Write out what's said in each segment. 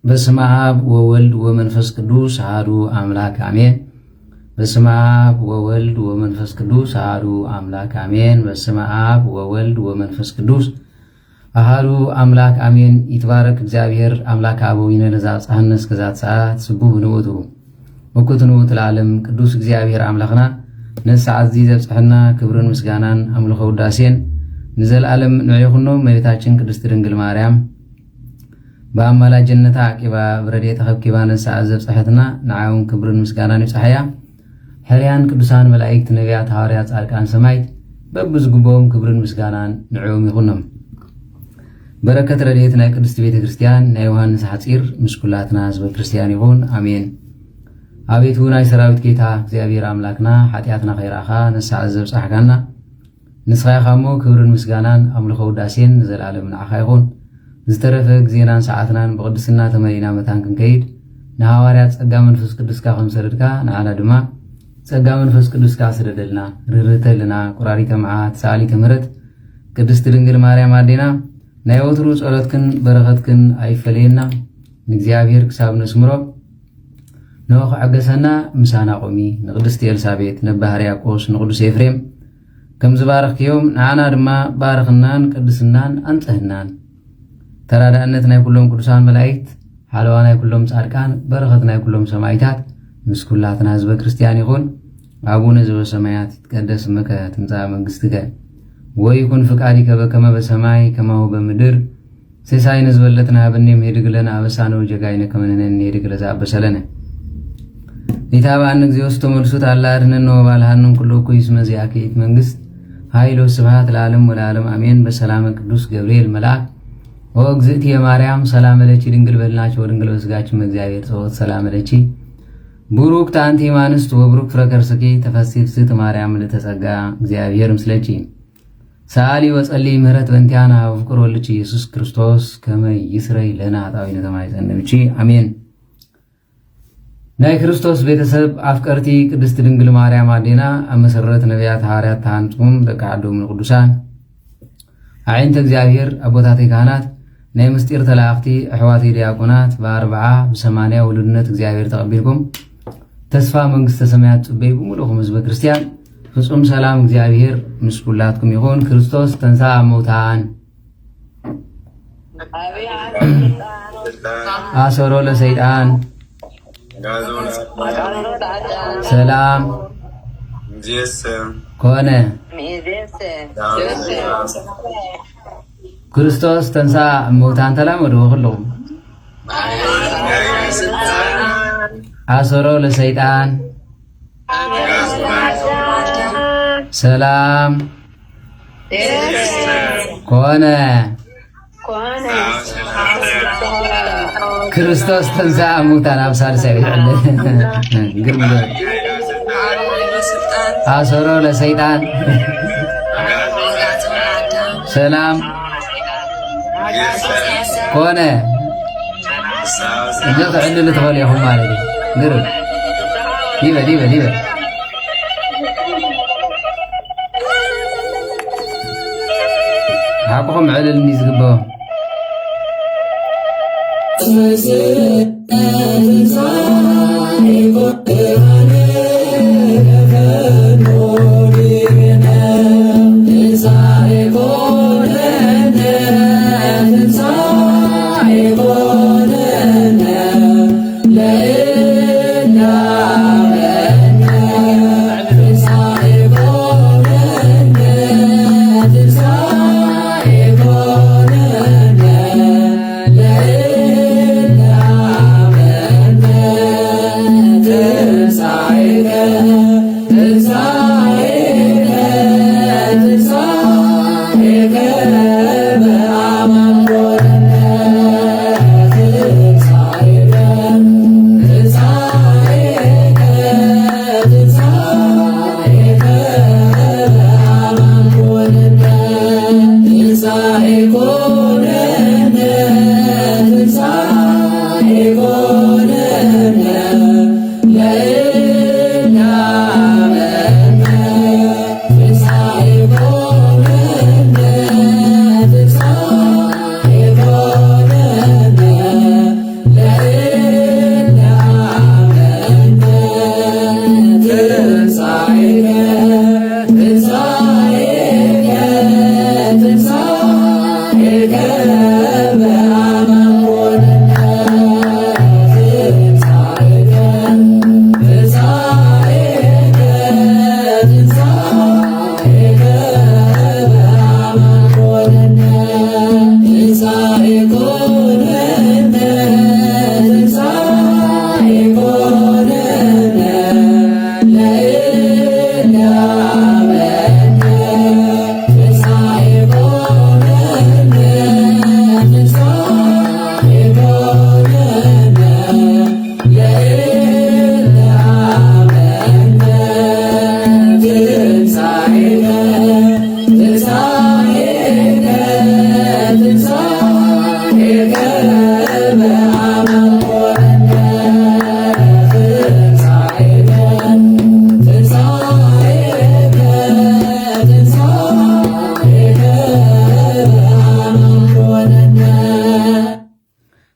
በስመ አብ ወወልድ ወመንፈስ ቅዱስ አሐዱ አምላክ አሜን። በስመ አብ ወወልድ ወመንፈስ ቅዱስ አሐዱ አምላክ አሜን። በስመ አብ ወወልድ ወመንፈስ ቅዱስ አሐዱ አምላክ አሜን። ይትባረክ እግዚአብሔር አምላክ አበዊነ ለዘአብጽሐነ እስከዛት ሰዓት። ስቡሕ ንውእቱ። ምኩት ንውእቱ ለዓለም ቅዱስ እግዚአብሔር አምላኽና ነዚ ሰዓት እዚ ዘብጽሐና ክብርን ምስጋናን አምልኾ ውዳሴን ንዘለዓለም ንዑ ይኹኖ። እመቤታችን ቅድስት ድንግል ማርያም ብኣማላጅነታ ዓቂባ ብረድኤታ ከብኪባ ነዚ ሰዓት ዘብጽሐትና ንዓ እውን ክብርን ምስጋናን ይብጽሓያ። ሕርያን ቅዱሳን መላእክት፣ ነቢያት፣ ሃዋርያት፣ ጻድቃን፣ ሰማዕት በብዝግብኦም ክብርን ምስጋናን ንዕኦም ይኹኖም። በረከት ረድኤት ናይ ቅድስቲ ቤተ ክርስቲያን ናይ ዮሃንስ ሓጺር ምስ ኩላትና ህዝበ ክርስቲያን ይኹን። ኣሜን። ኣቤቱ ናይ ሰራዊት ጌታ እግዚኣብሔር ኣምላክና፣ ሓጢኣትና ከይረኣኻ ነዚ ሰዓት ዘብጻሕካና ንስኻ ኢኻ እሞ፣ ክብርን ምስጋናን ኣምልኾ ውዳሴን ንዘለኣለም ንዓኻ ይኹን። ዝተረፈ ግዜናን ሰዓትናን ብቕድስና ተመሊእና መታን ክንከይድ፣ ንሃዋርያት ጸጋ መንፈስ ቅዱስካ ከም ሰደድካ፣ ንዓና ድማ ጸጋ መንፈስ ቅዱስካ ስደደልና። ርህርህ ተልና፣ ቁራሪተ መዓት፣ ሰኣሊተ ምሕረት፣ ቅድስቲ ድንግል ማርያም ኣዴና፣ ናይ ወትሩ ጸሎትክን በረኸትክን ኣይፈለየና። ንእግዚኣብሔር ክሳብ ነስምሮ፣ ንሆ ክዕገሰና ምሳና ቁሚ። ንቅድስቲ ኤልሳቤጥ፣ ነባ ሕርያቆስ፣ ንቅዱስ ኤፍሬም ከም ዝባረኽክዮም፣ ንዓና ድማ ባርኽናን ቅድስናን ኣንጽህናን። ተራዳእነት ናይ ኩሎም ቅዱሳን መላእክት፣ ሓለዋ ናይ ኩሎም ጻድቃን፣ በረኸት ናይ ኩሎም ሰማዕታት ምስ ኩላትና ህዝበ ክርስቲያን ይኹን። አቡነ ዘበሰማያት ይትቀደስ ስምከ ትምጻእ መንግስትከ ወይኩን ፍቃድከ በከመ በሰማይ ከማሁ በምድር። ሲሳይነ ዝበለትነ ሀበነ ዮም ሄድግ ለነ አበሳነ ወጌጋይነ ከመ ንሕነኒ ንሄድግ ለዘአበሰ ለነ። ኢታብአነ እግዚኦ ውስተ መንሱት አላ አድኅነነ ወባልሐነ እምኩሉ እኩይ እስመ ዚአከ ይእቲ መንግስት ኃይል ወስብሐት ለዓለም ወለዓለም አሜን። በሰላመ ቅዱስ ገብርኤል መልአክ ኦ እግዝእትየ ማርያም ሰላም ለኪ ድንግል በድናኪ ወድንግል በስጋኪ እም እግዚአብሔር ጸወት ሰላም ለኪ ቡሩክት አንቲ እም አንስት ወቡሩክ ፍረ ከርስኪ ተፈሲ ፍስሕት ማርያም ምልዕተ ጸጋ እግዚአብሔር ምስለኪ። ሰአሊ ወጸሊ ምህረት በእንቲአነ ሀበ ፍቁር ወልድኪ ኢየሱስ ክርስቶስ ከመ ይስረይ ለነ ኃጣውኢነ ተማይጸንብኪ። አሜን። ናይ ክርስቶስ ቤተሰብ አፍቀርቲ ቅድስት ድንግል ማርያም አዴና፣ ኣብ መሰረት ነቢያት ሃዋርያት ተሃንጹም ደቂ ዓዶም ንቅዱሳን፣ ኣዒንተ እግዚኣብሔር ኣቦታተይ ካህናት፣ ናይ ምስጢር ተላእኽቲ ኣሕዋተይ ዲያቆናት፣ ብኣርብዓ ብሰማንያ ውሉድነት እግዚኣብሔር ተቐቢልኩም ተስፋ መንግስተ ሰማያት ጽበዩ ብምሉእኹም ህዝበ ክርስቲያን። ፍጹም ሰላም እግዚኣብሔር ምስ ኩላትኩም ይኹን። ክርስቶስ ተንሥአ እሙታን። አሰሮ ለሰይጣን። ሰላም ኮነ። ክርስቶስ ተንሳ እሙታን። ተላመዱ ኩሉኹም። አሰሮ ለሰይጣን። ሰላም ኮነ። ክርስቶስ ተንሳ እሙታን ኣብ ሳልሳይ ይዕለ። ግርም። አሰሮ ለሰይጣን። ሰላም ኮነ። እዚ ክዕልሉ ትኽእሉ ኢኹም ማለት እዩ። ግርም። ይበል፣ ይበል፣ ይበል። ሓቁኹም ዕልል እንዲ ዝግበኦ።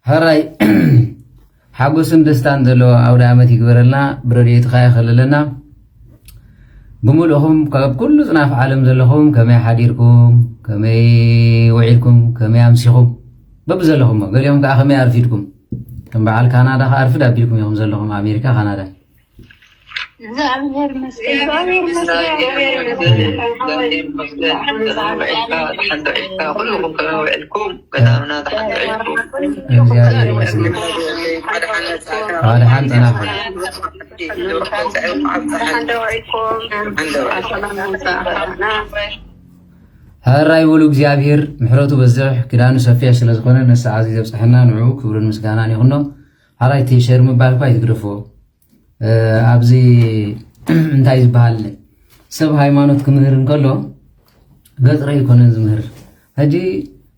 ሕራይ ሓጎስን ደስታን ዘለዎ ኣውደ ዓመት ይግበረልና። ብረድኤትኻ ይኸልለና። ብምልእኹም ካብ ኩሉ ጽናፍ ዓለም ዘለኹም ከመይ ሓዲርኩም፣ ከመይ ውዒልኩም፣ ከመይ ኣምሲኹም፣ በብዘለኹሞ፣ ገሊኦም ከኣ ከመይ ኣርፊድኩም። ከም በዓል ካናዳ ከኣ ኣርፍድ ኣቢልኩም ኢኹም ዘለኹም፣ ኣሜሪካ፣ ካናዳ። እግዚኣብሔር ይመስገን። እግዚኣብሔር ይመስገን። እግዚኣብሔር ይመስገን። ደሓን ውዒልካ፣ ደሓን ውዒልካ፣ ኩልኹም ከመይ ውዒልኩም? ገዳምና ደሓን ውዒልኩም። እግዚኣብሔር ይመስገን። ደሓን መጻእካ። ደሓን ጸናሕኩም። ደሓን ዶ ውዒልኩም? ደሓን ዶ ውዒልኩም? ሕራይ በሉ፣ እግዚኣብሔር ምሕረቱ በዝሕ፣ ኪዳኑ ሰፊሕ ስለ ዝኾነ ነዚ ሰዓት እዚ ዘብጽሐና ንዕኡ ክብርን ምስጋናን ይኹኖ። ሕራይ እቲ ሸር ምባል እኳ ኣይትግደፎ። እ፣ ኣብዚ እንታይ ዝበሃል ሰብ ሃይማኖት ክምህር እንከሎ ገጽ ርእዩ ኣይኮነን ዝምህር። ሕጂ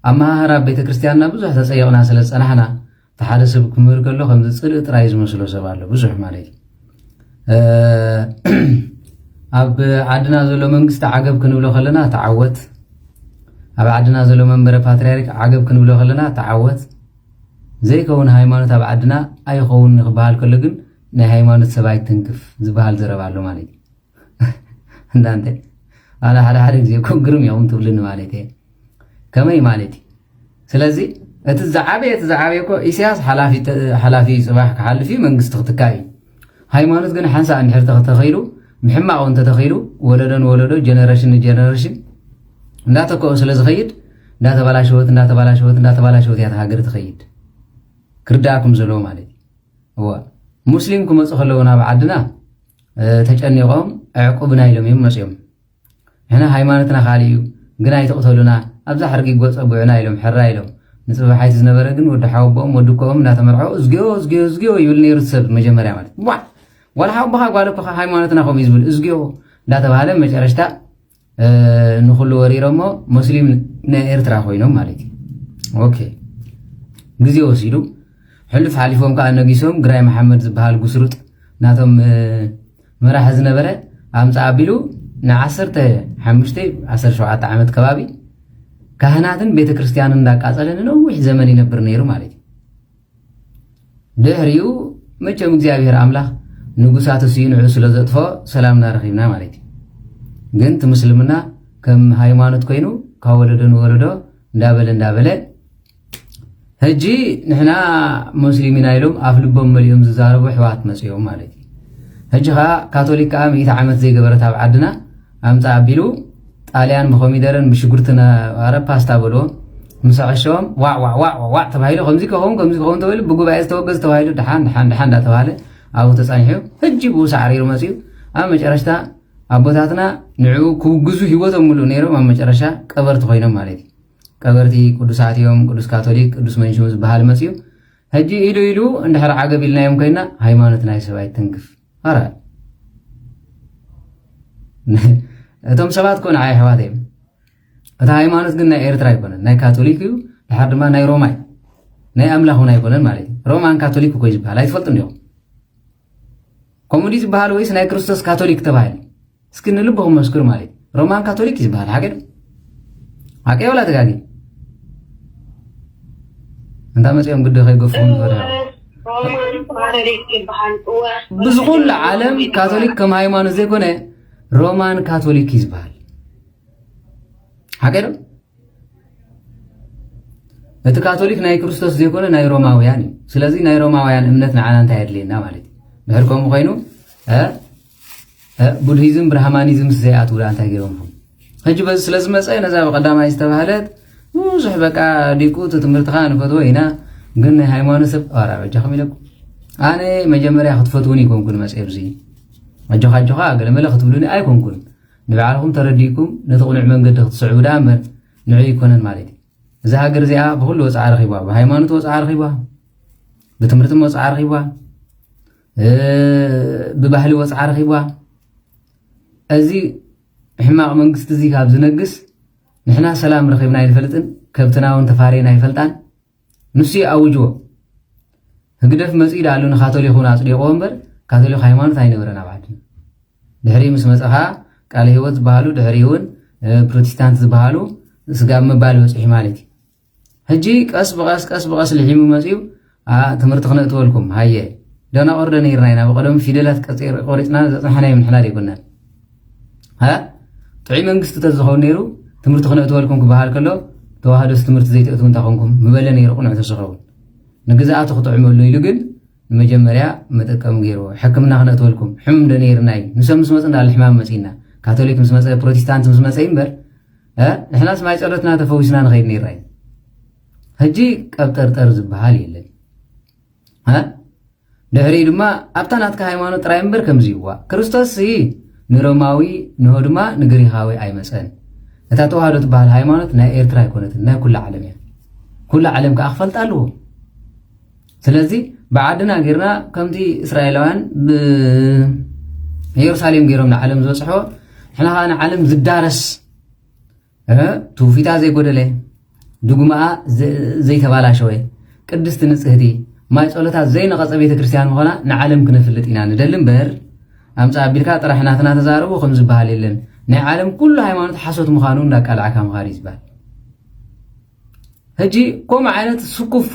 ኣመሃህራ ቤተ ክርስቲያንና ብዙሕ ተጸየቕና ስለ ዝጸናሕና፣ እቲ ሓደ ሰብ ክምህር ከሎ ከምዚ ጽልኢ ጥራይ ዝመስሎ ሰብ ኣሎ፣ ብዙሕ ማለት እዩ። እ፣ ኣብ ዓድና ዘሎ መንግስቲ ዓገብ ክንብሎ ከለና ተዓወት፣ ኣብ ዓድና ዘሎ መንበረ ፓትርያርክ ዓገብ ክንብሎ ከለና ተዓወት፣ ዘይከውን ሃይማኖት ኣብ ዓድና ኣይኸውን ክበሃል ከሎ ግን ናይ ሃይማኖት ሰብ ኣይትንክፍ ዝበሃል ዘረባ ኣሎ ማለት እዩ። እናንተ ኣነ ሓደ ሓደ ግዜ እኮ ግርም እዮም ትብልኒ ማለት እየ። ከመይ ማለት እዩ? ስለዚ እቲ ዝዓበየ፣ እቲ ዝዓበየ እኮ ኢሳያስ ሓላፊ ተ-፣ ሓላፊ እዩ፣ ጽባሕ ክሓልፍ እዩ፣ መንግስቲ ክትካእ እዩ። ሃይማኖት ግን ሓንሳእ እንድሕር ተተኸይሉ፣ ብሕማቕ እውን ተተኸይሉ፣ ወለዶ ንወለዶ፣ ጀነሬሽን ንጀነሬሽን እንዳተከኦ ስለ ዝኸይድ፣ እንዳተበላሸወት፣ እንዳተበላሸወት፣ እንዳተበላሸወት እያ እታ ሃገር ትኸይድ። ክርዳእኩም ዘለዎ ማለት እዩ። እዋ፣ ሙስሊም ክመጹ ከለዉ ናብ ዓድና፣ እ፣ ተጨኒቖም፣ "ኣዕቁብና" ኢሎም እዮም መጺኦም። ንሕና ሃይማኖትና ካልእ እዩ፣ ግን ኣይትቕተሉና፣ ኣብዛ ሕርጊ ጎ ጸጉዑና ኢሎም፣ ሕራ ኢሎም። ንጽባሕ ሓይቲ ዝነበረ ግን ወዲ ሓወቦኦም፣ ወዲ ኮኦም እንዳተመርዖ፣ "እዝግዮ፣ እዝግዮ፣ እዝግዮ" ይብል ነይሩ እቲ ሰብ መጀመርያ ማለት። ዋ! ዋላ ሓወቦኻ ጓል እኮ ሃይማኖትና ከምኡ እዩ ዝብል፣ "እዝግዮ" እንዳተባሃለ መጨረሽታ፣ እ፣ ንኹሉ ወሪሮሞ ሙስሊም ናይ ኤርትራ ኮይኖም ማለት እዩ። ኦኬ። ግዜ ወሲዱ፣ ሕሉፍ ሓሊፎም ከኣ ነጊሶም፣ ግራይ መሓመድ ዝበሃል ጉስሩጥ ናቶም፣ እ፣ መራሒ ዝነበረ ኣምጻእ ኣቢሉ ንዓሰርተ ሓሙሽተ፣ ዓሰርተ ሸውዓተ ዓመት ከባቢ ካህናትን ቤተ ክርስቲያንን እንዳቃጸለ ንነዊሕ ዘመን ይነብር ነይሩ ማለት እዩ። ድሕሪኡ መቸም እግዚኣብሔር ኣምላኽ ንጉሳት እሱ ንዑ ስለ ዘጥፍኦ ሰላምና ረኺብና ማለት እዩ። ግን እቲ ምስልምና ከም ሃይማኖት ኮይኑ ካብ ወለዶ ንወለዶ እንዳበለ እንዳበለ ሕጂ ንሕና ሙስሊም ኢና ኢሎም ኣፍ ልቦም መሊኦም ዝዛረቡ ኣሕዋት መጺኦም ማለት እዩ። ሕጂ ኸኣ ካቶሊክ ከኣ ሚእቲ ዓመት ዘይገበረት ኣብ ዓድና ኣምጻእ ኣቢሉ ጣልያን ብኮሚደረን ብሽጉርትን፣ ኣረ ፓስታ በልዎ፣ ምስ ኣዕሸዎም ዋዕ ዋዕ ዋዕ ዋዕ ዋዕ ተባሂሉ፣ ከምዚ ክኸውን ከምዚ ክኸውን ተባሂሉ ብጉባኤ ዝተወገዘ ተባሂሉ ድሓን ድሓን ድሓን እንዳተባሃለ ኣብኡ ተጻኒሑ ሕጂ ብኡ ሳዕሪሩ መጺኡ ኣብ መጨረሽታ ኣቦታትና ንዕኡ ክውግዙ ህይወቶም ምሉእ ነይሮም ኣብ መጨረሻ ቀበርቲ ኮይኖም ማለት እዩ። ቀበርቲ ቅዱሳት እዮም፣ ቅዱስ ካቶሊክ፣ ቅዱስ መንሽም ዝበሃል መጺኡ። ሕጂ ኢሉ ኢሉ እንድሕር ዓገብ ኢልናዮም ኮይና ሃይማኖት ናይ ሰብ ኣይትንክፍ። ኣረ እቶም ሰባት ኮ ንዓይ ኣሕዋት እዮም። እቲ ሃይማኖት ግን ናይ ኤርትራ ኣይኮነን፣ ናይ ካቶሊክ እዩ፣ ድሓር ድማ ናይ ሮማ እዩ። ናይ ኣምላኽ እውን ኣይኮነን ማለት እዩ። ሮማን ካቶሊክ እኮ እዩ ዝበሃል፣ ኣይትፈልጡ እንዲኹም። ከምኡ ድዩ ዝበሃል ወይስ ናይ ክርስቶስ ካቶሊክ ተባሂሉ? እስኪ ንልብኹም መስክሩ ማለት እዩ። ሮማን ካቶሊክ እዩ ዝበሃል፣ ሓቂ ዶ? ሓቂ ወላ ተጋጊ? እንታ መጺኦም ግዲ ከይገፉ ንፈርሑ። ሮማን ካቶሊክ ይበሃል። እወ። ብዝኹሉ ዓለም ካቶሊክ ከም ሃይማኖት ዘይኮነ ሮማን ካቶሊክ እዩ ዝበሃል። ሓቂ ዶ? እቲ ካቶሊክ ናይ ክርስቶስ ዘይኮነ ናይ ሮማውያን እዩ። ስለዚ ናይ ሮማውያን እምነት ንዓና እንታይ የድልየና ማለት እዩ? ድሕር ከምኡ ኮይኑ፣ እ፣ እ፣ ቡድሂዝም ብርሃማኒዝም ዘይኣትዉ ደኣ እንታይ ገይሮምኩም? ሕጂ በዚ ስለ ዝመጸ ነዛ ብቐዳማይ ዝተባህለት ብዙሕ በቃ ዲቁ እቲ ትምህርትኻ ንፈትዎ ኢና፣ ግን ናይ ሃይማኖት ሰብ ኣራ በጃኹም ኢለኩም። ኣነ መጀመርያ ክትፈትዉን ይኮንኩን መጽእ ኣብዚ። ኣጆኻ ኣጆኻ ገለመለ ክትብሉኒ ኣይኮንኩን። ንባዕልኹም ተረዲእኩም ነቲ ቅኑዕ መንገዲ ክትስዕቡ ደኣ እምበር ንዑ ኣይኮነን ማለት እዩ። እዛ ሃገር እዚኣ ብኹሉ ወጽዓ ረኺባ፣ ብሃይማኖት ወጽዓ ረኺባ፣ ብትምህርቲ ወጽዓ ረኺባ፣ እ፣ ብባህሊ ወጽዓ ረኺባ። እዚ ሕማቕ መንግስቲ እዚ ካብ ዝነግስ ንሕና ሰላም ረኺብና ኣይንፈልጥን፣ ከብትና እውን ተፋርየን ኣይፈልጣን። ንሱ እዩ ኣውጅዎ። ህግደፍ መጺኡ ደኣ ኣሎ ንካቶሊክ እውን ኣጽዲቕዎ እምበር ካቶሊክ ሃይማኖት ኣይነበረን ኣብ ዓድና። ድሕሪ ምስ መጸ ኸኣ ቃለ ህይወት ዝበሃሉ ድሕሪ እውን፣ እ፣ ፕሮቴስታንት ዝበሃሉ ስጋብ ምባል በጺሑ ማለት እዩ። ሕጂ ቀስ ብቐስ ቀስ ብቐስ ልሒሙ መፅዩ። ትምህርቲ ክነእትወልኩም ሃየ። ደናቑር ዶ ነይርና ኢና? ብቐደም ፊደላት ቆሪፅና ዘፅናሕና የምንሕላል ኣይኮናን። ጥዑይ መንግስቲ ተዝኸውን ነይሩ ትምህርቲ ክነእትወልኩም ክበሃል ከሎ፣ ተዋህዶስ ትምህርቲ ዘይተእትው እንታይ ኮንኩም ምበለ ነይሩ። ቁኑዕ ተዝኸውን ንግዝኣቱ ክጥዕመሉ ኢሉ ግን ንመጀመርያ መጠቀሚ ገይርዎ። ሕክምና ክነእትወልኩም ሕሙም ዶ ነይርና እዩ? ንሶም ምስ መፁ እንዳለ ሕማም መፂና። ካቶሊክ ምስ መፀ፣ ፕሮቴስታንት ምስ መፀ እዩ እምበር፣ ንሕናስ ማይ ፀሎትና ተፈዊስና ንኸይድ ነይርና እዩ። ሕጂ ቀብጠርጠር ዝበሃል የለን። ድሕሪ ድማ ኣብታ ናትካ ሃይማኖት ጥራይ እምበር ከምዚ ይዋ ክርስቶስ ንሮማዊ ንሆ ድማ ንግሪኻዊ ኣይመፀን። እታ ተዋህዶ ትበሃል ሃይማኖት ናይ ኤርትራ ኣይኮነትን፣ ናይ ኩላ ዓለም እያ። ኩላ ዓለም ከዓ ክፈልጣ ኣለዎ። ስለዚ ብዓድና ጌርና ከምቲ እስራኤላውያን ብኢየሩሳሌም ገይሮም ንዓለም ዝበፅሖ፣ ንሕና ከዓ ንዓለም ዝዳረስ ትውፊታ ዘይጎደለ፣ ድጉማኣ ዘይተባላሸወ፣ ቅድስቲ ንጽህቲ፣ ማይ ጸሎታ ዘይነቐጸ ቤተ ክርስቲያን ምዃና ንዓለም ክነፍልጥ ኢና ንደሊ እምበር፣ ኣምጻ ኣቢልካ ጥራሕ ናትና ተዛረቡ ከም ዝበሃል የለን። ናይ ዓለም ኩሉ ሃይማኖት ሓሶት ምዃኑ እንዳቃላዕካ ምኻድ እዩ ዝበሃል። ሕጂ ከምኡ ዓይነት ስኩፍ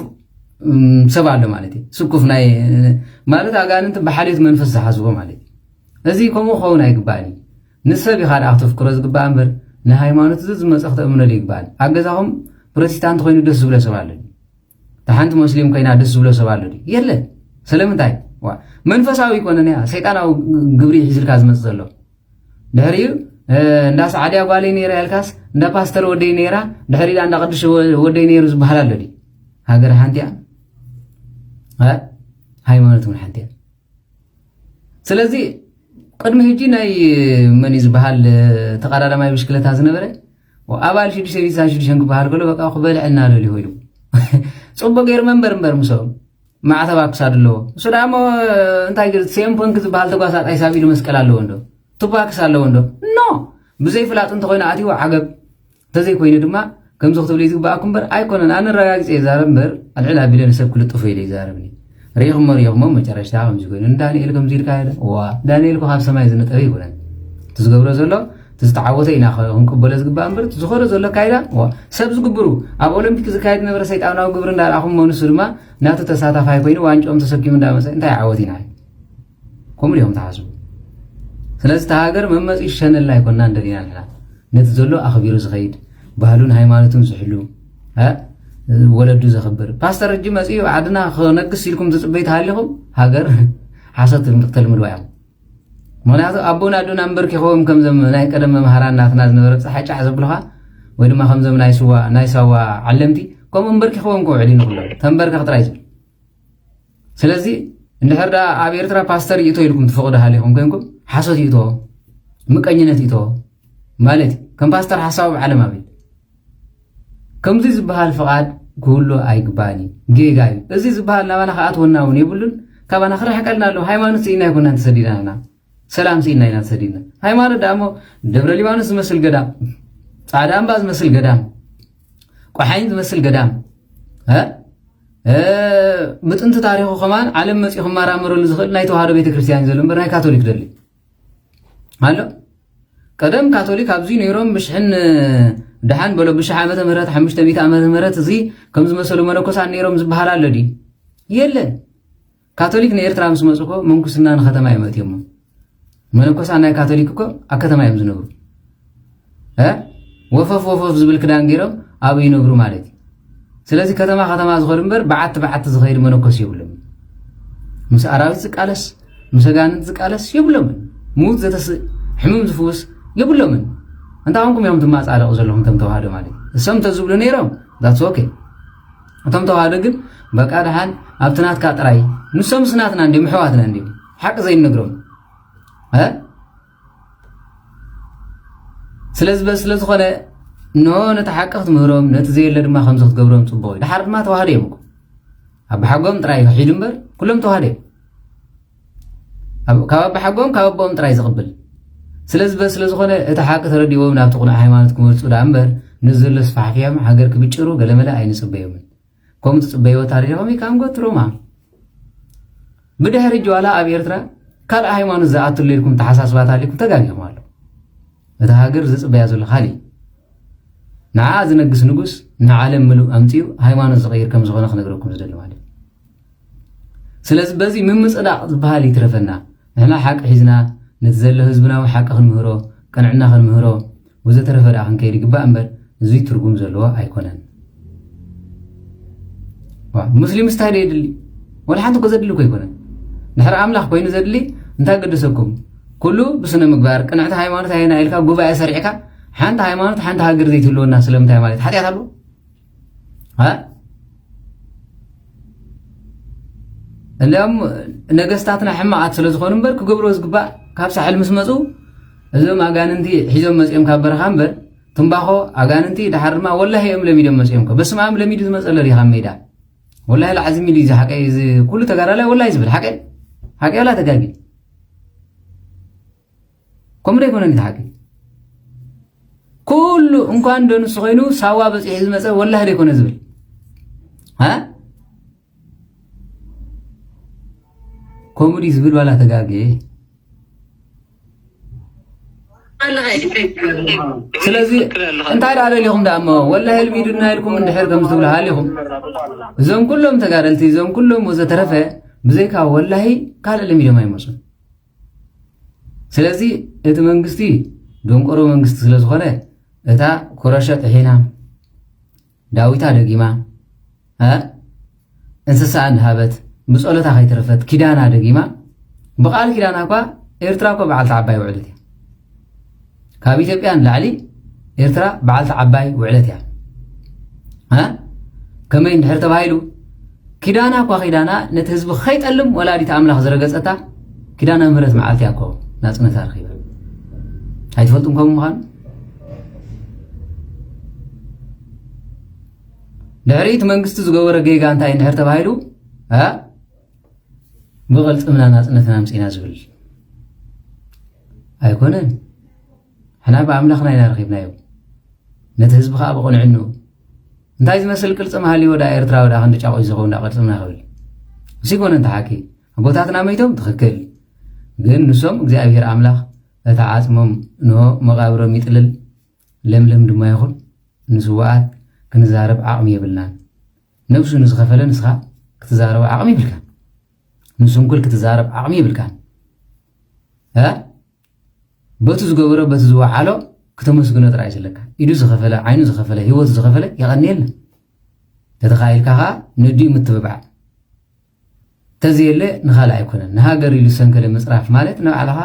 ሰብ ኣሎ ማለት እዩ። ስኩፍ ናይ ማለት ኣጋንንቲ ብሓልዮት መንፈስ ዝሓዝዎ ማለት እዩ። እዚ ከምኡ ክኸውን ኣይግባእን እዩ። ንሰብ ኢኻ ደኣ ክተፍቅሮ ዝግባእ እምበር ንሃይማኖት እዚ ዝመፀ ክተእምነሉ ይግባእን። ኣብ ገዛኹም ፕሮቴስታንት ኮይኑ ደስ ዝብሎ ሰብ ኣሎ ድዩ? እታ ሓንቲ ሞስሊም ኮይና ደስ ዝብሎ ሰብ ኣሎ ድዩ? የለን። ስለምንታይ? ዋ መንፈሳዊ ኣይኮነን እያ፣ ሰይጣናዊ ግብሪ ሒዝልካ ዝመፅእ ዘሎ። ድሕሪኡ እንዳ ሰዓድያ ጓለይ ነይራ ኢልካስ እንዳ ፓስተር ወደይ ነይራ፣ ድሕሪኡ እንዳ ቅዱስ ወደይ ነይሩ ዝበሃል ኣሎ ድዩ? ሃገር ሓንቲ እያ፣ ሃይማኖት እውን ሓንቲ እያ። ስለዚ ቅድሚ ሕጂ ናይ መን እዩ ዝበሃል ተቐዳዳማይ ብሽክለታ ዝነበረ ኣባል ሽዱሽተ ስሳ ሽዱሽተ ክበሃል ከሎ በቃ ክበልዐና ደልዩ ኮይኑ ጽቡቅ ገይሩ መንበር እምበር ምስኦም ማዕተብ ኣብ ክሳዱ ኣለዎ። እሱ ደኣ እሞ እንታይ ገይሩ ሴም ፖንክ ዝበሃል ተጓሳጣይ ሳብ ኢዱ መስቀል ኣለዎ እንዶ ቱባክስ ኣለዎ እንዶ ኖ ብዘይ ፍላጥ እንተኮይኑ ኣትይዎ ዓገብ እንተዘይኮይኑ ድማ ከምዚ ክትብሉ እዩ ዝግባኣኩም እምበር ኣይኮነን። ኣነ ረጋጊፀ ይዛረብ እምበር ኣልዕል ኣቢለ ንሰብ ክልጥፎ ኢለ ይዛረብኒ። ርኢኹሞ ርኢኹሞ መጨረሽታ ከምዚ ኮይኑ ንዳንኤል ከምዚ ኢልካ ኢለ ዋ ዳንኤል እኮ ካብ ሰማይ ዝነጠበ ይኮነን። እቲ ዝገብሮ ዘሎ እቲ ዝተዓወተ ኢና ክንቅበሎ ዝግባእ እምበር እቲ ዝኾነ ዘሎ ኣካይዳ ዋ ሰብ ዝግብሩ ኣብ ኦሎምፒክ ዝካየድ ዝነበረ ሰይጣናዊ ግብሪ እንዳረኣኹሞ ንሱ ድማ ናቱ ተሳታፋይ ኮይኑ ዋንጭኦም ተሰኪሙ እንዳመፀ እንታይ ዓወት ኢና ከምኡ እዮም ተሓስቡ። ስለዚ እታ ሃገር መመፂ ሸነል ኣይኮናን ደሊና ንሕና ነቲ ዘሎ ኣኽቢሩ ዝኸይድ ባህሉን ሃይማኖቱን ዝሕሉ ወለዱ ዘኽብር ፓስተር እጂ መፂኡ ዓድና ክነግስ ኢልኩም ትፅበይ ተሃሊኹም ሃገር ሓሰት ተልምድዋ እዮም። ምክንያቱ ኣቦን ኣዶን ኣንበርኪኸዎም ከምዞም ናይ ቀደም መምሃራን ናትና ዝነበረ ፀሓይ ጫሕ ዘብልኻ ወይ ድማ ከምዞም ናይ ስዋ ናይ ሳዋ ዓለምቲ ከምኡ ኣንበርኪኸዎም ክውዕል ይንክሎ ተንበርከኽ ጥራይ ዝብል ስለዚ እንድሕር ደኣ ኣብ ኤርትራ ፓስተር ይእቶ ኢልኩም ትፈቕዱ ሃሊኹም ኮንኩም ሓሶት ይእቶ ምቀኝነት ይእቶ ማለት እዩ። ከም ፓስተር ሓሳቡ ብዓለም ኣቤት ከምዚ ዝበሃል ፍቓድ ክህሉ ኣይግባእን እዩ። ጌጋ እዩ። እዚ ዝበሃል ናባና ክኣትወና እውን የብሉን። ካባና ክርሕቀልና ኣለዎ። ሃይማኖት ስኢና ኣይኮናን ተሰዲድና ንሕና። ሰላም ስኢና ኢና ተሰዲድና። ሃይማኖት ደኣ እሞ ደብረ ሊባኖስ ዝመስል ገዳም፣ ጻዕዳ እምባ ዝመስል ገዳም፣ ቆሓይን ዝመስል ገዳም እ ብጥንቲ ታሪኹ ከማን ዓለም መፂኡ ክመራመረሉ ዝኽእል ናይ ተዋህዶ ቤተክርስትያን እዩ ዘሎ እምበር ናይ ካቶሊክ ደሊ ኣሎ። ቀደም ካቶሊክ ኣብዚ ነይሮም ብሽሕን ደሓን በሎ ብሽሕ ዓመተ ምህረት ሓሙሽተ ሚእቲ ዓመተ ምህረት እዚ ከም ዝመሰሉ መነኮሳት ነይሮም ዝበሃል ኣሎ ድዩ? የለን። ካቶሊክ ንኤርትራ ምስ መፁ እኮ ምንኩስና ንከተማ እዮም ኣእትዮሞ። መነኮሳት ናይ ካቶሊክ እኮ ኣብ ከተማ እዮም ዝነብሩ። እ ወፈፍ ወፈፍ ዝብል ክዳን ገይሮም ኣብኡ ይነብሩ ማለት እዩ። ስለዚ ከተማ ከተማ ዝኸዱ እምበር በዓቲ በዓቲ ዝኸይድ መነኮስ የብሎምን። ምስ ኣራዊት ዝቃለስ ምስ ኣጋንንት ዝቃለስ የብሎምን። ምዉት ዘተስእ ሕሙም ዝፍውስ የብሎምን። እንታይ ኮንኩም እዮም ትማጻደቑ ዘለኹም ከም ተዋህዶ ማለት እዩ። እሶም እንተዝብሉ ነይሮም that's okay። እቶም ተዋህዶ ግን በቃ ደሓን ኣብቲ ናትካ ጥራይ ንሶም ስናትና እንዲዮም ኣሕዋትና እንዲዮም ሓቂ ዘይንነግሮም እ ስለዚ በዚ ስለ ዝኾነ እንሆ ነቲ ሓቂ ክትምህሮም ነቲ ዘየለ ድማ ከምዚ ክትገብሮም ፅቡቕ እዩ። ድሓር ድማ ተዋህዶ እዮም እኮ ኣባሓጎም ጥራይ እዩ ሒዱ እምበር ኩሎም ተዋህዶ እዮም። ካብ ኣባሓጎም ካብ ኣቦኦም ጥራይ ዝቕብል ስለዚ በዚ ስለ ዝኾነ እቲ ሓቂ ተረዲዎም ናብቲ ቁኑዕ ሃይማኖት ክመርፁ ደኣ እምበር ንዚ ዘሎ ስፋሕፊሖም ሃገር ክብጭሩ ገለመለ ኣይንፅበዮምን። ከምኡ ትፅበይዎ ታሪኾም እዩ ካብ ንጎ ትሮማ ብድሕሪ እጂ ዋላ ኣብ ኤርትራ ካልእ ሃይማኖት ዝኣትሉ ኢልኩም ተሓሳስባት ኣሊኩም ተጋጊኹም ኣሎ። እታ ሃገር ዝፅበያ ዘሎ ካሊእ ንዓ ዝነግስ ንጉስ ንዓለም ምሉእ ኣምጺኡ ሃይማኖት ዝቐይር ከም ዝኾነ ክነግረኩም ዝደሊ ማለት እዩ። ስለዚ በዚ ምምጽዳቕ ዝበሃል ይትረፈና፣ ንሕና ሓቂ ሒዝና ነቲ ዘሎ ህዝብና ሓቂ ክንምህሮ፣ ቅንዕና ክንምህሮ፣ ወዘተረፈ ደኣ ክንከይድ ይግባእ እምበር፣ እዚ ትርጉም ዘለዎ ኣይኮነን። ዋ፣ ሙስሊም ስታይ ዶ የድሊ? ወላ ሓንቲ እኮ ዘድሊ እኮ ኣይኮነን። ድሕሪ ኣምላኽ ኮይኑ ዘድሊ እንታይ ገደሰኩም? ኩሉ ብስነ ምግባር፣ ቅንዕቲ ሃይማኖት ኣየና ኢልካ ጉባኤ ሰሪዕካ፣ ሓንቲ ሃይማኖት ሓንቲ ሃገር ዘይትህልወና ስለምንታይ ማለት ሓጢኣት ኣሎ? እ? እንዲያውም ነገስታትና ሕማቓት ስለ ዝኾኑ እምበር ክገብርዎ ዝግባእ፣ ካብ ሳሕል ምስ መጹ እዞም ኣጋንንቲ ሒዞም መጺኦም ካብ በረኻ እምበር፣ ትምባኾ ኣጋንንቲ ድሓር ድማ ወላሂ እዮም ለሚዶም መጺኦም እኮ። በስመ ኣብ ለሚዱ ዝመጸ ኣሎ ድዩ ካብ ሜዳ? ወላሂ ላዓዚም ኢሉ እዚ ሓቀይ፣ እዚ ኩሉ ተጋዳላይ ወላሂ ዝብል ሓቀይ፣ ሓቀይ ወላ ተጋጊ። ከምኡ ዶ ኣይኮነን እቲ ሓቂ? ኩሉ እንኳን ዶ ንሱ ኮይኑ ሳዋ በጺሑ ዝመጸ ወላሂ ዶ ኣይኮነ ዝብል? እ? ከምኡ ድዩ ዝብል ዋላ ተጋግየ? ስለዚ እንታይ ደኣ ደሊኹም ደኣ እሞ ወላሂ ልሚዱና ኢልኩም እንድሕር ከም ዝትብሉ ሃሊኹም፣ እዞም ኩሎም ተጋደልቲ፣ እዞም ኩሎም ወዘተረፈ ብዘይካ ወላሂ ካልእ ለሚዶም ኣይመጹን። ስለዚ እቲ መንግስቲ ደንቆሮ መንግስቲ ስለ ዝኾነ እታ ኮረሸ ጥሒና፣ ዳዊታ ደጊማ፣ እ? እንስሳ እንዳሃበት፣ ብጸሎታ ከይተረፈት ኪዳና ደጊማ፣ ብቃል ኪዳና እኳ ኤርትራ እኮ በዓልቲ ዓባይ ውዕለት እያ። ካብ ኢትዮጵያ ንላዕሊ ኤርትራ በዓልቲ ዓባይ ውዕለት እያ። እ? ከመይ እንድሕር ተባሂሉ፣ ኪዳና እኳ ኪዳና ነቲ ህዝቢ ከይጠልም ወላዲት ኣምላኽ ዝረገጸታ ኪዳነ ምህረት መዓልቲ እያ እኮ ናጽነታ ረኺባ። ኣይትፈልጡን ከምኡ ምዃኑ? ድሕሪ እቲ መንግስቲ ዝገበሮ ጌጋ እንታይ እንድሕር ተባሂሉ፣ እ? ብቕልጽምና ናጽነትና ኣምጺእና ዝብል ኣይኮነን። ሕና ብኣምላኽና ኢና ረኺብናዮ። ነቲ ህዝቢ ኸኣ ብቕንዕንኡ እንታይ ዝመስል ቅልጽም ሃልይዎ ደኣ ኤርትራዊ ደኣ ክንዲ ጫቑ ዝኸውን ደኣ ቅልጽምና ክብል? ምስ ይኮነ እንተ ሓቂ ኣቦታትና መይቶም ትኽክል። ግን ንሶም እግዚኣብሔር ኣምላኽ እቲ ዓጽሞም ንሆ መቓብሮም ይጥልል፣ ለምለም ድማ ይኹን። ንስውኣት ክንዛረብ ዓቕሚ የብልናን። ነብሱ ንዝኸፈለ ንስኻ ክትዛረቦ ዓቕሚ የብልካን። ንስንኩል ክትዛረብ ዓቕሚ የብልካን። እ? በቲ ዝገበሮ፣ በቲ ዝወዓሎ ክተመስግኖ ጥራይ ዘለካ። ኢዱ ዝኸፈለ፣ ዓይኑ ዝኸፈለ፣ ህይወቱ ዝኸፈለ የቐንየልና። ተተኻኢልካ ኸኣ ነዲኡ ምትብባዕ። ተዘየለ ንኻልእ ኣይኮነን። ንሃገር ኢሉ ዝሰንከለ ምጽራፍ ማለት ንባዕልኻ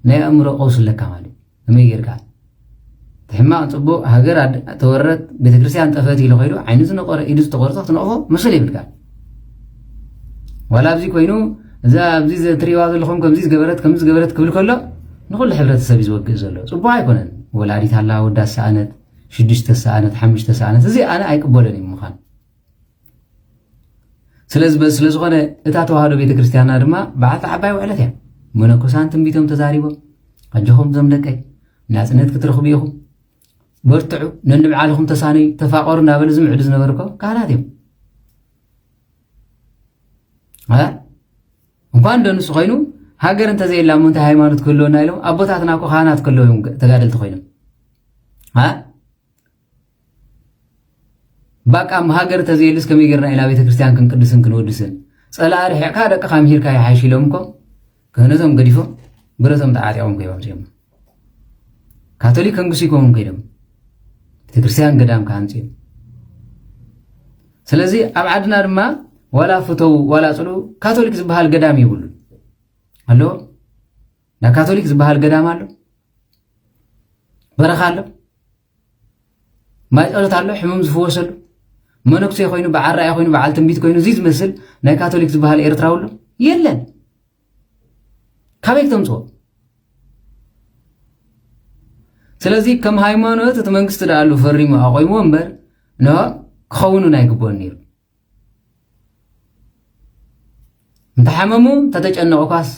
ናይ ኣእምሮ ቀውሲ ኣለካ ማለት እዩ። ከመይ ጌርካ? እቲ ሕማቕ ጽቡቕ፣ ሃገር ኣድ-፣ ተወረረት፣ ቤተክርስትያን ጠፈት ኢሉ ኸይዱ፣ ዓይኑ ዝነቆረ፣ ኢዱ ዝተቆርጸ ክትነቕፎ መሰል የብልካ። ዋላ ኣብዚ ኮይኑ፣ እዛ ኣብዚ ትርእይዋ ዘለኹም ከምዚ ዝገበረት፣ ከምዚ ዝገበረት ክብል ከሎ፣ ንኹሉ ሕብረተሰብ እዩ ዝወግእ ዘሎ። ጽቡቕ ኣይኮነን። ወላዲት ኣላ፣ ወዳ ዝሰኣነት፣ ሽዱሽተ ዝሰኣነት፣ ሓሙሽተ ዝሰኣነት፣ እዚ ኣነ ኣይቅበሎን እዩ ምዃን። ስለዚ በዚ ስለ ዝኾነ እታ ተዋህዶ ቤተ ክርስቲያንና ድማ በዓልቲ ዓባይ ውዕለት እያ። መነኮሳን ትንቢቶም ተዛሪቦም፣ ኣጆኹም እዞም ደቀይ፣ ናጽነት ክትረኽቡ ኢኹም፣ በርትዑ፣ ነንባዕልኹም ተሳነዩ፣ ተፋቐሩ እናበሉ ዝምዕዱ ዝነበሩ እኮ ካህናት እዮም። እ? እንኳን ዶ ንሱ ኮይኑ፣ ሃገር እንተዘየላ እሞ እንታይ ሃይማኖት ክህልወና ኢሎም ኣቦታትና እኮ ካህናት ከለዉ እዮም ተጋደልቲ ኮይኖም። እ? ባቃ እሞ ሃገር ተዘየልስ ከመይ ጌርና ኢና ቤተ ክርስቲያን ክንቅድስን ክንወድስን? ጸላኢ ርሒቕካ ደቅኻ ምሂርካ ይሓይሽ ኢሎም እኮ ክህነቶም ገዲፎም ብረቶም ተዓጢቖም እኮ እዮም ኣምጺኦም። ካቶሊክ ከንግሱ ይኮኑ ከይዶም ቤተ ክርስቲያን ገዳም ክሃንጹ እዮም። ስለዚ ኣብ ዓድና ድማ ዋላ ፍተው ዋላ ጽልኡ ካቶሊክ ዝበሃል ገዳም የብሉን። ኣሎ? ናይ ካቶሊክ ዝበሃል ገዳም ኣሎ? በረኻ ኣሎ? ማይ ጸሎት ኣሎ? ሕሙም ዝፍወሰሉ? መነኩሴ ኮይኑ፣ በዓል ራእይ ኮይኑ፣ በዓል ትንቢት ኮይኑ፣ እዚ ዝመስል ናይ ካቶሊክ ዝበሃል ኤርትራዊ ኣሎ? የለን። ካበይ ክተምጽኦ? ስለዚ ከም ሃይማኖት እቲ መንግስቲ ደኣ ኣሉ ፈሪሙ ኣቆይምዎ እምበር፣ ንሆ ክኸውን እውን ኣይግብኦን ነይሩ። እንተሓመሙ፣ እንተተጨነቑ ኳስ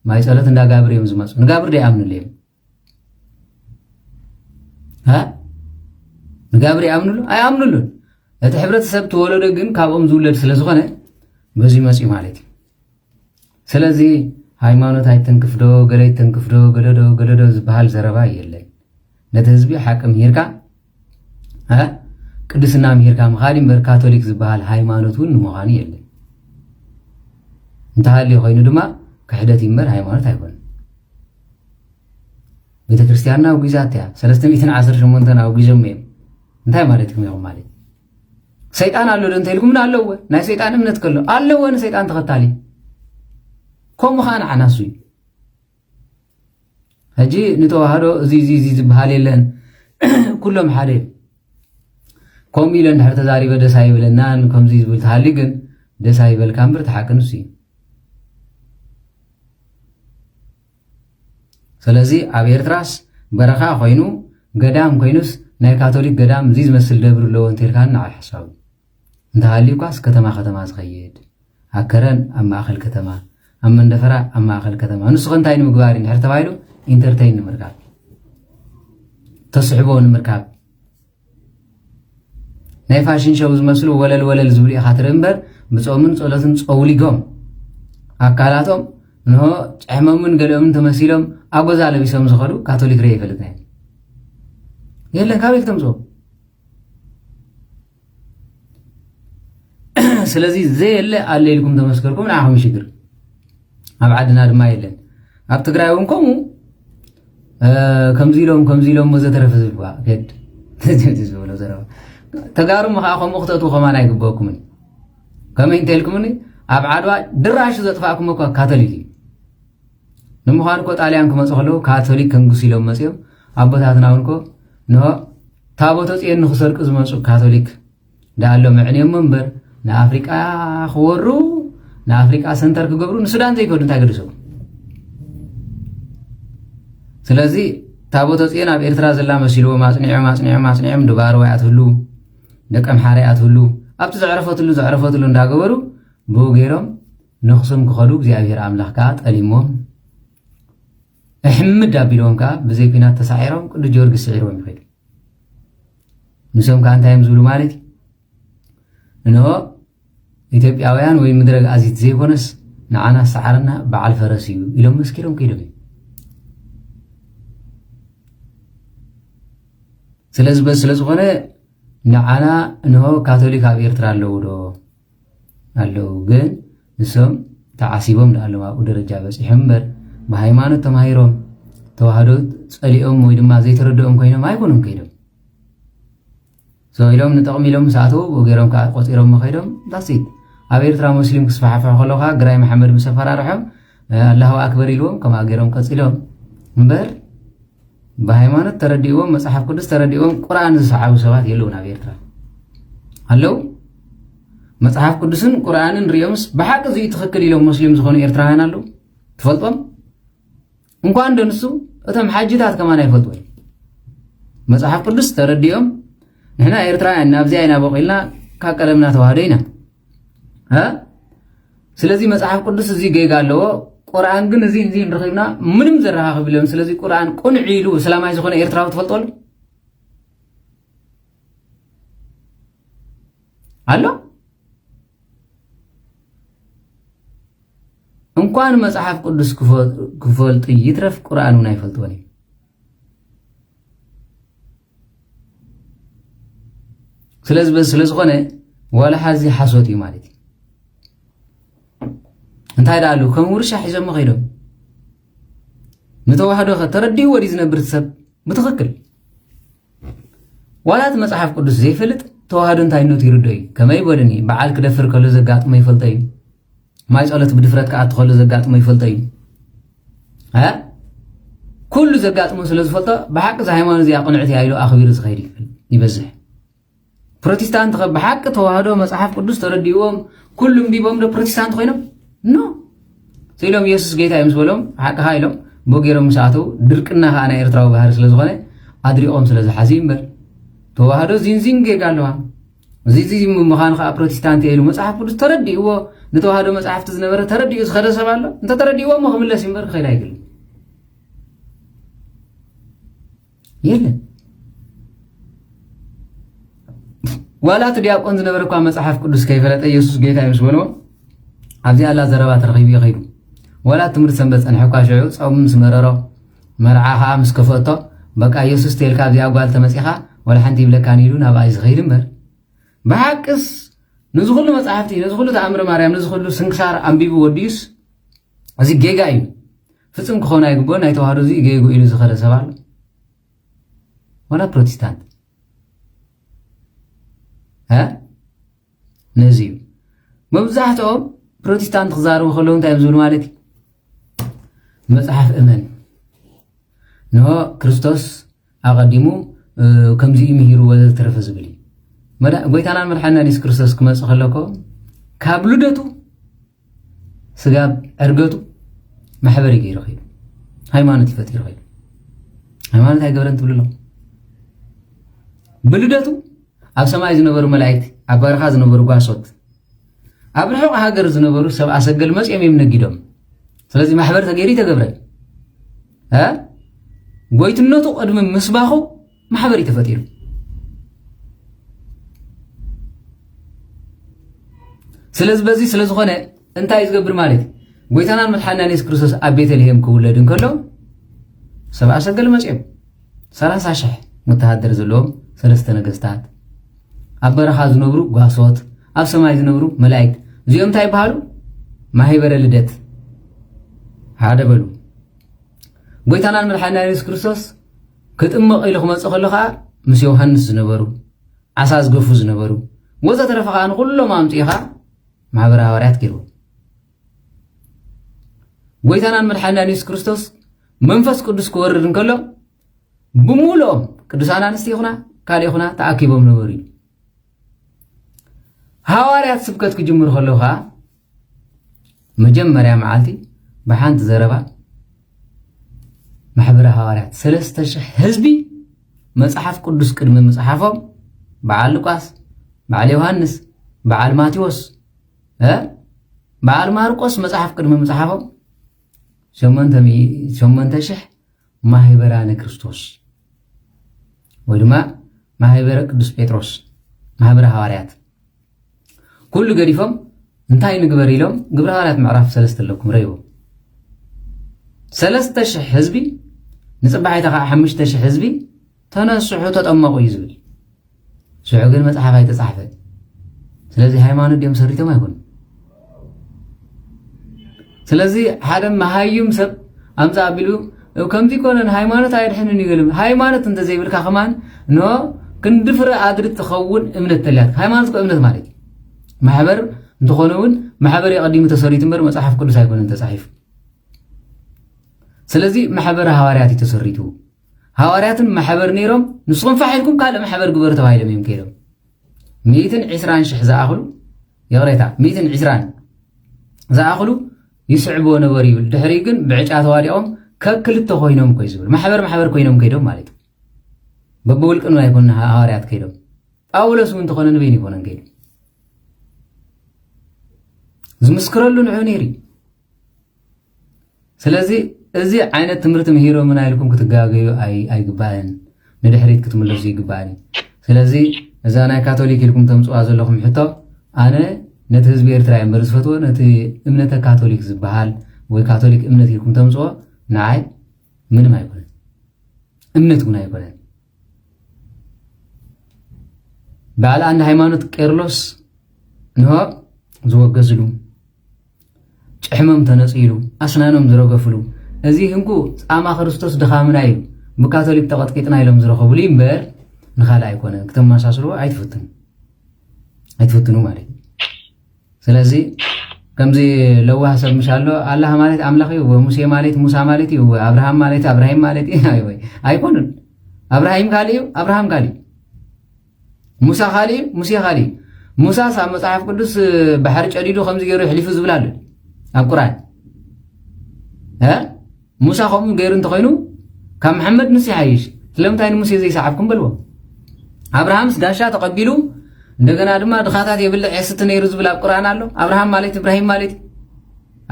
ማይ ጸሎት እንዳጋብር እዮም ዝመጹ። ንጋብር ዶ ይኣምኑሉ እዮም? እ? ንጋብር ይኣምኑሉ? ኣይኣምኑሉን። እቲ ሕብረተሰብ እቲ ወለዶ ግን ካብኦም ዝውለድ ስለ ዝኾነ፣ በዚ መጽኡ ማለት እዩ። ስለዚ ሃይማኖት ኣይትንክፍዶ፣ ገለ ኣይትንክፍዶ፣ ገለዶ፣ ገለዶ ዝበሃል ዘረባ የለን። ነቲ ህዝቢ ሓቂ ምሂርካ፣ እ? ቅድስና ምሂርካ ምኻድ እምበር ካቶሊክ ዝበሃል ሃይማኖት እውን ንምዃኑ የለን። እንተሃልዩ ኮይኑ ድማ ክሕደት እዩ እምበር ሃይማኖት ኣይኮነን። ቤተክርስትያንና ኣውጊዛት እያ። ሰለስተ ሚእትን ዓሰርተ ሸሞንተን ኣውጊዞም እዮም። እንታይ ማለትኩም ኢኹም ማለት? ሰይጣን ኣሎ ዶ እንተኢልኩም፣ ኣለዎ። ናይ ሰይጣን እምነት ከሎ ኣለዎ፣ ንሰይጣን ተኸታሊ። ከምኡ ኸዓ ንዓና እሱ እዩ። ሕጂ ንተዋህዶ እዚ፣ እዚ፣ እዚ ዝበሃል የለን። ኩሎም ሓደ እዮም። ከምኡ ኢለ እንድሕር ተዛሪበ ደስ ኣይብለናን፣ ከምዚ ዝብል ተሃልዩ ግን ደስ ኣይበልካ እምበር፣ እቲ ሓቂ ንሱ እዩ። ስለዚ ኣብ ኤርትራስ በረኻ ኮይኑ፣ ገዳም ኮይኑስ፣ ናይ ካቶሊክ ገዳም እዚ ዝመስል ደብር ኣለዎ እንተልካኒ፣ ንዓይ ሓሳዊ። እንተሃልዩኳስ ከተማ ከተማ ዝኸይድ፣ ኣብ ከረን ኣብ ማእከል ከተማ፣ ኣብ መንደፈራ ኣብ ማእከል ከተማ። ንሱ ኸ እንታይ ንምግባር እዩ እንድሕር ተባሂሉ፣ ኢንተርቴይን ንምርካብ፣ ተስሕቦ ንምርካብ። ናይ ፋሽን ሾው ዝመስሉ ወለል ወለል ዝብሉ ኢኻ ትርኢ እምበር፣ ብጾምን ጸሎትን ጸውሊጎም፣ ኣካላቶም ንሆ ጨሕሞምን ገሊኦምን ተመሲሎም፣ ኣጎዛ ለቢሶም ዝኸዱ ካቶሊክ ርኤ ይፈልጥ ናይ የለን። ካበይ ክተምጽኦ? ስለዚ ዘየለ ኣለ ኢልኩም ተመስከርኩም፣ ንዓኹም ሽግር። ኣብ ዓድና ድማ የለን። ኣብ ትግራይ እውን ከምኡ፣ እ፣ ከምዚ ኢሎም፣ ከምዚ ኢሎም ወዘተረፈ ዝብሉ፣ ከድ ዝበሎ ዘረባ። ተጋሩ እሞ ኸዓ ከምኡ ክተእትዉ ከማን ኣይግበእኩምን። ከመይ እንተ ኢልኩምኒ፣ ኣብ ዓድዋ ድራሹ ዘጥፋእኩም እኮ ካቶሊክ እዩ። ንምዃኑ እኮ ጣልያን ክመጹ ከለዉ ካቶሊክ ከንግሱ ኢሎም መጺኦም፣ ኣቦታትና እውን እኮ ንሆ ታቦተ ጽዮን ንኽሰርቁ ዝመጹ ካቶሊክ ደኣ ኣሎ መዕንዮሞ እምበር፣ ንኣፍሪቃ ክወሩ፣ ንኣፍሪቃ ሰንተር ክገብሩ፣ ንሱዳን ዘይከዱ እንታይ ገድሶም? ስለዚ ታቦተ ጽዮን ኣብ ኤርትራ ዘላ መሲልዎም ኣጽኒዖም፣ ኣጽኒዖም፣ ኣጽኒዖም፣ ድባርዋ እያ ትህሉ፣ ደቀምሓረ እያ ትህሉ፣ ኣብቲ ዘዕረፈትሉ፣ ዘዕረፈትሉ እንዳገበሩ ብኡ ገይሮም ነኽሶም ክኸዱ እግዚኣብሔር ኣምላኽ ከኣ ጠሊሞም፣ እሕምድ ኣቢልዎም ከኣ ብዘይ ኲናት ተሳዒሮም ቅዱስ ጊዮርጊስ ስዒርዎም ይኸዱ። ንሶም ከኣ እንታይ እዮም ዝብሉ ማለት እዩ? እንሆ ኢትዮጵያውያን ወይ ምድረ ኣዚት ዘይኮነስ ንዓና ዝሰዓረና በዓል ፈረስ እዩ ኢሎም መስኪሮም ከይዶም እዮም። ስለዚ በዚ ስለ ዝኾነ ንዓና እንሆ ካቶሊክ ኣብ ኤርትራ ኣለዉ ዶ? ኣለዉ። ግን ንሶም ተዓሲቦም ደኣ ኣለዉ ኣብኡ ደረጃ በጺሖም እምበር ብሃይማኖት ተማሂሮም ተዋህዶ ጸሊኦም ወይ ድማ ዘይተረድኦም ኮይኖም ኣይኮኑን ከይዶም። So ኢሎም ንጥቕሚ ኢሎም ምስ ኣተዉ ብኡ ገይሮም ከኣ ቆጺሮም ከይዶም። That's it። ኣብ ኤርትራ ሙስሊም ክስፋሕፍሕ ከሎ ከኣ ግራይ መሓመድ ምስ ኣፈራርሖም፣ እ፣ ኣላሁ ኣክበር ኢልዎም ከምኣ ገይሮም ቀጺሎም። እምበር ብሃይማኖት ተረዲእዎም፣ መጽሓፍ ቅዱስ ተረዲእዎም፣ ቁርኣን ዝሰዓቡ ሰባት የለውን ኣብ ኤርትራ። ኣለዉ? መጽሓፍ ቅዱስን ቁርኣንን ሪኦምስ ብሓቂ እዚ እዩ ትኽክል ኢሎም ሙስሊም ዝኾኑ ኤርትራውያን ኣለዉ? ትፈልጦም? እንኳን ዶ ንሱ፣ እቶም ሓጅታት ከማን ኣይፈልጥዎ እዮም። መጽሓፍ ቅዱስ ተረዲኦም፣ ንሕና ኤርትራውያን ናብዚኣ ኢና በቂልና፣ ካብ ቀደምና ተዋህዶ ኢና። እ? ስለዚ መጽሓፍ ቅዱስ እዚ ጌጋ ኣለዎ፣ ቁርኣን ግን እዚ፣ እዚ ንረኺብና ምንም ዘረኻኽብ የለን። ስለዚ ቁርኣን ቅኑዕ ኢሉ እስላማይ ዝኾነ ኤርትራዊ ትፈልጦ ኣሎ? ኣሎ? እንኳን መጽሓፍ ቅዱስ ክፈ-፣ ክፈልጡ ይትረፍ ቁርኣን እውን ኣይፈልጥዎን እዮም። ስለዚ በዚ ስለ ዝኾነ ዋላ ሓዚ ሓሶት እዩ ማለት እዩ። እንታይ ደኣ ኣሉ ከም ውርሻ ሒዞሞ ከይዶም። ንተዋህዶ ኸ ተረዲእዎ ድዩ ዝነብር እቲ ሰብ? ብትኽክል። ዋላ እቲ መጽሓፍ ቅዱስ ዘይፈልጥ ተዋህዶ እንታይነቱ ይርዶ እዩ። ከመይ በሉኒ፣ በዓል ክደፍር ከሎ ዘጋጥሞ ይፈልጦ እዩ። ማይ ጸሎት ብድፍረት ክኣቱ ከሎ ዘጋጥሞ ይፈልጦ እዩ። እ? ኩሉ ዘጋጥሞ ስለ ዝፈልጦ፣ ብሓቂ እዛ ሃይማኖት እዚኣ ቅንዕቲ እያ ኢሉ ኣኽቢሩ ዝኸይድ ይበዝሕ። ፕሮቴስታንት ኸ ብሓቂ ተዋህዶ መጽሓፍ ቅዱስ ተረዲእዎም ኩሉ እንቢቦም ዶ ፕሮቴስታንት ኮይኖም? ኖ። ስኢሎም ኢየሱስ ጌታ እዩ ምስ በሎም፣ ሓቅኻ ኢሎም፣ ብኡ ገይሮም ምስ ኣተዉ፣ ድርቅና ኸኣ ናይ ኤርትራዊ ባህሪ ስለ ዝኾነ፣ ኣድሪቖም ስለ ዝሓዙ እዩ እምበር። ተዋህዶ ዚንዚን ጌጋ ኣለዋ። እዚ፣ እዚ ምዃኑ ኸኣ ፕሮቴስታንት እየ ኢሉ መጽሓፍ ቅዱስ ተረዲእዎ፣ ንተዋህዶ መጽሓፍቲ ዝነበረ ተረዲኡ ዝኸደ ሰብ ኣሎ? እንተ ተረዲእዎ እሞ ክምለስ እዩ እምበር ክኸይድ ኣይክእልን። የለን። ዋላ እቲ ዲያቆን ዝነበረ እኳ መጽሓፍ ቅዱስ ከይፈለጠ ኢየሱስ ጌታ እዩ ምስ በልዎ፣ ኣብዚኣ ኣላ ዘረባ ተረኺቡ እዩ ከይዱ። ዋላ ትምህርቲ ሰንበት ጸንሐ እኳ ሽዑ ጾም ምስ መረሮ፣ መርዓ ኸኣ ምስ ከፍአቶ፣ በቃ ኢየሱስ ተልካ ኣብዚኣ ጓል ተመጺኻ፣ ዋላ ሓንቲ ይብለካን ኢሉ ናብኣ እዩ ዝኸይድ እምበር፣ ብሓቅስ ነዚ ኩሉ መጽሓፍቲ፣ ነዚ ኩሉ ተኣምረ ማርያም፣ ነዚ ኩሉ ስንክሳር ኣንቢቡ ወዲኡስ፣ እዚ ጌጋ እዩ። ፍጹም ክኾን ኣይግቦን። ናይ ተዋህዶ እዚ ጌጉ ኢሉ ዝኸደ ሰብ ኣሎ? ዋላ ፕሮቴስታንት? እ? ነዚ እዩ። መብዛሕትኦም ፕሮቴስታንት ክዛረቡ ከለዉ እንታይ እዮም ዝብሉ ማለት እዩ? መጽሓፍ እመን። ንሆ ክርስቶስ ኣቐዲሙ፣ እ፣ ከምዚ እዩ ምሂሩ ወዘተረፈ ዝብል እዩ። መዳ-፣ ጎይታናን መድሓንናን የሱስ ክርስቶስ ክመጽእ ከሎ እኮ ካብ ልደቱ ስጋብ ዕርገቱ ማሕበር እዩ ገይሩ ኸይዱ። ሃይማኖት እዩ ፈጢሩ ኸይዱ። ሃይማኖት ኣይገበረን ትብሉ ኣለኹም። ብልደቱ ኣብ ሰማይ ዝነበሩ መላእክቲ፣ ኣብ በረኻ ዝነበሩ ጓሶት፣ ኣብ ርሑቕ ሃገር ዝነበሩ ሰብ ኣሰገል መጺኦም እዮም ነጊዶም። ስለዚ ማሕበር ተገይሩ ይተገብረ። እ? ጎይትነቱ ቅድሚ ምስባኹ ማሕበር እዩ ተፈጢሩ። ስለዚ በዚ ስለ ዝኾነ እንታይ እዩ ዝገብር ማለት እዩ? ጎይታናን መድሓንናን የሱስ ክርስቶስ ኣብ ቤተልሔም ክውለድ እንከሎ ሰብኣ ሰገል መጺኦም፣ ሰላሳ ሽሕ ወተሃደር ዘለዎም ሰለስተ ነገስታት፣ ኣብ በረኻ ዝነብሩ ጓሶት፣ ኣብ ሰማይ ዝነብሩ መላእክት፣ እዚኦም እንታይ ይበሃሉ? ማህበረ ልደት። ሓደ በሉ። ጎይታናን መድሓንናን የሱስ ክርስቶስ ክጥመቕ ኢሉ ክመጽእ ከሎ ኸዓ ምስ ዮሃንስ ዝነበሩ፣ ዓሳ ዝገፉ ዝነበሩ፣ ወዘተረፈ ኸዓ ንኹሎም ኣምጺኡ ኸዓ ማሕበረ ሃዋርያት ገይርዎ። ጎይታናን መድሓንናን የሱስ ክርስቶስ መንፈስ ቅዱስ ክወርድ እንከሎ ብምሉኦም ቅዱሳን ኣንስቲ ይኹና ካልእ ይኹና ተኣኪቦም ነበሩ እዩ። ሃዋርያት ስብከት ክጅምሩ ከለዉ ኸዓ መጀመርያ መዓልቲ ብሓንቲ ዘረባ ማሕበረ ሃዋርያት ሰለስተ ሽሕ ህዝቢ መጽሓፍ ቅዱስ ቅድሚ ምጽሓፎም በዓል ሉቃስ፣ በዓል ዮሃንስ፣ በዓል ማቴዎስ፣ እ? በዓል ማርቆስ መጽሓፍ ቅድሚ ምጽሓፎም ሸሞንተ ሚእቲ፣ ሸሞንተ ሽሕ ማህበራነ ክርስቶስ ወይ ድማ ማህበረ ቅዱስ ጴጥሮስ፣ ማህበረ ሃዋርያት ኩሉ ገዲፎም እንታይ ንግበር ኢሎም ግብረ ሃዋርያት ምዕራፍ ሰለስተ ኣለኩም ረይቦም። ሰለስተ ሽሕ ህዝቢ ንጽባሒታ ኸዓ ሓሙሽተ ሽሕ ህዝቢ ተነስሑ ተጠመቑ እዩ ዝብል። ሽዑ ግን መጽሓፍ ኣይተጻሕፈ። ስለዚ ሃይማኖት ድዮም ሰሪቶም ኣይኮኑን። ስለዚ ሓደ መሃይም ሰብ ኣምጻእ ኣቢሉ ከምዚ ይኮነን ሃይማኖት ኣየድሕንን እዩ ገለ። ሃይማኖት እንተዘይብልካ ከማን ኖ ክንዲ ፍረ ኣድሪ ትኸውን እምነት ተልያትካ። ሃይማኖት እኮ እምነት ማለት እዩ። ማሕበር እንተኾነ እውን ማሕበር የቐዲሙ ተሰሪቱ እምበር መጽሓፍ ቅዱስ ኣይኮነን ተጻሒፉ። ስለዚ ማሕበረ ሃዋርያት እዩ ተሰሪቱ። ሃዋርያትን ማሕበር ነይሮም፣ ንስኹም ፋሕ ኢልኩም ካልእ ማሕበር ግበሩ ተባሂሎም እዮም ከይዶም። ሚእትን ዕስራን ሽሕ ዝኣኽሉ፣ ይቕሬታ፣ ሚእትን ዕስራን ዝኣኽሉ ይስዕብዎ ነበሩ ይብል። ድሕሪኡ ግን ብዕጫ ተዋዲቖም ከክልተ ኮይኖም እኮ እዩ ዝብል። ማሕበር ማሕበር ኮይኖም ከይዶም ማለት እዩ። በብውልቅን ኣይኮነ ሃዋርያት ከይዶም። ጳውሎስ እውን እንተኾነ ንበይኑ ኣይኮነን ከይዱ። ዝምስክረሉ ንዑ ነይሩ እዩ። ስለዚ እዚ ዓይነት ትምህርቲ ምሂሮምና ኢልኩም ክትጋገዩ ኣይ-፣ ኣይግባእን። ንድሕሪት ክትምለሱ ይግባእን። ስለዚ እዛ ናይ ካቶሊክ ኢልኩም ተምጽዋ ዘለኹም ሕቶ፣ ኣነ ነቲ ህዝቢ ኤርትራ እየ እምበር ዝፈትዎ፣ ነቲ እምነተ ካቶሊክ ዝበሃል ወይ ካቶሊክ እምነት ኢልኩም ተምጽዎ ንዓይ ምንም ኣይኮነን። እምነት እውን ኣይኮነን። በዓል ኣንድ ሃይማኖት ቄርሎስ ንሆ ዝወገዝሉ፣ ጭሕሞም ተነጺሉ፣ ኣስናኖም ዝረገፍሉ፣ እዚ ህንቁ ጻማ ክርስቶስ ድኻምና እዩ፣ ብካቶሊክ ተቐጥቂጥና ኢሎም ዝረኸብሉ እዩ እምበር ንኻልእ ኣይኮነን። ክተመሳስልዎ ኣይትፍትኑ። ኣይትፍትኑ ማለት እዩ። ስለዚ ከምዚ ለዋህ ሰብ ምሽ ኣሎ፣ ኣላህ ማለት ኣምላኽ እዩ፣ ሙሴ ማለት ሙሳ ማለት እዩ፣ ኣብርሃም ማለት ኣብራሂም ማለት እዩ። ኣይ ወይ፣ ኣይኮኑን። ኣብራሂም ካልእ እዩ፣ ኣብርሃም ካልእ እዩ። ሙሳ ካልእ እዩ፣ ሙሴ ካልእ እዩ። ሙሳስ ኣብ መጽሓፍ ቅዱስ ባሕሪ ጨዲዱ ከምዚ ገይሩ የሕሊፉ ዝብል ኣሎ ኣብ ቁርኣን። እ? ሙሳ ከምኡ ገይሩ እንተኾይኑ ካብ መሓመድ ንሱ ይሓይሽ። ስለምንታይ ንሙሴ ዘይሰዓብኩም በልዎ። ኣብርሃምስ ጋሻ ተቐቢሉ እንደገና ድማ ድኻታት የብልዕ የስቲ ነይሩ ዝብል ኣብ ቁርኣን ኣሎ። ኣብርሃም ማለት ኢብራሂም ማለት እዩ።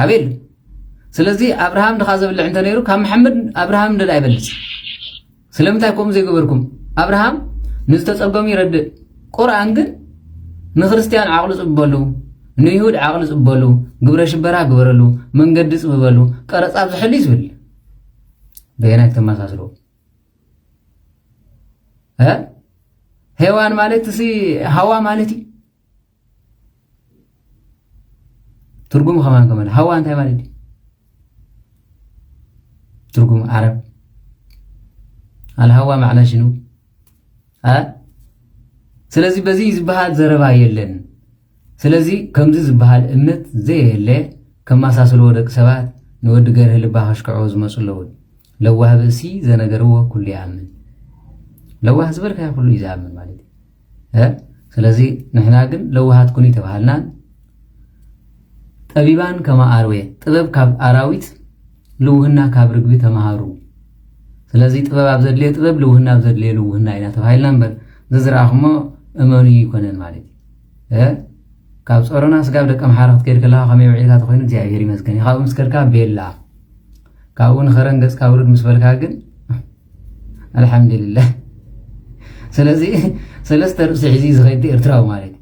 ኣቤል። ስለዚ ኣብርሃም ድኻ ዘብልዕ እንተ ነይሩ ካብ መሓመድ ኣብርሃም እንደ ኣይበልጽ። ስለምንታይ ከምኡ ዘይገበርኩም? ኣብርሃም ንዝተጸገሙ ይረድእ። ቁርኣን ግን ንክርስትያን ዓቕሉ ጽብበሉ፣ ንይሁድ ዓቕሊ ጽብበሉ፣ ግብረ ሽበራ ግበረሉ፣ መንገዲ ጽብበሉ፣ ቀረጻ ብዝሕሉ እዩ ዝብል። በየናይ ክተመሳስሎ? እ? ሄዋን ማለት እሲ ሃዋ ማለት እዩ። ትርጉሙ ከማን ከማን ሃዋ እንታይ ማለት እዩ? ትርጉም ዓረብ ኣልሃዋ ማዕና ሽኑ ኣ ስለዚ በዚ ዝበሃል ዘረባ የለን። ስለዚ ከምዚ ዝበሃል እምነት ዘየለ ከማሳስልዎ ደቂ ሰባት ንወዲ ገርህ ልባ ከሽክዕዎ ዝመፁ ኣለዉ። ለዋህ ብእሲ ዘነገርዎ ኩሉ ይኣምን። ለዋህ ዝበልካዮ ኩሉ እዩ ዝኣምን ማለት እዩ። እ? ስለዚ ንሕና ግን ለዋሃት ኩኑ ተባሃልናን ጠቢባን ከማ ኣርዌ ጥበብ ካብ ኣራዊት ልውህና ካብ ርግቢ ተማሃሩ። ስለዚ ጥበብ ኣብ ዘድልየ ጥበብ ልውህና ኣብ ዘድልየ ልውህና ኢና ተባሂልና እምበር ዘዝረኣኹሞ እመኑ ይኮነን ማለት እዩ። እ? ካብ ጾሮና ስጋብ ደቀ ምሓረ ክትከይድ ከለኻ ከመይ ውዒልካ ተኾይኑ እግዚኣብሔር ይመስገን እዩ። ካብኡ ምስ ከድካ ቤላ ካብኡ ንኸረን ገጽካ ውርድ ምስ በልካ ግን ኣልሓምዱሊላህ። ስለዚ ሰለስተ ርእሲ ሒዙ ዝኸይድ ኤርትራዊ ማለት እዩ።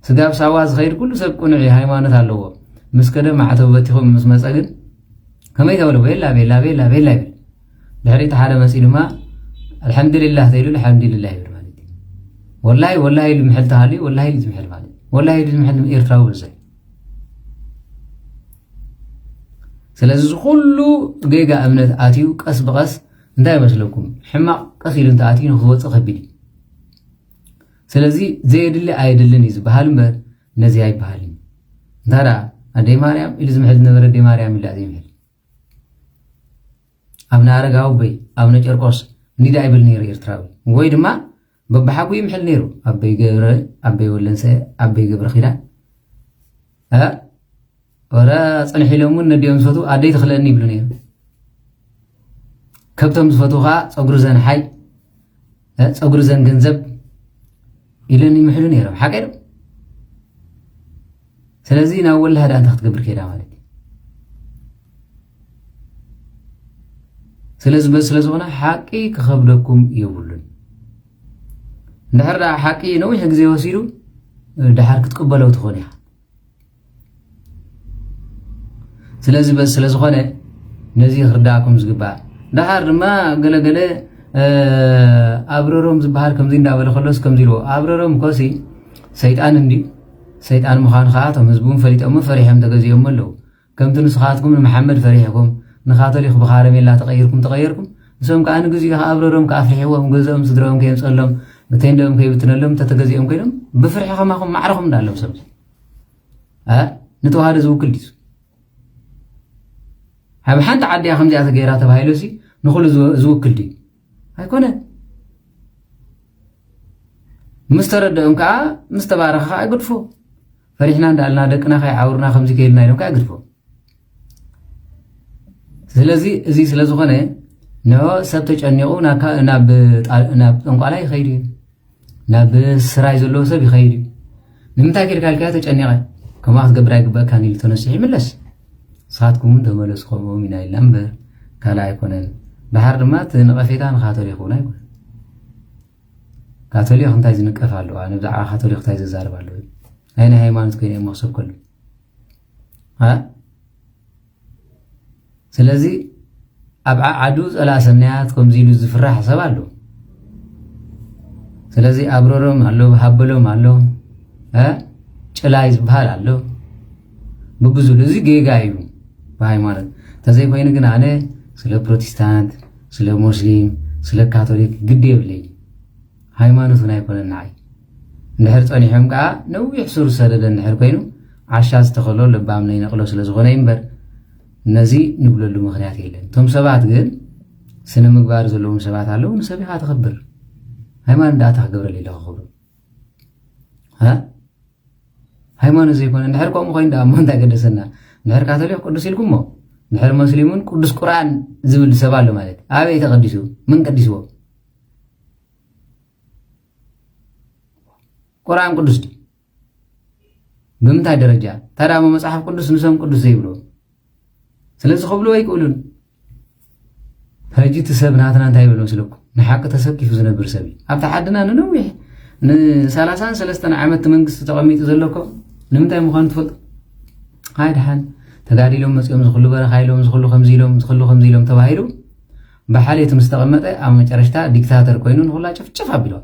ስጋብ ሳዋ ዝኸይድ ኩሉ ሰብ ቅኑዕ ሃይማኖት ኣለዎ። ምስ ከደ ማዕተብ በቲኹ ምስ መጸ ግን ከመይ ተበለ ቤላ ቤላ ቤላ ቤላ ይብል። ድሕሪቲ ሓደ መጺ ድማ ኣልሓምዱሊላህ ተይሉ ኣልሓምዱሊላህ ይብል ማለት እዩ። ወላሂ ወላሂ ኢሉ ምሕል ተሃልዩ ወላሂ ኢሉ ዝምሕል ማለት እዩ። ወላሂ ኢሉ ዝምሕል ኤርትራዊ ብዘይ ስለዚ እዚ ኩሉ ጌጋ እምነት ኣትዩ ቀስ ብቐስ እንታይ ይመስለኩም? ሕማቕ ቀስ ኢሉ እንተኣትዩ ንክወፅእ ከቢድ እዩ። ስለዚ ዘየድሊ ኣየድልን እዩ ዝበሃል እምበር ነዚ ኣይበሃልን እዩ። እንታይ ደኣ ኣደይ ማርያም ኢሉ ዝምሕል ዝነበረ ኣደይ ማርያም ኢሉ ደኣ ዘይምሕል ኣብነ ኣረጋዊ ኣቦይ ኣብነ ጨርቆስ እንዲዳ ይብል ነይሩ ኤርትራዊ ወይ ድማ በብሓቁ ይምሕል ነይሩ ኣበይ ገብረ ኣበይ ወለንሰ ኣበይ ገብረ ኪዳን እ ወረ ጽንሕ ኢሎም እውን ነዲኦም ዝፈትዉ ኣደይ ትኽለኒ ይብሉ ነይሩ። ከብቶም ዝፈትዉ ከዓ ጸጉሪ ዘን ሓይ እ ጸጉሪ ዘን ገንዘብ ኢለን ይምሕሉ ነይሮም ሓቀ ዶ? ስለዚ ናብ ወላህ ዳ እንታይ ክትገብር ከይዳ ማለት እዩ። ስለዚ በዚ ስለ ዝኾነ ሓቂ ክኸብደኩም የብሉን። እንድሕር ዳ ሓቂ ነዊሕ ግዜ ወሲዱ ድሓር ክትቅበለው ትኾን ኢኻ። ስለዚ በዚ ስለ ዝኾነ ነዚ ክርዳእኩም ዝግባእ። ደሓር ድማ ገለገለ ኣብረሮም ዝበሃል ከምዚ እንዳበለ ከሎስ ከምዚ ኢልዎ ኣብረሮም ኮሲ ሰይጣን እንዲ ሰይጣን ምዃኑ ከዓ እቶም ህዝቡን ፈሊጦሞ ፈሪሖም ተገዚኦሞ ኣለዉ። ከምቲ ንስኻትኩም ንመሓመድ ፈሪሕኩም ንካቶሊክ ብኻረሜላ ተቐይርኩም ተቐየርኩም እሶም ከዓ ንግዚኡ ከዓ ኣብረሮም ከኣፍርሕዎም ገዝኦም ስድረኦም ከየምፀሎም ቴንደኦም ከይብትነሎም ተተገዚኦም ኮይኖም ብፍርሒ ከማኹም ማዕረኹም እንዳሎም ሰብ ንተዋህዶ ዝውክል ድዩ? ኣብ ሓንቲ ዓዲ እያ ከምዚኣ ተገይራ ተባሂሉ ሲ ንኹሉ ዝውክል ድዩ? ኣይኮነን። ምስ ተረድኦም ከዓ ምስ ተባረኸ ከዓ ግድፎ። ፈሪሕና እንዳልና ደቅና ከይዓውርና ከምዚ ከይልና ኢሎም ከዓ ግድፎ። ስለዚ እዚ ስለ ዝኾነ ንኦ ሰብ ተጨኒቑ ናብ ጠንቋላ ይኸይድ እዩ። ናብ ስራይ ዘለዎ ሰብ ይኸይድ እዩ። ንምንታይ ከድካ ኢልካ ተጨኒቐ ከምኣ ክትገብር ኣይግበእካን ኢሉ ተነሲሑ ይምለስ። ንስኻትኩም እውን ተመለሱ ከምኦም ኢና ኢልና እምበር ካልእ ኣይኮነን። ድሓር ድማ እቲ ነቐፌታ ንካቶሊክ እውን ኣይኮነን። ካቶሊክ እንታይ ዝንቀፍ ኣለዋ? ንብዛዕባ ካቶሊክ እንታይ ዘዛርብ ኣለዎ? ናይ ናይ ሃይማኖት ኮይነ እሞ ክሰብከሉ ስለዚ ኣብ ዓዓዱ ጸላእ ሰናያት ከምዚ ኢሉ ዝፍራሕ ሰብ ኣሎ። ስለዚ ኣብረሮም ኣሎ፣ ሃበሎም ኣሎ፣ እ? ጭላይ ዝበሃል ኣሎ። ብብዙሉ እዚ ጌጋ እዩ ብሃይማኖት። እንተዘይኮይኑ ግን ኣነ ስለ ፕሮቴስታንት፣ ስለ ሞስሊም፣ ስለ ካቶሊክ ግዲ የብለይ። ሃይማኖት እውን ኣይኮነን ንዓይ። እንድሕር ጸኒሖም ከዓ ነዊሕ ሱር ዝሰደደ እንድሕር ኮይኑ ዓሻ ዝተኸሎ ለባም ነይነቕሎ ስለ ዝኾነ እዩ እምበር ነዚ ንብለሉ ምኽንያት የለን። እቶም ሰባት ግን ስነ ምግባር ዘለዎም ሰባት ኣለዉ። ንሰብ ኢኻ ተኽብር። ሃይማኖት ደኣ እንታይ ክገብረሉ ኢለ ክኽብሮ? ሃ? ሃይማኖት ዘይኮነ እንድሕር ከምኡ ኮይኑ ደኣ እሞ እንታይ ገደሰና? እንድሕር ካቶሊክ ቅዱስ ኢልኩሞ እንድሕር መስሊሙን ቅዱስ ቁርኣን ዝብል ሰብ ኣሎ ማለት ኣበይ ተቐዲሱ? ምን ቀዲስዎ? ቁርኣን ቅዱስ ድዩ? ብምንታይ ደረጃ? ታዲያ እሞ መጽሓፍ ቅዱስ ንሶም ቅዱስ ዘይብልዎ? ስለዚ ክብልዎ ኣይክእሉን። ሕጂ እቲ ሰብ ናትና እንታይ ይብል መስለኩም? ንሓቂ ተሰኪፉ ዝነብር ሰብ እዩ። ኣብቲ ዓድና ንነዊሕ ንሰላሳን ሰለስተን ዓመት እቲ መንግስቲ ተቐሚጡ ዘሎ እኮ ንምንታይ ምዃኑ ትፈልጡ? ኣይ ደሓን ተጋዲሎም መፂኦም ዝኽሉ በረኻ ኢሎም ዝኽሉ ከምዚ ኢሎም ዝኽሉ ከምዚ ኢሎም ተባሂሉ ብሓልዮት ምስ ተቐመጠ ኣብ መጨረሽታ ዲክታተር ኮይኑ ንኹላ ጭፍጭፍ ኣቢልዋ።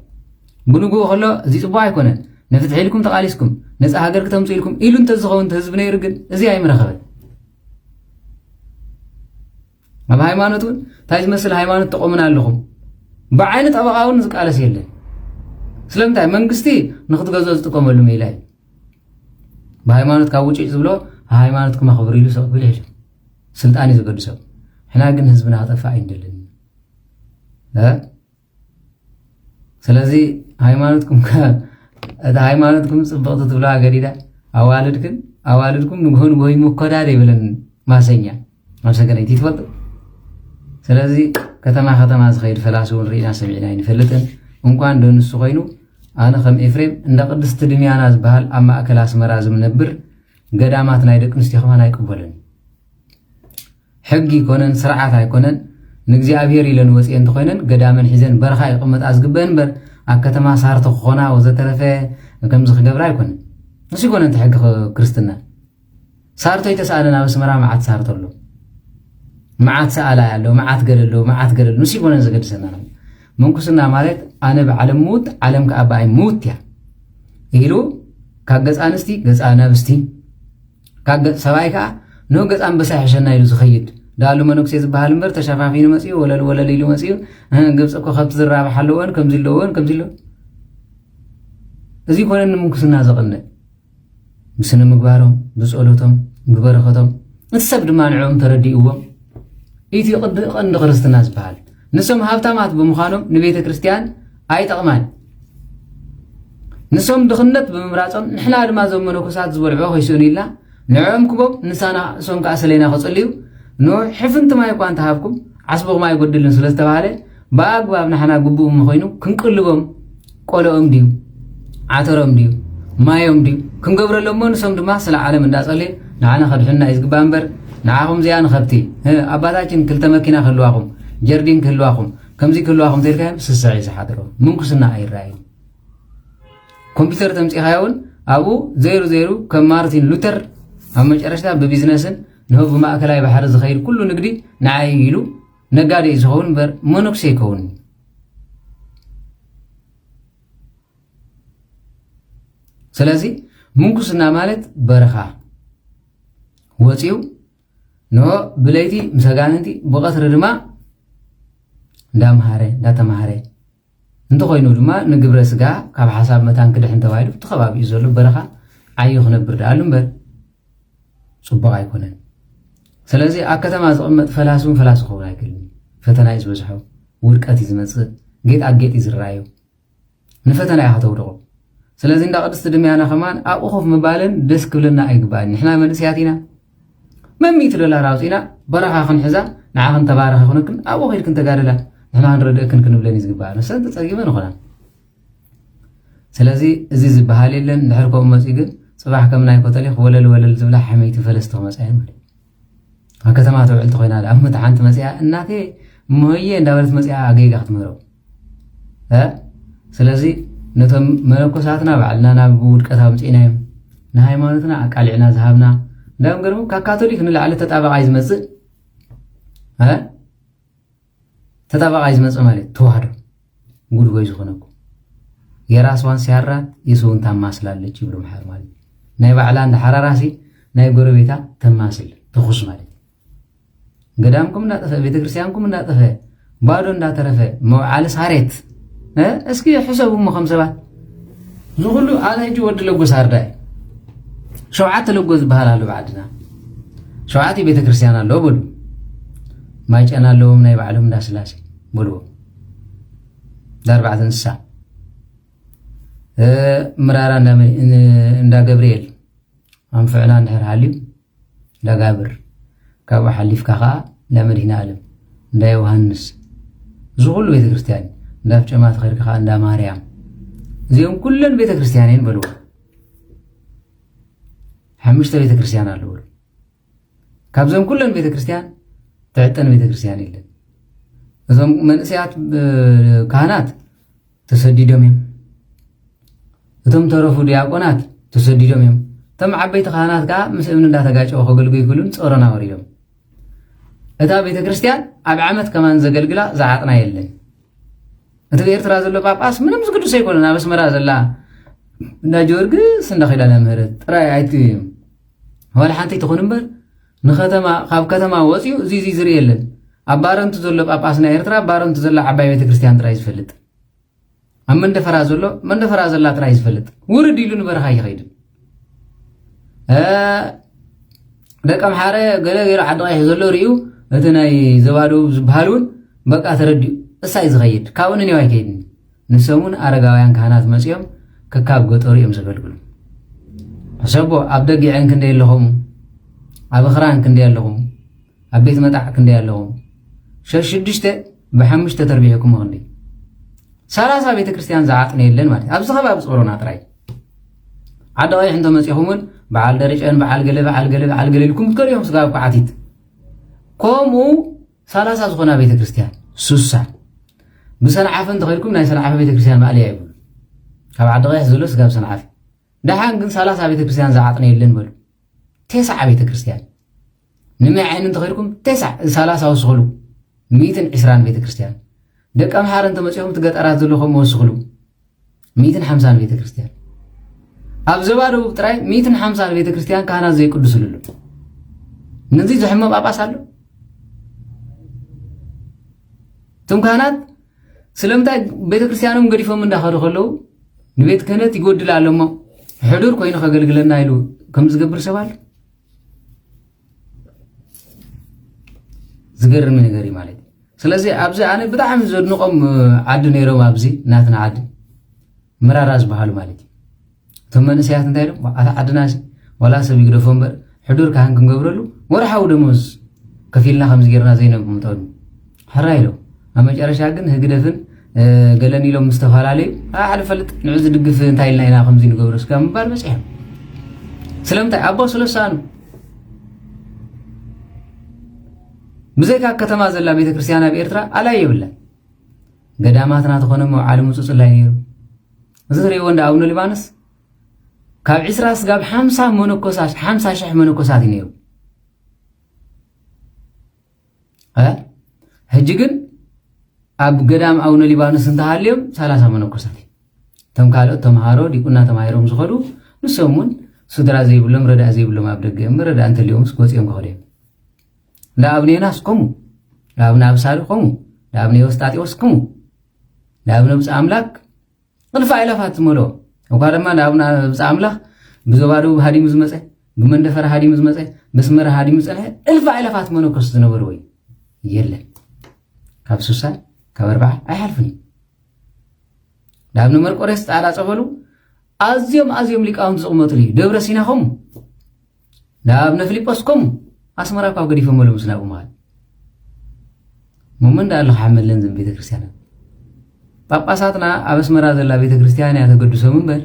ብንግኡ ከሎ እዚ ጽቡቕ ኣይኮነን፣ ንፍትሒ ኢልኩም ተቓሊስኩም፣ ነጻ ሃገር ክተምጽኡ ኢልኩም ኢሉ እንተዝኸውን እቲ ህዝቢ ነይሩ ግን እዚ ኣይምረኸበን። ኣብ ሃይማኖት እውን እንታይ ዝመስል ሃይማኖት ተቆሙና ኣለኹም? ብዓይኒ ጠበቓ እውን ዝቃለስ የለን። ስለምንታይ? መንግስቲ ንክትገዝኦ ዝጥቀመሉ ሜላ እዩ። ብሃይማኖት ካብ ውጭ ዝብሎ ሃይማኖትኩም ኣኽብሩ ኢሉ ሰብ ክብል ይሕሸ። ስልጣን እዩ ዝገድሶ። ሕና ግን ህዝብና ክጠፍእ ኣይንደልን። እ? ስለዚ ሃይማኖትኩም ከ-፣ እታ ሃይማኖትኩም ጽብቕቲ ትብለዋ ገዲዳ ኣዋልድክን ኣዋልድኩም ንግሆ ንግሆ ይምኮዳድ ይብለን ማሰኛ ኣብ ሰገነይቲ ትፈልጡ። ስለዚ ከተማ ከተማ ዝኸይድ ፈላሲ እውን ርኢና ሰሚዕና ኣይንፈልጥን። እንኳን ዶ ንሱ ኮይኑ ኣነ ከም ኤፍሬም እንዳ ቅድስቲ ድምያና ዝበሃል ኣብ ማእከል ኣስመራ ዝምነብር ገዳማት ናይ ደቂ ኣንስትዮ ከማን ኣይቅበልን። ሕጊ ኣይኮነን፣ ስርዓት ኣይኮነን። ንእግዚኣብሔር ኢለን ወፅኤ እንተኮይነን ገዳመን ሒዘን በረኻ ይቕመጣ ዝግበአን እምበር ኣብ ከተማ ሳርቶ ክኾና ወዘተረፈ ከምዚ ክገብራ ኣይኮነን። ንሱ ይኮነን እቲ ሕጊ ክ-፣ ክርስትና። ሳርቶ ይተሰኣለን ኣብ ኣስመራ መዓት ሳርቶ ኣሎ። መዓት ሰኣላይ ኣሎ፣ መዓት ገለ ኣሎ፣ መዓት ገለ ኣሎ። ንሱ ይኮነን ዘገድሰና። ምንኩስና ማለት ኣነ ብዓለም ምውት፣ ዓለም ከኣ ብኣይ ምውት እያ ኢሉ ካብ ገጽ ኣንስቲ፣ ገጽ ኣናብስቲ፣ ካብ ገጽ ሰብኣይ ከኣ ንኡ ገጽ ኣንበሳ ይሕሸና ኢሉ ዝኸይድ ዳሉ መነኩሴ ዝበሃል እምበር ተሸፋፊኑ መጺኡ፣ ወለል ወለል ኢሉ መጺኡ፣ "እህ፣ ግብጺ እኮ ከብቲ ዝራብሓ ኣለወን፣ ከምዚ ኣለወን፣ ከምዚ ኣለወን." እዚ ይኮነን ንምንኩስና ዘቕንእ። ብስነ ምግባሮም፣ ብጸሎቶም፣ ብበረኸቶም፣ እቲ ሰብ ድማ ንዕኦም ተረዲእዎም። እቲ ቅድ-፣ ቀንዲ ክርስትና ዝበሃል። ንሶም ሃብታማት ብምዃኖም ንቤተ ክርስቲያን ኣይጠቕማን። ንሶም ድኽነት ብምምራጾም፣ ንሕና ድማ እዞም መነኮሳት ዝበልዕዎ ከይስእኑ ኢልና ንዕኦም ክቦም፣ ንሳና እሶም ከኣ ሰሌና ከጸልዩ፣ ኖ ሕፍንቲ ማይ እኳ እንተሃብኩም ዓስብኹም ኣይጎድልን ስለ ዝተባህለ፣ ብኣግባብ ንሕና ግቡእ ምኾይኑ ክንቅልቦም፣ ቆሎኦም ድዩ? ዓተሮም ድዩ? ማዮም ድዩ? ክንገብረሎም እሞ ንሶም ድማ ስለ ዓለም እንዳጸለዩ ንዓና ከድሕኑና እዩ ዝግባእ እምበር፣ ንዓኹም እዚኣ ንኸብቲ፣ እ፣ ኣባታችን ክልተ መኪና ክህልዋኹም፣ ጀርዲን ክህልዋኹም፣ ከምዚ ክህልዋኹም ተልካዮም ስስዕ እዩ ዝሓድሮ። ምንኩስና ኣይረኣይን። ኮምፒውተር ተምጺኻዮ እውን ኣብኡ ዘይሩ ዘይሩ ከም ማርቲን ሉተር ኣብ መጨረሽታ ብቢዝነስን ንህቡ ብማእከላይ ባሕሪ ዝኸይድ ኩሉ ንግዲ ንዓይ ኢሉ ነጋዴ እዩ ዝኸውን እምበር መነኩሴ ይከውን። ስለዚ ምንኩስና ማለት በረኻ ወፂኡ ንሆ ብለይቲ ምስ ኣጋንንቲ ብቐትሪ ድማ እንዳምሃረ እንዳተማሃረ እንተኾይኑ ድማ ንግብረ ስጋ ካብ ሓሳብ መታን ክድሕን ተባሂሉ እቲ ከባቢኡ ዘሎ በረኻ ዓዩ ክነብር ደኣሉ እምበር ጽቡቕ ኣይኮነን። ስለዚ ኣብ ከተማ ዝቕመጥ ፈላሲ እውን ፈላሲ ክኸውን ኣይክእልን እዩ። ፈተና እዩ ዝበዝሖ፣ ውድቀት እዩ ዝመጽእ፣ ጌጣጌጥ እዩ ዝረኣዩ። ንፈተና ኢኻ ተውድቖ። ስለዚ እንዳ ቅድስቲ ድምያና ከማን ኣብኡ ኮፍ ምባልን ደስ ክብለና ኣይግባእን። ንሕና መንእሰያት ኢና። መሚእቲ ዶላር ኣውፂና በረኻ ክንሕዛ ንዓ ክንተባረኸ ክነክን ኣብኡ ከይድክን ተጋደላ ንሕና ክንረድእክን ክንብለን እዩ ዝግባእ። ንሰን ተፀጊመ ንኾና። ስለዚ እዚ ዝበሃል የለን። እንድሕር ከምኡ መፂኡ ግን ፅባሕ ከም ናይ ኮተሌ ወለል ወለል ዝብላ ሓመይቲ ፈለስቲ ክመፃ እየን ማለት እዩ። ኣብ ከተማ ትውዕል ተኾይና ደኣ እሞ እታ ሓንቲ መፂኣ እናቴ እሞየ እንዳበለት መፂኣ ኣገይጋ ክትምህሮ። እ? ስለዚ ነቶም መነኮሳትና ባዕልና ናብ ውድቀት ኣምፂእናዮም፣ ንሃይማኖትና ኣቃሊዕና ዝሃብና። እንዳውም ገርሙ ካብ ካቶሊክ ንላዕሊ ተጣበቓይ ዝመፅእ፣ እ? ተጣበቓይ ዝመፅእ ማለት ተዋህዶ። ጉድ ወይ ዝኾነኩ። የራስዋን ሲያራት የሰውን ታማስላለች ይብሉ ምሓር ማለት እዩ። ናይ ባዕላ እንዳ ሓራራሲ ናይ ጎረቤታ ተማስል፣ ትኹስ ማለት እዩ። ገዳምኩም እንዳጠፈ፣ ቤተክርስትያንኩም እንዳጠፈ፣ ባዶ እንዳተረፈ፣ መውዓሊ ሳሬት። እ? እስኪ ሕሰቡ እሞ ከም ሰባት። እዚ ኩሉ ኣነ ሕጂ ወዲ ለጎ ሳርዳ እዩ። ሸውዓተ ለጎ ዝበሃል ኣሎ ብዓድና። ሸውዓተ ቤተክርስትያን ኣለዎ በሉ። ማይጨና ኣለዎም ናይ ባዕሎም እንዳ ስላሴ በልዎ። እንዳ ኣርባዕተ እንስሳ። እ፣ ምራራ እንዳ መ-፣ ን-፣ እንዳ ገብርኤል። ኣንፍዕና እንድሕር ሃልዩ እንዳ ጋብር። ካብኡ ሓሊፍካ ኸዓ እንዳ መድኃኔ ዓለም፣ እንዳ ዮሃንስ። እዚ ኩሉ ቤተክርስትያን እዩ። እንዳ ፍጨማ ተኸድካ ኸዓ እንዳ ማርያም። እዚኦም ኩለን ቤተክርስትያን እየን በልዎ። ሓሙሽተ ቤተክርስትያን ኣለዎ። ካብዞም ኩለን ቤተክርስትያን ትዕጠን ቤተክርስትያን የለን። እዞም መንእሰያት፣ እ፣ ካህናት ተሰዲዶም እዮም። እቶም ተረፉ ዲያቆናት ተሰዲዶም እዮም። እቶም ዓበይቲ ካህናት ከኣ ምስ እምኒ እንዳተጋጨው ከገልጉ ይክእሉን ጾሮና ወሪዶም። እታ ቤተክርስትያን ኣብ ዓመት ከማን ዘገልግላ ዝዓጥና የለን። እቲ ብኤርትራ ዘሎ ጳጳስ ምንም ዝግድሶ ኣይኮነን። ኣብ ኣስመራ ዘላ እንዳ ጊዮርጊስ፣ እንዳ ኪዳነ ምህረት ጥራይ ኣይትእዮም። ዋላ ሓንቲ ትኹን እምበር፣ ንከተማ፣ ካብ ከተማ ወፂኡ እዚ እዚ ዝርኢ የለን። ኣብ ባረንቱ ዘሎ ጳጳስ ናይ ኤርትራ፣ ኣብ ባረንቱ ዘላ ዓባይ ቤተክርስትያን ጥራይ ዝፈልጥ። ኣብ መንደፈራ ዘሎ፣ መንደፈራ ዘላ ጥራይ ዝፈልጥ። ውርድ ኢሉ ንበረኻ ይኸይድን። እ፣ ደቀምሓረ ገለ ገይሩ ዓዲ ቀይሕ ዘሎ ርእዩ፣ እቲ ናይ ዘባደው ዝበሃል እውን በቃ ተረዲኡ። እሳይ ዝኸይድ፣ ካብኡ ንኔው ኣይከይድን። ንሶም እውን ኣረጋውያን ካህናት መጺኦም ከካብ ገጠሩ እዮም ዘገልግሉ። ሕሰቦ፣ ኣብ ደጊዐን ክንደይ ኣለኹም፣ ኣብ እኽራን ክንደይ ኣለኹም፣ ኣብ ቤት መጣዕ ክንደይ ኣለኹም። ሸሽ ሽዱሽተ ብሓሙሽተ ተርቢሕኩም ክንደይ። ሰላሳ ቤተ ክርስቲያን ዝዓጥነ የለን ማለት እዩ። ኣብዚ ከባቢ ጾሮና ጥራይ። ዓዲ ቀይሕ እንተመጺኹም እውን በዓል ደረጨን፣ በዓል ገለ፣ በዓል ገለ፣ በዓል ገለ ኢልኩም ትከዱ ኢኹም ስጋብ ኳዓቲት። ከምኡ ሰላሳ ዝኾና ቤተ ክርስቲያን፣ ሱሳ። ብሰንዓፈ እንተኸድኩም ናይ ሰንዓፈ ቤተ ክርስቲያን ማእለያ ይብሉ። ካብ ዓዲ ቀይሕ ዘሎ ስጋብ ሰንዓፈ። ደሓን ግን ሰላሳ ቤተ ክርስቲያን ዝዓጥነ የለን በሉ። ተስዓ ቤተ ክርስቲያን። ንምይ ዓይኒ እንተኸድኩም ተስዓ፣ ሰላሳ ወስኽሉ። ሚእትን ዕስራን ቤተ ክርስቲያን። ደቀምሓረ እንተመጺኹም እቲ ገጠራት ዘሎ ከምኡ ወስኽሉ። ሚእትን ሓምሳን ቤተ ክርስቲያን። ኣብ ዞባ ደቡብ ጥራይ ሚእትን ሓምሳን ቤተ ክርስቲያን ካህናት ዘይቅድስሉ ኣሎ። ነዚ ዝሕሞ ጳጳስ ኣሎ? እቶም ካህናት ስለምንታይ ቤተ ክርስቲያኖም ገዲፎም እንዳኸዱ ከለዉ ንቤት ክህነት ይጎድል ኣሎ እሞ ሕዱር ኮይኑ ከገልግለና ኢሉ ከም ዝገብር ሰብ ኣሎ? ዝገርም ነገር እዩ ማለት እዩ። ስለዚ ኣብዚ ኣነ ብጣዕሚ ዘድንቖም ዓዲ ነይሮም፣ ኣብዚ ናትና ዓዲ መራራ ዝበሃሉ ማለት እዩ። እቶም መንእሰያት እንታይ ኢሎም? ኣታ ዓድና ሲ ዋላ ሰብ ይግደፎ እምበር ሕዱር ካህን ክንገብረሉ ወርሓዊ ደሞዝ ከፊልና ከምዚ ጌርና ዘይነምጠሉ ሕራ ኢሎም። ኣብ መጨረሻ ግን ህግደፍን፣ እ፣ ገለን ኢሎም ምስ ተፈላለዩ፣ "ኣሕ፣ ንፈልጥ፣ ንዑ ዝድግፍ እንታይ ኢልና ኢና ከምዚ ንገብሮ እስከ?" ምባል በጺሖም። ስለምንታይ? ኣቦ ስለሳኑ። ብዘይካ ከተማ ዘላ ቤተ ክርስቲያን ኣብ ኤርትራ ኣላይ የብላን። ገዳማትና ተኾነ መውዓሊ ምጹ ጽላይ ነይሩ። እዚ ትርእይዎ እንዳ ኣቡነ ሊባኖስ ካብ ዕስራ ስጋብ ሓምሳ መነኮሳት፣ ሓምሳ ሽሕ መነኮሳት እዩ ነይሩ። እ? ሕጂ ግን ኣብ ገዳም ኣቡነ ሊባኖስ እንተሃልዮም ሰላሳ መነኮሳት እዮም። እቶም ካልኦት ተምሃሮ ዲቁና ተማሂሮም ዝኸዱ ንሶም እውን ስድራ ዘይብሎም፣ ረዳእ ዘይብሎም ኣብ ደገ እዮም። ረዳእ እንተልዮምስ ክወጽኦም ክኸዱ እዮም። እንዳ ኣብነ ዮናስ ከምኡ፣ እንዳ ኣብነ ኣብሳሪ ከምኡ፣ እንዳ ኣብነ ዮስጣጢዎስ ከምኡ፣ እንዳ ኣብነ ብፁዕ ኣምላክ እልፊ ኣእላፋት ዝመልኦ። እኳ ድማ እንዳ ኣብነ ብፁዕ ኣምላክ ብዞባ ደቡብ ሃዲሙ ዝመጸ፣ ብመንደፈራ ሃዲሙ ዝመጸ፣ በስመራ ሃዲሙ ዝጸንሐ እልፊ ኣእላፋት መነኮስ ዝነበርዎ እዩ። የለን። ካብ ሱሳ፣ ካብ ኣርባዓ ኣይሓልፍን እዩ። እንዳ ኣብነ መርቆሬዎስ ጻዕዳ ጸበሉ ኣዝዮም፣ ኣዝዮም ሊቃውንቲ ዝቕመጥሉ እዩ። ደብረ ሲና ከምኡ። እንዳ ኣብነ ፊልጶስ ከምኡ። ኣስመራ እኳ ገዲፎም ኣለዉ ምስ ናብኡ ምኻድ። እሞ መን ደኣ ኣሎ ክሓመለን ዘን ቤተ ክርስቲያናት? ጳጳሳትና ኣብ ኣስመራ ዘላ ቤተ ክርስቲያን እያ ተገድሶም እምበር፣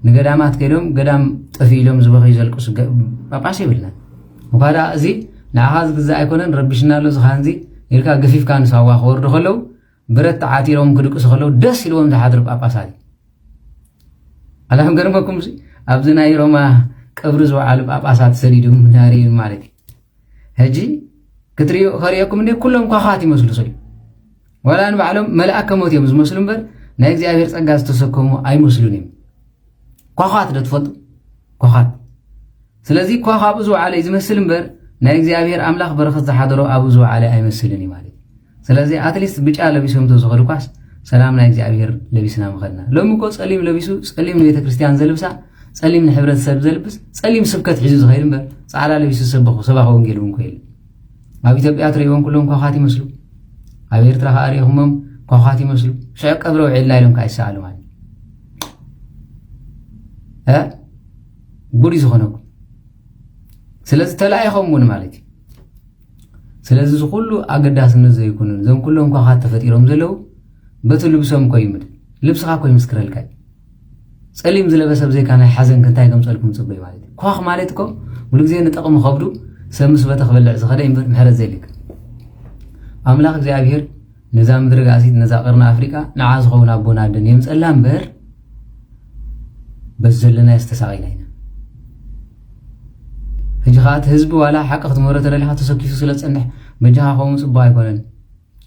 ንገዳማት ከይዶም ገዳም ጠፊኡ ኢሎም ዝበኽዩ ዘልቅሱ ገ-፣ ጳጳስ የብልናን። እኳ ደኣ እዚ ንዓኻ ዝግዛእ ኣይኮነን፣ ረቢሽና ኣሎ እዚ ካህንዚ ኢልካ ገፊፍካ ንሳዋ ክወርዱ ከለዉ፣ ብረት ተዓቲሮም ክድቅሱ ከለዉ ደስ ኢልዎም ዝሓድሩ ጳጳሳት እዩ። ኣላም ገርመኩም ሲ ኣብዚ ናይ ሮማ ቀብሪ ዝወዓሉ ጳጳሳት ሰዲዶም ናርዩን ማለት እዩ። ሕጂ ክትሪኡ፣ ከርእየኩም እንደ ኩሎም ኳኻት ይመስሉ ሰብ። ዋላ ንባዕሎም መልኣከ ሞት እዮም ዝመስሉ እምበር ናይ እግዚኣብሔር ጸጋ ዝተሰከሙ ኣይመስሉን እዮም። ኳኻት ዶ ትፈልጡ? ኳኻት። ስለዚ ኳኽ ኣብኡ ዝወዓለ እዩ ዝመስል እምበር ናይ እግዚኣብሔር ኣምላኽ በረኸት ዝሓደሮ ኣብኡ ዝወዓለ ኣይመስልን እዩ ማለት እዩ። ስለዚ ኣትሊስት ብጫ ለቢሶም እንተዝኸዱ ኳስ ሰላም ናይ እግዚኣብሔር ለቢስና ምኸድና። ሎሚ እኮ ጸሊም ለቢሱ፣ ጸሊም ንቤተ ክርስቲያን ዘልብሳ፣ ጸሊም ንሕብረተሰብ ዘልብስ፣ ጸሊም ስብከት ሒዙ ዝኸይድ እምበር ጻዕዳ ለቢሱ ዝሰበኹ ሰባኺ ወንጌል እውን እኮ የለን። ኣብ ኢትዮጵያ ትርእይዎም ኩሎም ኳኻት ይመስሉ። ኣብ ኤርትራ ከኣ ርኢኹሞም ኳኻት ይመስሉ። ሽዑ ቀብሪ ውዒልና ኢሎም ከኣ ይሰኣሉ ማለት እዩ። እ? ጉድ እዩ ዝኾነኩም። ስለዚ ተላኢኾም እውን ማለት እዩ። ስለዚ እዚ ኩሉ ኣገዳስነት ዘይኮኑን፣ እዞም ኩሎም ኳኻት ተፈጢሮም ዘለዉ በቲ ልብሶም እኮ ይምድ-፣ ልብስኻ እኮ ይምስክረልካ እዩ። ጸሊም ዝለበሰ ብዘይካ ናይ ሓዘን ክንታይ ከምጸልኩም ጽበይ ማለት እዩ። ኳኽ ማለት እኮ ኩሉ ግዜ ንጠቕሚ ከብዱ ሰብ ምስ በተ ክበልዕ ዝኸደ እምበር ምሕረት ዘይልክ። ኣምላኽ እግዚኣብሔር ነዛ ምድሪ ጋሲት፣ ነዛ ቀርኒ ኣፍሪቃ ንዓ ዝኸውን ኣቦና ኣደን የምጸላ እምበር፣ በዚ ዘለናዮ ዝተሳቒና ኢና። ሕጂ ኸኣ እቲ ህዝቢ ዋላ ሓቂ ክትምህሮ ተደሊኻ ተሰኪፉ ስለ ዝጸንሕ፣ በጃኻ ከምኡ ጽቡቕ ኣይኮነን።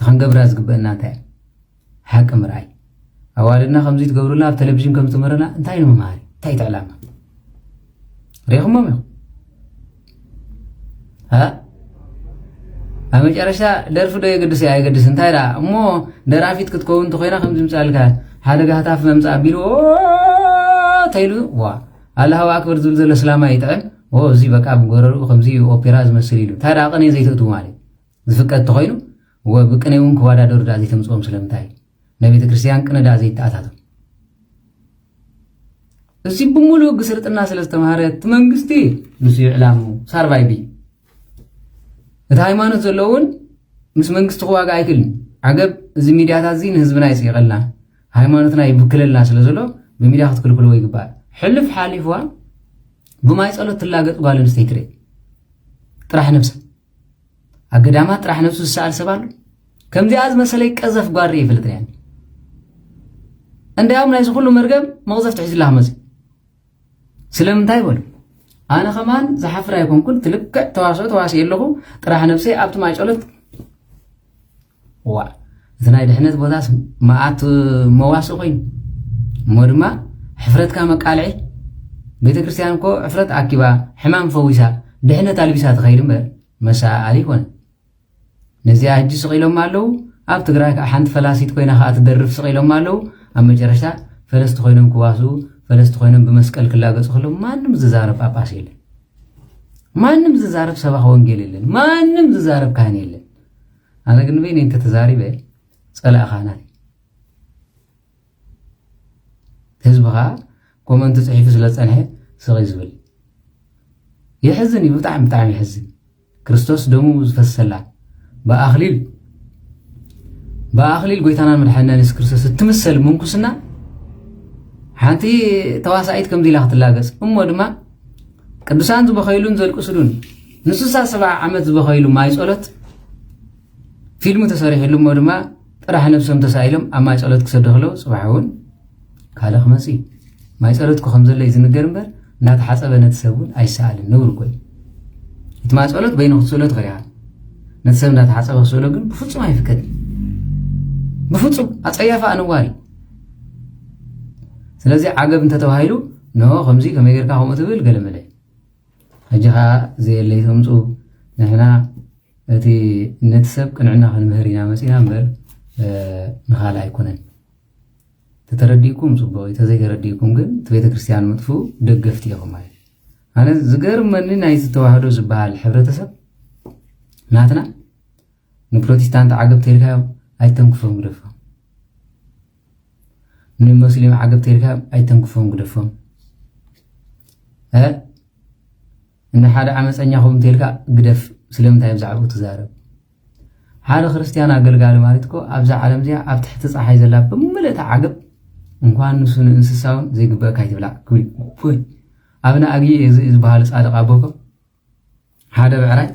ክንገብራ ዝግበእና እንታይ እዩ? ሓቂ ምርኣይ። ኣዋልድና ከምዚ ትገብሩና፣ ኣብ ቴሌቪዥን ከም ትምህርና እንታይ ንምምሃር? እንታይ እቲ ዕላማ? ሪኢኹሞም ኢኹም? እ? ኣብ መጨረሽታ ደርፊ ዶ የገድስ? ኣየገድስ? እንታይ ደኣ እሞ፣ ደራፊት ክትከውን እንተኾይና ከምዚ ምጻልካ፣ ሓደ ጋህታፍ መምጻእ ኣቢሉ፣ "ኦ!" ተይሉ፣ ዋ፣ ኣላሁ ኣክበር ዝብል ዘሎ ስላማ ይጥዕም። ኦ፣ እዚ በቃ ብጎረርኡ ከምዚ ኦፔራ ዝመስል ኢሉ። እንታይ ደኣ ቅኔ ዘይተእትዉ ማለት? ዝፍቀድ ተኾይኑ፣ ወ-፣ ብቅኔ እውን ክወዳደሩ ደኣ ዘይተምጽኦም ስለምንታይ? ናይ ቤተ ክርስቲያን ቅነ ደኣ ዘይተኣታቶም? እዚ ብምሉእ ሕጊ ስርጥና ስለ ዝተምሃረ፣ እቲ መንግስቲ ንሱ እዩ ዕላምኡ፣ ሳርቫይቭ እዩ። እቲ ሃይማኖት ዘሎ እውን ምስ መንግስቲ ክዋጋ ኣይክእልን። ዓገብ፣ እዚ ሚድያታት እዚ ንህዝብና ይጽይቐልና፣ ሃይማኖትና ይብክለልና ስለ ዘሎ፣ ብሚድያ ክትክልክልዎ ይግባእ። ሕልፍ ሓሊፍዋ ብማይ ጸሎት ትላገጽ ጓል ኣንስተይቲ ርእ። ጥራሕ ነብሳ። ኣብ ገዳማት ጥራሕ ነብሱ ዝሰኣል ሰብ ኣሎ። ከምዚኣ ዝመሰለይ ቀዘፍ ጓል ርእ ይፈልጥ ነያ። እንዲያውም ናይዚ ኩሉ መርገም መቕዘፍቲ ሒዙላ ክመጽእ። ስለምንታይ በሉ? ኣነ ከማን ዝሓፍር ኣይኮንኩን። ትልክዕ ተዋስኦ ተዋስኦ ኣለኹ። ጥራሕ ነብሰይ ኣብቲ ማይ ጸሎት። ዋ፣ እቲ ናይ ድሕነት ቦታስ መዓት መዋስእ ኮይኑ። እሞ ድማ ሕፍረትካ መቃልዒ። ቤተ ክርስቲያን እኮ ሕፍረት ኣኪባ፣ ሕማም ፈዊሳ፣ ድሕነት ኣልቢሳ ትኸይድ እምበር መሰኣሊ ይኮነ። ነዚኣ ሕጂ ስቕ ኢሎም ኣለዉ። ኣብ ትግራይ ከዓ ሓንቲ ፈላሲት ኮይና ከዓ ትደርፍ ስቕ ኢሎም ኣለዉ። ኣብ መጨረሽታ ፈለስቲ ኮይኖም ክዋስኡ፣ ፈለስቲ ኮይኖም ብመስቀል ክላገጹ ከለዉ ማንም ዝዛረብ ጳጳስ የለን። ማንም ዝዛረብ ሰባኺ ወንጌል የለን። ማንም ዝዛረብ ካህን የለን። ኣነ ግን በይነይ እንተተዛሪበ ጸላኢ ካህናት እየ። ህዝቢ ኸዓ ኮመንት ጽሒፉ ስለ ዝጸንሐ ስቕ እዩ ዝብል። የሕዝን እዩ፣ ብጣዕሚ፣ ብጣዕሚ የሕዝን። ክርስቶስ ደሙ ዝፈሰላ ብኣኽሊል፣ ብኣኽሊል ጎይታናን መድሓኒናን የሱስ ክርስቶስ እትምሰል ምንኩስና ሓንቲ ተዋሳኢት ከምዚ ኢላ ክትላገጽ። እሞ ድማ ቅዱሳን ዝበኸይሉን ዘልቅስሉን ንስሳ ሰብዓ ዓመት ዝበኸይሉ ማይ ጸሎት ፊልም ተሰሪሕሉ እሞ ድማ ጥራሕ ነብሶም ተሳኢሎም ኣብ ማይ ጸሎት ክሰዱ ከለዉ ጽባሕ እውን ካልእ ክመጽእ እዩ። ማይ ጸሎት እኮ ከም ዘሎ እዩ ዝንገር እምበር እንዳተሓጸበ ነቲ ሰብ እውን ኣይሰኣልን። ነውሪ እኮ እዩ። እቲ ማይ ጸሎት በይኑ ክትስእሎ ትኽእል ኢኻ። ነቲ ሰብ እንዳተሓጸበ ክስእሎ ግን ብፍጹም ኣይፍቀድን። ብፍጹም ኣጸያፊ ኣነዋሪ። ስለዚ ዓገብ እንተተባሂሉ፣ "ኖ፣ ከምዚ ከመይ ጌርካ ከምኡ ትብል?" ገለ መለ። ሕጂ ኸኣ ዘየለይ ተምጽኡ። ንሕና እቲ ነቲ ሰብ ቅንዕና ክንምህር ኢና መጺና እምበር፣ እ፣ ንኻልእ ኣይኮነን። ተተረዲእኩም ጽቡቕ እዩ፣ ተዘይተረዲእኩም ግን እቲ ቤተ ክርስቲያን ምጥፍኡ ደገፍቲ ኢኹም ማለት እዩ። ኣነ ዝገርመኒ ናይዚ ተዋህዶ ዝበሃል ሕብረተሰብ ናትና ንፕሮቴስታንት ዓገብ ተልካዮም ኣይተንክፎም ግደፎም። ንሙስሊም ዓገብ ተልካዮም ኣይተንክፎም ግደፎም። እ? ንሓደ ዓመፀኛ ኹም እንተልካ ግደፍ፣ ስለምንታይ ብዛዕባኡ ትዛረብ? ሓደ ክርስትያን ኣገልጋሊ ማለት እኮ ኣብዛ ዓለም እዚኣ ኣብ ትሕቲ ፀሓይ ዘላ ብምልእታ ዓገብ እንኳን ንሱ ንእንስሳ እውን ዘይግበእካ ኣይትብላዕ ክብል። ወይ ኣብ ንኣብይ እዚ ዝበሃሉ ፃድቕ ኣቦ እኮ ሓደ ብዕራይ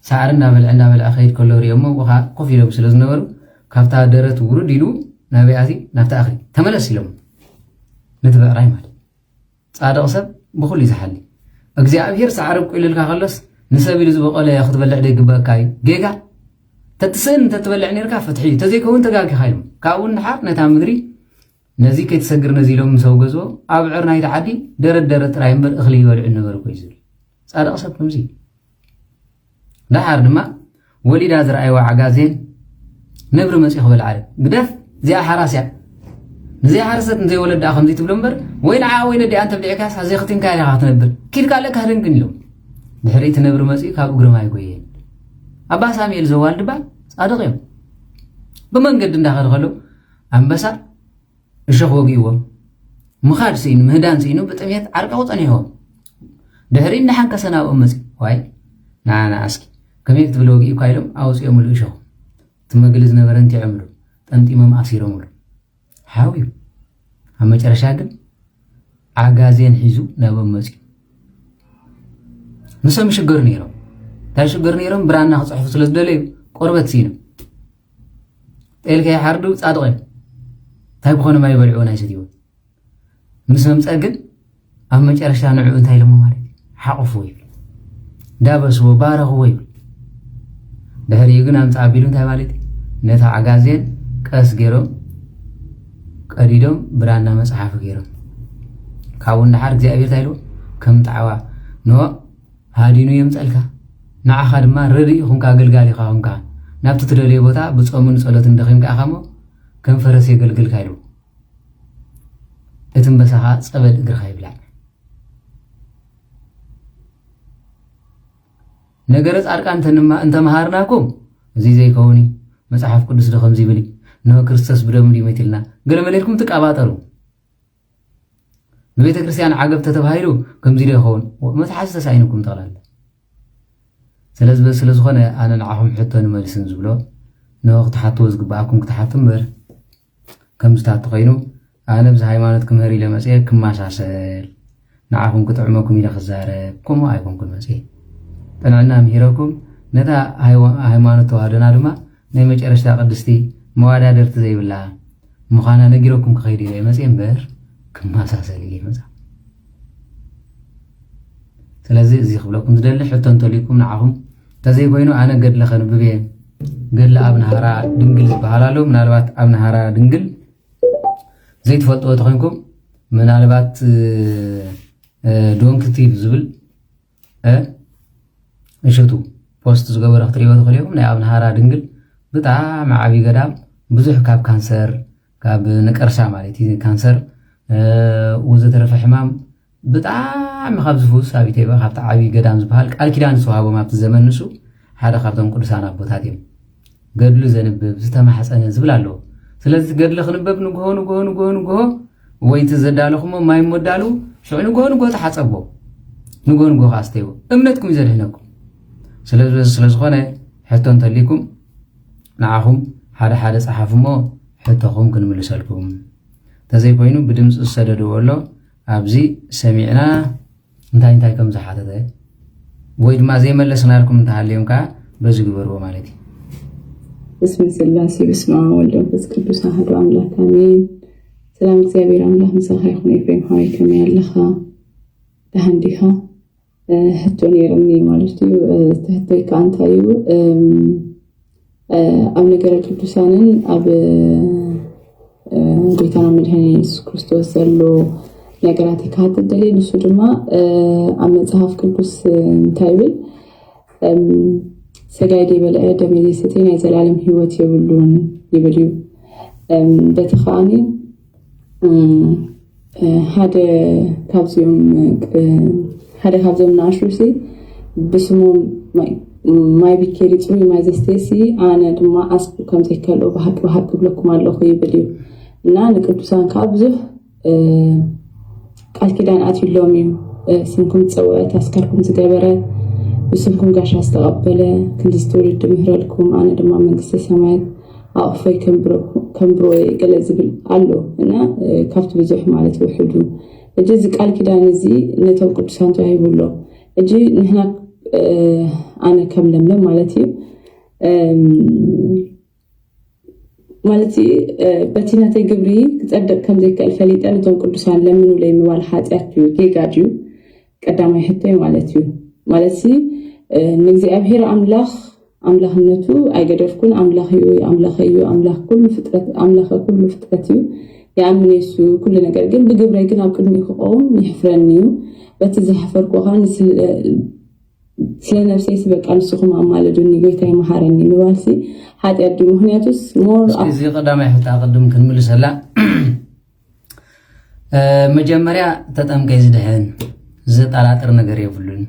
ሳዕሪ እናበልዐ እናበልዐ ከይድ ከሎ ሪኦሞ፣ ውኻ ኮፍ ኢሎም ስለ ዝነበሩ ካብታ ደረት ውርድ ኢሉ ናበይ ኣትዩ? ናብታ እኽሊ ተመለስ ኢሎም ነቲ ብዕራይ ማለት። ጻድቕ ሰብ ብኹሉ እዩ ዝሓሊ። እግዚኣብሔር ሳዕሪ ኣብቂሉልካ ከሎስ ንሰብ ኢሉ ዝበቐለ ክትበልዕ ዘይግበኣካ እዩ። ጌጋ። ተትስእን እንተትበልዕ ነርካ ፍትሒ እዩ። ተዘይከውን ተጋጊኻ ኢሎም። ካብኡ ንደሓር ነታ ምድሪ ነዚ ከይትሰግር ነዚ ኢሎም ምስ ኣውገዝዎ ኣብዕር ናይቲ ዓዲ ደረት ደረት ጥራይ እምበር እኽሊ ይበልዑ ነበሩ እኮ እዩ ዝብል። ጻድቕ ሰብ ከምዚ እዩ። ደሓር ድማ ወሊዳ ዝረኣይዋ ዓጋዜን ነብሪ መጺኡ ክበልዓ እዩ። ግደፍ፣ እዚኣ ሓራስ እያ። ንዘይሓረሰት ንዘይወለድ ደኣ ከምዚ ትብሎ እምበር፣ ወይ ንዓ ወይ ነዲኣ እንተብሊዕካስ፣ ኣዘይ ኽቲንካ ኢኻ ክትነብር። ኪድ ካልእ ካህደንግን ኢሎም። ድሕሪ እቲ ነብሪ መጺኡ ካብ እግሪ ማይ ጎየ። ኣባ ሳሙኤል ዘዋልድባ ጻድቕ እዮም። ብመንገዲ እንዳኸዱ ከለዉ፣ ኣንበሳ እሾኽ ወጊእዎም። ምኻድ ስኢኑ፣ ምህዳን ስኢኑ፣ ብጥሜት ዓርቀቑ ጸኒሕዎም። ድሕሪኡ እናሓንከሰ ናብኦም መጺኡ። ዋይ፣ ንዓ ንዓ እስኪ፣ ከመይ ክትብል ወጊእኳ ኢሎም ኣውጺኦምሉ እሾኽ። እቲ መግሊ ዝነበረ እንቲዖምሉ፣ ጠምጢሞም ኣሲሮምሉ። ሓው እዩ። ኣብ መጨረሻ ግን ዓጋዜን ሒዙ ናብኦም መጺኡ። ንሶም ይሽገሩ ነይሮም። እንታይ ይሽገሩ ነይሮም? ብራና ክጽሕፉ ስለ ዝደለዩ ቆርበት ስኢኖም። ጤል ከይሓርዱ ጻድቕ እዮም። እንታይ ብኾነ ማይ ይበልዕዎ ናይ ሰትይዎ። ምስ መምጸ ግን ኣብ መጨረሻ ንዕኡ እንታይ ኢሎሞ ማለት እዩ? ሓቑፍዎ ይብል። ዳበስዎ፣ ባረኽዎ ይብል። ድሕሪኡ ግን ኣምጽእ ኣቢሉ እንታይ ማለት እዩ? ነታ ዓጋዜን ቀስ ገይሮም ቀዲዶም ብራና መጽሓፍ ገይሮም። ካብኡ ንደሓር እግዚኣብሔር እንታይ ኢሉ? ከም ጣዕዋ፣ ኖ፣ ሃዲኑ የምጸልካ፣ ንዓኻ ድማ ረድኢ ኹንካ፣ ኣገልጋሊኻ ኹንካ፣ ናብቲ ትደልዮ ቦታ ብጾምን ጸሎትን ደኺምካ ኢኻ እሞ ከም ፈረስ የገልግልካ ኢሉ። እቲ ኣንበሳ ኸኣ ጸበል እግርኻ ይብላዕ። ነገረ ጻድቃን እንተንማ-፣ እንተመሃርናኩም፣ እዚ ዘይከውን እዩ፣ መጽሓፍ ቅዱስ ዶ ከምዚ ይብል እዩ? ንሆ ክርስቶስ ብደሙ ድዩ መቲልና? ገለ መለ ኢልኩም ትቃባጠሩ። ብቤተ ክርስቲያን ዓገብ ተተባሂሉ ከምዚ ዶ ይኸውን? መትሓዚ ተሳኢኑኩም ጠቕላላ። ስለዚ በዚ ስለ ዝኾነ ኣነ ንዓኹም ሕቶን መልስን ዝብሎ፣ ንሆ ክትሓትዎ ዝግብኣኩም ክትሓቱ እምበር፣ ከምዚ ታቲ ኮይኑ፣ ኣነ ብዚ ሃይማኖት ክምህር ኢለ መጽየ ክመሳሰል፣ ንዓኹም ክጥዕመኩም ኢለ ክዛረብ፣ ከምኡ ኣይኮንኩን መጽየ። ቅንዕና ምሂረኩም፣ ነታ ሃይዋ-፣ ሃይማኖት ተዋህዶና ድማ ናይ መጨረሽታ ቅድስቲ መዋዳደርቲ ዘይብላ ምዃና ነጊረኩም ክኸይድ ኢለ መጽየ እምበር፣ ክመሳሰል ኢለ ይመጻ። ስለዚ እዚ ክብለኩም ዝደሊ፣ ሕቶ እንተልዩኩም ንዓኹም፣ እንተዘይኮይኑ ኣነ ገድለ ከንብብ እየ። ገድለ ኣብነሃራ ድንግል ዝበሃል ኣሎ። ምናልባት ኣብነሃራ ድንግል ዘይትፈልጥዎ ተኾይንኩም፣ ምናልባት፣ እ፣ እ፣ ዶንኪ ቲዩብ ዝብል፣ እ፣ እሸቱ ፖስት ዝገበረ ክትሪእዎ ትኽእሉ ኢኹም። ናይ ኣብነሃራ ድንግል ብጣዕሚ ዓብዪ ገዳም፣ ብዙሕ ካብ ካንሰር፣ ካብ ነቀርሳ ማለት እዩ፣ ካንሰር፣ እ፣ ወዘተረፈ ሕማም ብጣዕሚ ካብ ዝፍውስ ኣብ ኢትዮጵያ ካብቲ ዓብዪ ገዳም ዝበሃል ቃል ኪዳን ዝተዋህቦም ኣብቲ ዘመን ንሱ ሓደ ካብቶም ቅዱሳን ኣቦታት እዮም። ገድሉ ዘንብብ፣ ዝተማሕጸነ ዝብል ኣለዎ። ስለዚ ገድሊ ክንበብ ንግሆ፣ ንግሆ፣ ንግሆ፣ ንግሆ፣ ወይ እቲ ዘዳለኹሞ ማይ እሞ ዳሉ፣ ሽዑ ንግሆ፣ ንግሆ ተሓጸቦ። ንግሆ፣ ንግሆ ከኣ ኣስተይዎ። እምነትኩም እዩ ዘድሕነኩም። ስለ፣ ስለ ዝኾነ ሕቶ እንተልይኩም፣ ንዓኹም ሓደ ሓደ ጸሓፉ እሞ ሕቶኹም ክንምልሰልኩም። እንተዘይኮይኑ ብድምፂ ዝሰደድዎ ኣሎ፣ ኣብዚ ሰሚዕና እንታይ እንታይ ከም ዝሓተተ፣ ወይ ድማ ዘይመለስናልኩም እንተሃልዮም ከዓ በዚ ግበርዎ ማለት እዩ። በስመ ስላሴ በስመ አብ ወወልድ ወመንፈስ ቅዱስ አሐዱ አምላክ አሜን። ሰላም እግዚኣብሔር አምላክ ምሳኻ ይኹን። ኤፍሬም ሓወይ ከመይ ኣለኻ? ደሓን ዲኻ? እ፣ ሕቶ ነይርኒ ማለት እዩ። እ፣ እቲ ሕቶይ ከዓ እንታይ እዩ? እም፣ እ፣ ኣብ ነገረ ቅዱሳንን ኣብ፣ እ፣ ጎይታና መድሓኒ የሱስ ክርስቶስ ዘሎ ነገራት ክሓትት ደልየ። ንሱ ድማ፣ እ፣ ኣብ መጽሓፍ ቅዱስ፣ እ፣ እንታይ ይብል? እም፣ "ሥጋዬ ዘይበልዐ ደሜ ዘይሰትየ ናይ ዘላለም ህይወት የብሉን" ይብል እዩ። እም፣ በቲ ከኣኒ፣ እም፣ እ፣ ሓደ ካብዚኦም፣ እ፣ ሓደ ካብዞም ንኣሽቱ ሲ ብስሞም ማይ፣ ማይ ቢኬሪ ጽሩይ ማይ ዘስተየሲ ኣነ ድማ ኣስቡ ከም ዘይከልኦ ብሓቂ ብሓቂ እብለኩም ኣለኹ ይብል እዩ። እና ንቅዱሳን ከዓ ብዙሕ፣ እ፣ ቃል ኪዳን ኣትዩሎም እዩ። እ፣ ስምኩም ዝጸውዐ፣ ተስካርኩም ዝገበረ፣ ብስምኩም ጋሻ ዝተቐበለ፣ ክንድዚ ትውልዲ ምህረልኩም፣ ኣነ ድማ መንግስተ ሰማያት ኣቕፎይ ከንብሮ-፣ ከንብሮ እየ ገለ ዝብል ኣሎ። እና፣ እ፣ ካብቲ ብዙሕ ማለት ውሕዱ። ሕጂ እዚ ቃል ኪዳን እዚ ነቶም ቅዱሳን ተዋሂቡ ኣሎ። ሕጂ ንሕና፣ እ፣ ኣነ ከም ለምለም ማለት እዩ፣ እም፣ ማለት፣ እ፣ በቲ ናተይ ግብሪ ክጸድቕ ከም ዘይክእል ፈሊጠ ነቶም ቅዱሳን ለምኑለይ ምባል ሓጢኣት ድዩ? ጌጋ ድዩ? ቀዳማይ ሕቶይ ማለት እዩ። ማለትሲ፣ እ፣ ንእግዚኣብሔር ኣምላኽ ኣምላኽነቱ ኣይገደፍኩን። ኣምላኽ እዩ፣ ኣምላኽ እዩ፣ ኣምላኽ ኩሉ ፍጥረት፣ ኣምላኽ ኩሉ ፍጥረት እዩ። ይኣምን የሱ ኩሉ ነገር፣ ግን ብግብረይ ግን ኣብ ቅድሚኡ ክቐውም ይሕፍረኒ እዩ። በቲ ዝሓፈርኩ ኸኣ ንስለ-፣ ስለ ነፍሰይሲ በቃ ንስኹም ኣማልዱኒ፣ ጎይታይ መሃረኒ ምባልሲ ሓጢኣት ድዩ? ምኽንያቱስ ሞር እስኪ እዚ ቀዳማይ ሕቶ ኣቐድም ክንምልሰላ፣ እ፣ መጀመርያ ተጠምቀ ዝድሕን ዘጠራጥር ነገር የብሉን።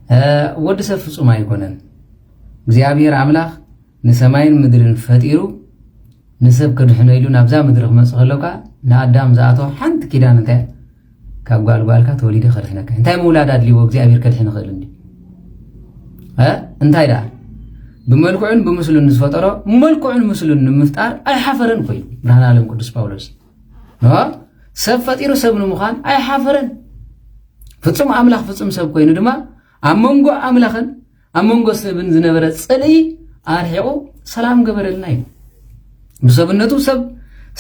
እ፣ ወዲ ሰብ ፍጹም ኣይኮነን። እግዚኣብሔር ኣምላኽ ንሰማይን ምድርን ፈጢሩ ንሰብ ክድሕኖ ኢሉ ናብዛ ምድሪ ክመጽእ ከሎ ከኣ ንኣዳም ዝኣተወ ሓንቲ ኪዳን እንታይ? ካብ ጓል ጓልካ ተወሊደ ከድሕነካ። እንታይ ምውላድ ኣድልይዎ እግዚኣብሔር ከድሕን ይኽእል እንዲ? እ? እንታይ ደኣ? ብመልክዑን ብምስሉን ዝፈጠሮ መልክዑን ምስሉን ንምፍጣር ኣይሓፈረን እኮ እዩ ብርሃነ ዓለም ቅዱስ ጳውሎስ። ኖ? ሰብ ፈጢሩ ሰብ ንምዃን ኣይሓፈረን። ፍጹም ኣምላኽ ፍጹም ሰብ ኮይኑ ድማ ኣብ መንጎ ኣምላኽን ኣብ መንጎ ሰብን ዝነበረ ጽልኢ ኣርሒቑ ሰላም ገበረልና እዩ። ብሰብነቱ ሰብ፣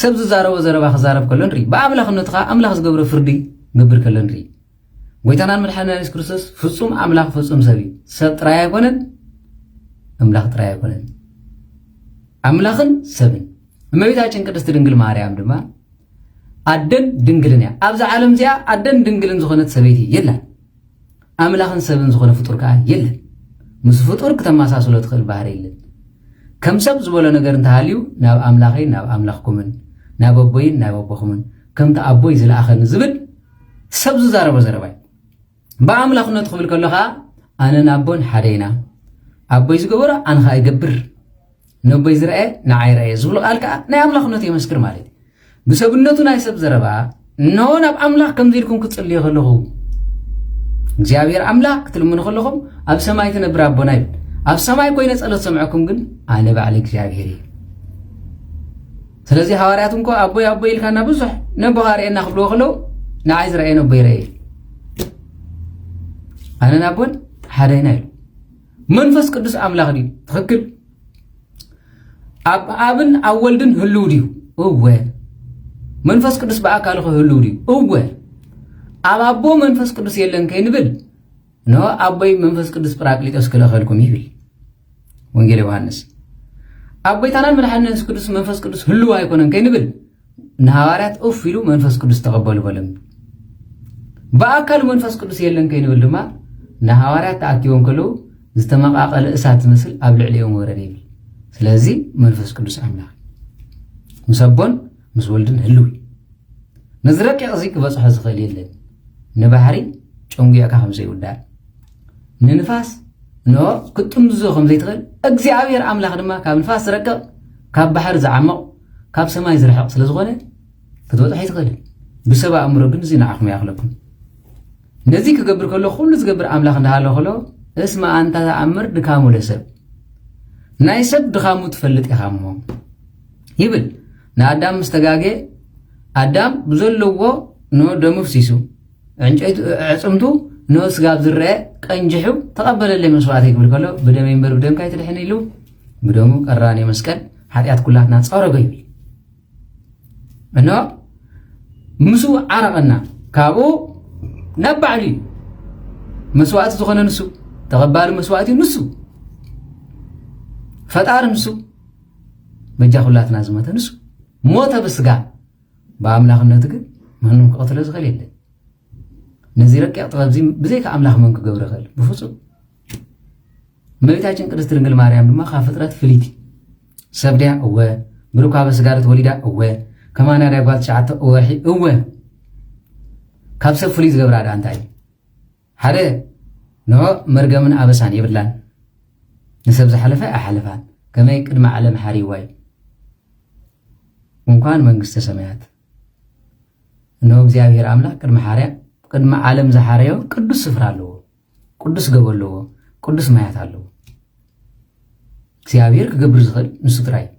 ሰብ ዝዛረቦ ዘረባ ክዛረብ ከሎ ንርኢ። ብኣምላኽነቱ ኸዓ ኣምላኽ ዝገብሮ ፍርዲ ገብር ከሎ ንርኢ። ጎይታናን መድሓኒና የሱስ ክርስቶስ ፍጹም ኣምላኽ ፍጹም ሰብ እዩ። ሰብ ጥራይ ኣይኮነን፣ ኣምላኽ ጥራይ ኣይኮነን። ኣምላኽን ሰብን። እመቤታችን ቅድስት ድንግል ማርያም ድማ ኣደን ድንግልን እያ። ኣብዛ ዓለም እዚኣ ኣደን ድንግልን ዝኾነት ሰበይቲ የላን። ኣምላኽን ሰብን ዝኾነ ፍጡር ከኣ የለን። ምስ ፍጡር ክተመሳስሎ ትኽእል ባህሪ የለን። ከም ሰብ ዝበሎ ነገር እንተሃልዩ፣ ናብ ኣምላኸይ ናብ ኣምላኽኩምን ናብ ኣቦይን ናብ ኣቦኹምን፣ ከምቲ ኣቦይ ዝለኣኸኒ ዝብል ሰብ ዝዛረቦ ዘረባ እዩ። ብኣምላኽነቱ ክብል ከሎ ኸዓ ኣነን ኣቦን ሓደ ኢና፣ ኣቦይ ዝገበሮ ኣነ ኸዓ ይገብር፣ ነቦይ ዝረኣየ ንዓይ ረኣየ ዝብሉ ቃል ከኣ ናይ ኣምላኽነቱ የመስክር ማለት እዩ። ብሰብነቱ ናይ ሰብ ዘረባ፣ እንሆ ናብ ኣምላኽ ከምዚ ኢልኩም ክትጽልዩ ከለኹ፣ እግዚኣብሔር ኣምላኽ ክትልምኑ ከለኹም ኣብ ሰማይ ትነብር ኣቦና ይብል። ኣብ ሰማይ ኮይነ ጸሎት ሰምዐኩም ግን ኣነ ባዕሊ እግዚኣብሔር እየ። ስለዚ ሃዋርያት እንኮ ኣቦይ ኣቦይ ኢልካና ብዙሕ ነቦኻ ርኤና ክብልዎ ከለዉ ንዓይ ዝረኣየ ነቦይ ረኣየ። ኣነን ኣቦን ሓደ ኢና ኢሉ። መንፈስ ቅዱስ ኣምላኽ ድዩ? ትኽክል። ኣብ ኣብን ኣብ ወልድን ህልው ድዩ? እወ። መንፈስ ቅዱስ ብኣካሉ ኸ ህልው ድዩ? እወ። ኣብ ኣቦ መንፈስ ቅዱስ የለን ከይንብል፣ እንሆ ኣቦይ መንፈስ ቅዱስ ጳራቅሊጦስ ክልእኸልኩም ይብል ወንጌል ዮሃንስ። ኣብ ጎይታናን መድሓኒና የሱስ ክርስቶስ መንፈስ ቅዱስ ህልው ኣይኮነን ከይንብል፣ ንሃዋርያት ኡፍ ኢሉ መንፈስ ቅዱስ ተቐበሉ በሎም። ብኣካል መንፈስ ቅዱስ የለን ከይንብል ድማ፣ ንሃዋርያት ተኣኪቦም ከለዉ ዝተመቓቐለ እሳት ዝመስል ኣብ ልዕሊኦም ወረደ ይብል። ስለዚ መንፈስ ቅዱስ ኣምላኽ እዩ። ምስ ኣቦን ምስ ወልድን ህልው እዩ። ነዚ ረቂቕ እዚ ክበጽሖ ዝኽእል የለን። ንባሕሪ ጨንጒዕካ ከም ዘይውዳእ፣ ንንፋስ ንኦ ክትጥምዝዞ ከም ዘይትኽእል፣ እግዚኣብሔር ኣምላኽ ድማ ካብ ንፋስ ዝረቅቕ፣ ካብ ባሕሪ ዝዓምቕ፣ ካብ ሰማይ ዝርሕቕ ስለ ዝኾነ ክትበጽሖ ኣይትኽእልን። ብሰብ ኣእምሮ ግን እዚ ንዓኹም ይኣኽለኩም። ነዚ ክገብር ከሎ፣ ኩሉ ዝገብር ኣምላኽ እንዳሃለ ከሎ፣ እስመ ኣንታ ተኣምር ድካሙ ለሰብ፣ ናይ ሰብ ድኻሙ ትፈልጥ ኢኻ እሞ ይብል። ንኣዳም ምስ ተጋገየ፣ ኣዳም ብዘለዎ ንኦ ደሙ ፍሲሱ፣ ዕንጨይቱ፣ ኣዕጽምቱ ንኦ ስጋብ ዝረአ ቀንጅሑ፣ "ተቐበለለይ መስዋእተይ" ክብል ከሎ፣ "ብደመይ እምበር ብደምካ ኣይትድሕን" ኢሉ፣ ብደሙ ቀራንዮ መስቀል ሓጢኣት ኩላትና ጸረጎ ይብል። እንሆ ምስኡ ዓረቐና፣ ካብኡ ናብ ባዕሉ እዩ። መስዋእቲ ዝኾነ ንሱ፣ ተቐባሊ መስዋእቲ ንሱ፣ ፈጣሪ ንሱ፣ በጃ ኩላትና ዝሞተ ንሱ። ሞተ ብስጋ፣ ብኣምላኽነቱ ግን ማንም ክቐትሎ ዝኽእል የለን። ነዚ ረቂቕ ጥበብ እዚ ብዘይካ ኣምላኽ መን ክገብሮ ይኽእል? ብፍጹም። እመቤታችን ቅድስት ድንግል ማርያም ድማ ካብ ፍጥረት ፍልይቲ። ሰብ ድያ? እወ። ብርኳበ ስጋ ዶ ተወሊዳ? እወ። ከማና ድያ ጓል ትሽዓተ ወርሒ? እወ። ካብ ሰብ ፍሉይ ዝገብራ ደኣ እንታይ እዩ? ሓደ፣ ንዖ መርገምን ኣበሳን የብላን። ንሰብ ዝሓለፈ ኣይሓለፋን። ከመይ ቅድሚ ዓለም ሓሪዋ እዩ። እንኳን መንግስተ ሰማያት። እነሆ እግዚኣብሔር ኣምላኽ ቅድሚ ሓርያ፣ ቅድሚ ዓለም ዝሓረዮ ቅዱስ ስፍራ ኣለዎ። ቅዱስ ገቦ ኣለዎ። ቅዱስ ማያት ኣለዎ። እግዚኣብሔር ክገብር ዝኽእል ንሱ ጥራይ እዩ።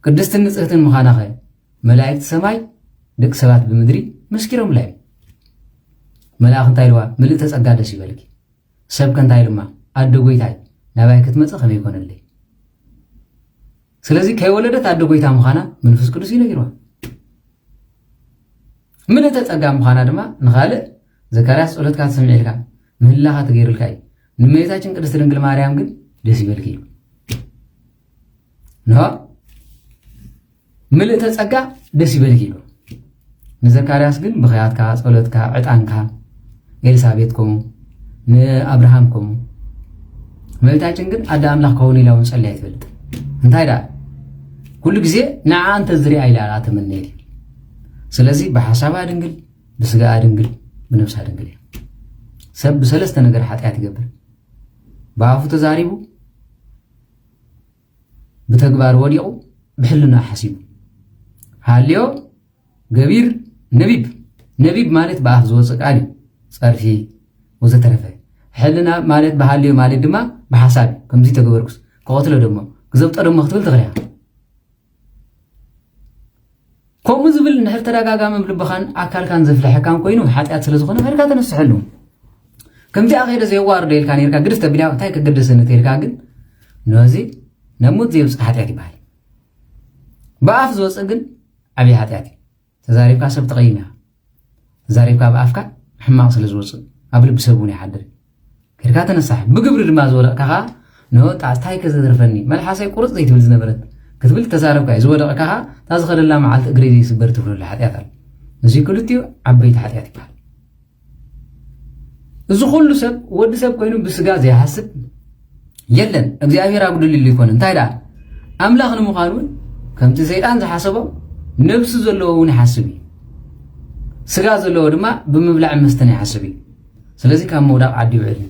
ቅድስትን ንጽህትን ምዃናኸ መላእክቲ ሰማይ ደቂ ሰባት ብምድሪ መስኪሮምላ እዮም። መልኣኽ እንታይ ኢልዋ? ምልእተ ጸጋ ደስ ይበልኪ። ሰብ ከ እንታይ ኢሉማ? ኣደ ጐይታይ ናባይ ክትመጽእ ከመይ ይኮነለይ? ስለዚ ከይወለደት ኣደ ጐይታ ምዃና መንፈስ ቅዱስ እዩ ነጊርዋ። ምልእተ ጸጋ ምዃና ድማ ንኻልእ ዘካርያስ ጸሎትካ ትሰምዕ ኢልካ ምህላኻ ተገይሩልካ እዩ። ንእመቤታችን ቅድስት ድንግል ማርያም ግን ደስ ይበልኪ እዩ። ንሆ ምልእተ ጸጋ ደስ ይበልኪ እዩ። ንዘካርያስ ግን ብኽያትካ፣ ጸሎትካ፣ ዕጣንካ፣ ኤልሳቤጥ ከምኡ፣ ንኣብርሃም ከምኡ። እመቤታችን ግን ኣደ ኣምላኽ ከውን ኢላ እውን ጸልያ ኣይትፈልጥ። እንታይ ደኣ? ኩሉ ግዜ ንዓ እንተ ዝሪኣ ኢላ ተመነየት እዩ። ስለዚ ብሓሳባ ድንግል፣ ብስጋኣ ድንግል፣ ብነብሳ ድንግል እያ። ሰብ ብሰለስተ ነገር ሓጢኣት ይገብር። ብኣፉ ተዛሪቡ፣ ብተግባር ወዲቑ፣ ብሕልና ሓሲቡ። ሃልዮ፣ ገቢር፣ ነቢብ። ነቢብ ማለት ብኣፍ ዝወጽእ ቃል እዩ። ጸርፊ፣ ወዘተረፈ። ሕልና ማለት ብሃልዮ ማለት ድማ ብሓሳብ እዩ። ከምዚ ተገበርኩስ፣ ክቐትሎ ደሞ፣ ክዘብጦ ደሞ ክትብል ትኽእል ኢኻ። ከምኡ ዝብል እንድሕር ተደጋጋሚ ኣብ ልብኻን ኣካልካን ዘፍልሐካን ኮይኑ፣ ሓጢኣት ስለ ዝኾነ፣ ከድካ ተነስሐሉ። ከምዚኣ ከይደ ዘየዋርዶ ኢልካ ነይርካ፣ ግድፍ ተቢልካ፣ እንታይ ከገደሰኒ ተይልካ ግን፣ ነዚ ናብ ሞት ዘየብጽሕ ሓጢኣት ይበሃል። ብኣፍ ዝወጽእ ግን ዓብዪ ሓጢኣት እዩ። ተዛሪብካ ሰብ ተቐይም ኢኻ። ተዛሪብካ ብኣፍካ ሕማቕ ስለ ዝወጽእ፣ ኣብ ልቢ ሰብ እውን ይሓድር። ከድካ ተነሳሕ። ብግብሪ ድማ ዝወደቕካ ኸዓ ንወጣ እንታይ ከዘትርፈኒ፣ መልሓሰይ ቁርፅ ዘይትብል ዝነበረት ክትብል ተዛረብካ እዩ። ዝወደቕካ ኸዓ እታ ዝኸደላ መዓልቲ እግረይ ዘይስበር ትብለሉ ሓጢኣት ኣሎ። እዚ ክልቲኡ ዓበይቲ ሓጢኣት ይበሃል። እዚ ኩሉ ሰብ፣ ወዲ ሰብ ኮይኑ ብስጋ ዘይሓስብ የለን። እግዚኣብሔር ኣጉድልሉ ይኮነ። እንታይ ደኣ ኣምላኽ ንምዃኑ እውን ከምቲ ሰይጣን ዝሓሰቦ ነብሲ ዘለዎ እውን ይሓስብ እዩ። ስጋ ዘለዎ ድማ ብምብላዕ መስተን ይሓስብ እዩ። ስለዚ ካብ ምውዳቕ ዓዲ ይውዕል እዩ።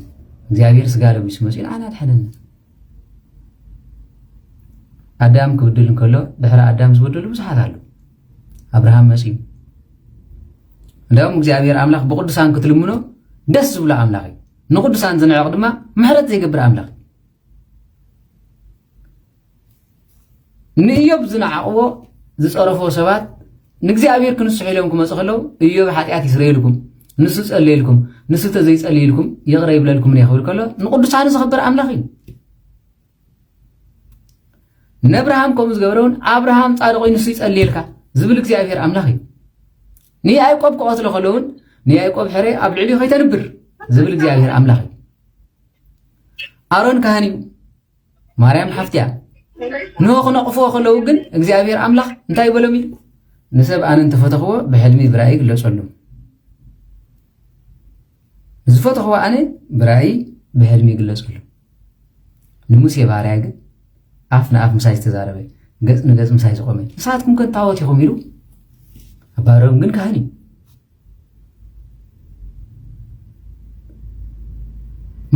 እግዚኣብሔር ስጋ ለቢሱ መፂኡ ንዓና ኣድሓነና። ኣዳም ክብድል እንከሎ ድሕሪ ኣዳም ዝበደሉ ብዙሓት ኣለዉ። ኣብርሃም መፂኡ። እንዲያውም እግዚኣብሔር ኣምላኽ ብቅዱሳን ክትልምኖ ደስ ዝብሎ ኣምላኽ እዩ። ንቅዱሳን ዝንዕቕ ድማ ምሕረት ዘይገብር ኣምላኽ እዩ። ንእዮብ ዝነዓቕዎ ዝጸረፎ ሰባት ንእግዚኣብሔር ክንስሑ ኢሎም ክመጹ ከለዉ እዮብ ሓጢኣት ይስረየልኩም፣ ንሱ ጸለየልኩም፣ ንሱ ተዘይጸለየልኩም ይቕረ ይብለልኩም እየ ክብል ከሎ ንቅዱሳን ዘኽብር ኣምላኽ እዩ። ነብርሃም ከምኡ ዝገበረ እውን ኣብርሃም ጻድቕ እዩ ንሱ ይጸልየልካ ዝብል እግዚኣብሔር ኣምላኽ እዩ። ንያዕቆብ ክቐትሎ ከሎ እውን ንያዕቆብ ሕረ ኣብ ልዕሊኡ ከይተንብር ዝብል እግዚኣብሔር ኣምላኽ እዩ። ኣሮን ካህን እዩ። ማርያም ሓፍትያ ንሆ ክነቕፍዎ ከለዉ ግን እግዚኣብሔር ኣምላኽ እንታይ ይበሎም ኢሉ? ንሰብ ኣነ እንተፈተኽዎ ብሕልሚ ብራእይ ይግለጸሉ። ዝፈተኽዎ ኣነ ብራእይ ብሕልሚ ይግለጸሉ። ንሙሴ ባርያ ግን ኣፍ ንኣፍ ምሳይ ዝተዛረበ፣ ገጽ ንገጽ ምሳይ ዝቆመ፣ ንስኻትኩም ከ እንታይ ኢኹም ኢሉ። ኣባ ኣሮን ግን ካህን እዩ።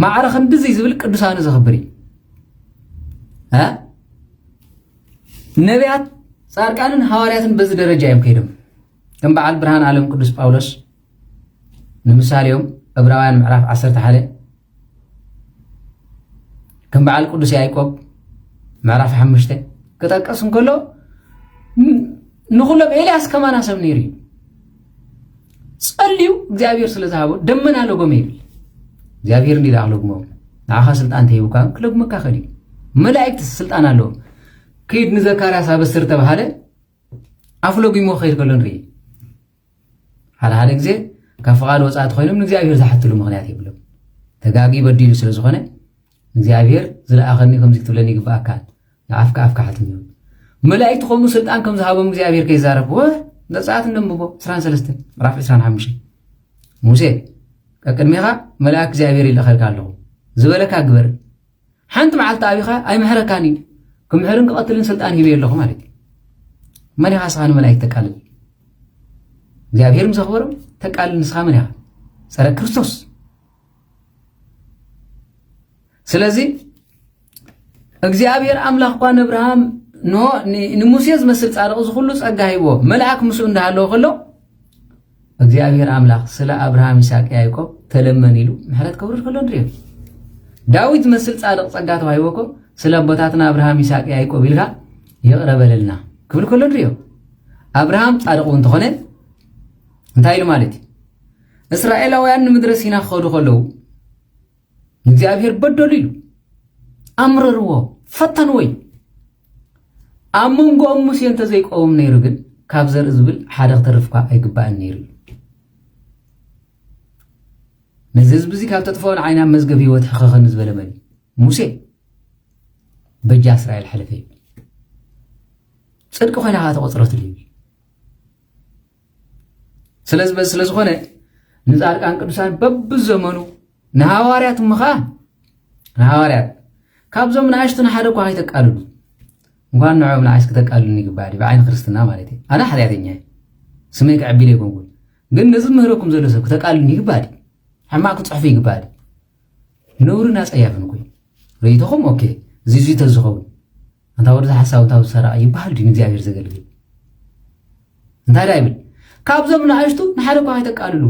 ማዕረ ክንድዚ ዝብል ቅዱሳኑ ዘኽብር እዩ። እ? ነቢያት ጻድቃንን ሃዋርያትን በዚ ደረጃ እዮም ከይዶም። ከም በዓል ብርሃን ዓለም ቅዱስ ጳውሎስ ንምሳሌኦም ዕብራውያን ምዕራፍ ዓሰርተ ሓደ ከም በዓል ቅዱስ ያዕቆብ ምዕራፍ ሓሙሽተ ክጠቀስ እንከሎ ን- ንኹሎም ኤልያስ ከማና ሰብ ነይሩ እዩ። ጸልዩ እግዚኣብሔር ስለ ዝሃቦ ደመና ለጎመ ይብል። እግዚኣብሔር እንዲ ደኣ ክለግሞ ንዓኻ ስልጣን ተሂቡካ ክለግመካ ኸእል እዩ። መላእክት ስልጣን ኣለዎም። ክይድ ንዘካርያስ ኣበስር ተባሃለ ኣፍ ለጊሞ ክኸይድ ከሎ ንርኢ። ሓደ ሓደ ግዜ ካብ ፍቓድ ወጻእቲ ኮይኖም ንእግዚኣብሔር ዝሓትሉ ምኽንያት የብሎም። ተጋጊ በዲሉ ስለ ዝኾነ እግዚኣብሔር ዝለኣኸኒ ከምዚ ክትብለኒ ይግባኣካ። ንኣፍካ ኣፍካ ሓትም ይብል። መላእክቲ ከምኡ ስልጣን ከም ዝሃቦም እግዚኣብሔር ከይዛረብ ወ ዘጸኣት እነንብቦ ዕስራን ሰለስተን ምዕራፍ ዕስራን ሓሙሽተን ሙሴ ቀቅድሜኻ መልኣክ እግዚኣብሔር ይልእኸልካ ኣለኹ ዝበለካ ግበር። ሓንቲ መዓልቲ ኣቢኻ ኣይምሕረካን እዩ። ክምሕርን ክቐትልን ስልጣን ሂበ ኣለኹ ማለት እዩ። መን ኢኻ ንስኻ ንመላእክት ተቃልል? እግዚኣብሔር ምስ ኣኽበሮም ተቃልል ንስኻ መን ኢኻ? ጸረ ክርስቶስ። ስለዚ እግዚኣብሔር ኣምላኽ እኳ ንኣብርሃም ኖ ን- ንሙሴ ዝመስል ጻድቕ እዚ ኩሉ ጸጋ ሂብዎ መልኣክ ምስኡ እንዳሃለወ ከሎ እግዚኣብሔር ኣምላኽ ስለ ኣብርሃም ይስሐቅ ያዕቆብ ተለመን ኢሉ ምሕረት ከውርድ ከሎ ንሪኦ። ዳዊት ዝመስል ጻድቕ ጸጋ ተዋሂቦ እኮ ስለ ኣቦታትና ኣብርሃም ይስሐቅ ያዕቆብ ኢልካ ይቕረ በለልና ክብል ከሎ ንሪኦ። ኣብርሃም ጻድቕ እውን እንተኾነ እንታይ ኢሉ ማለት እዩ? እስራኤላውያን ንምድረ ሲና ክኸዱ ከለዉ ንእግዚኣብሔር በደሉ ኢሉ ኣምረርዎ ፈተንዎ እዩ። ኣብ መንጎኦም ሙሴ እንተዘይቀውም ነይሩ ግን ካብ ዘርኢ ዝብል ሓደ ክተርፍ እኳ ኣይግባእን ነይሩ እዩ። ነዚ ህዝቢ እዚ ካብ ተጥፍኦ ንዓይና መዝገብ ህይወት ሕኸኸኒ ዝበለ መን እዩ? ሙሴ በጃ እስራኤል ሓለፈ እዩ። ጽድቂ ኮይና ከዓ ተቆጽረትሉ እዩ። ስለዚ በዚ ስለ ዝኾነ ንጻድቃን ቅዱሳን በብዘመኑ ንሃዋርያት እሞ ኸዓ ንሃዋርያት ካብዞም ንኣሽቱ ንሓደ እኳ ከይተቃልሉ እንኳን ንዕኦም ንኣሽ ክተቃልሉኒ ይግባእ ድዩ ብዓይኒ ክርስትና ማለት እዩ ኣነ ሓጢኣተኛ እየ ስመይ ክዕቢል ኣይኮንኩን ግን ነዚ ምህረኩም ዘሎ ሰብ ክተቃልሉኒ ይግባእ ድዩ ሕማቅ ክፅሕፉ ይግባእ ድዩ ነውርን ኣፀያፍን እኮ እዩ ርእይቶኹም ኦኬ እዚ እዚ ተዝኸውን ኣንታ ወዲ ሓሳብ ኣንታ ሰራቂ ይበሃል ድዩ ንእግዚኣብሔር ዘገልግል እንታይ ዳ ይብል ካብዞም ንኣሽቱ ንሓደ እኳ ከይተቃልሉ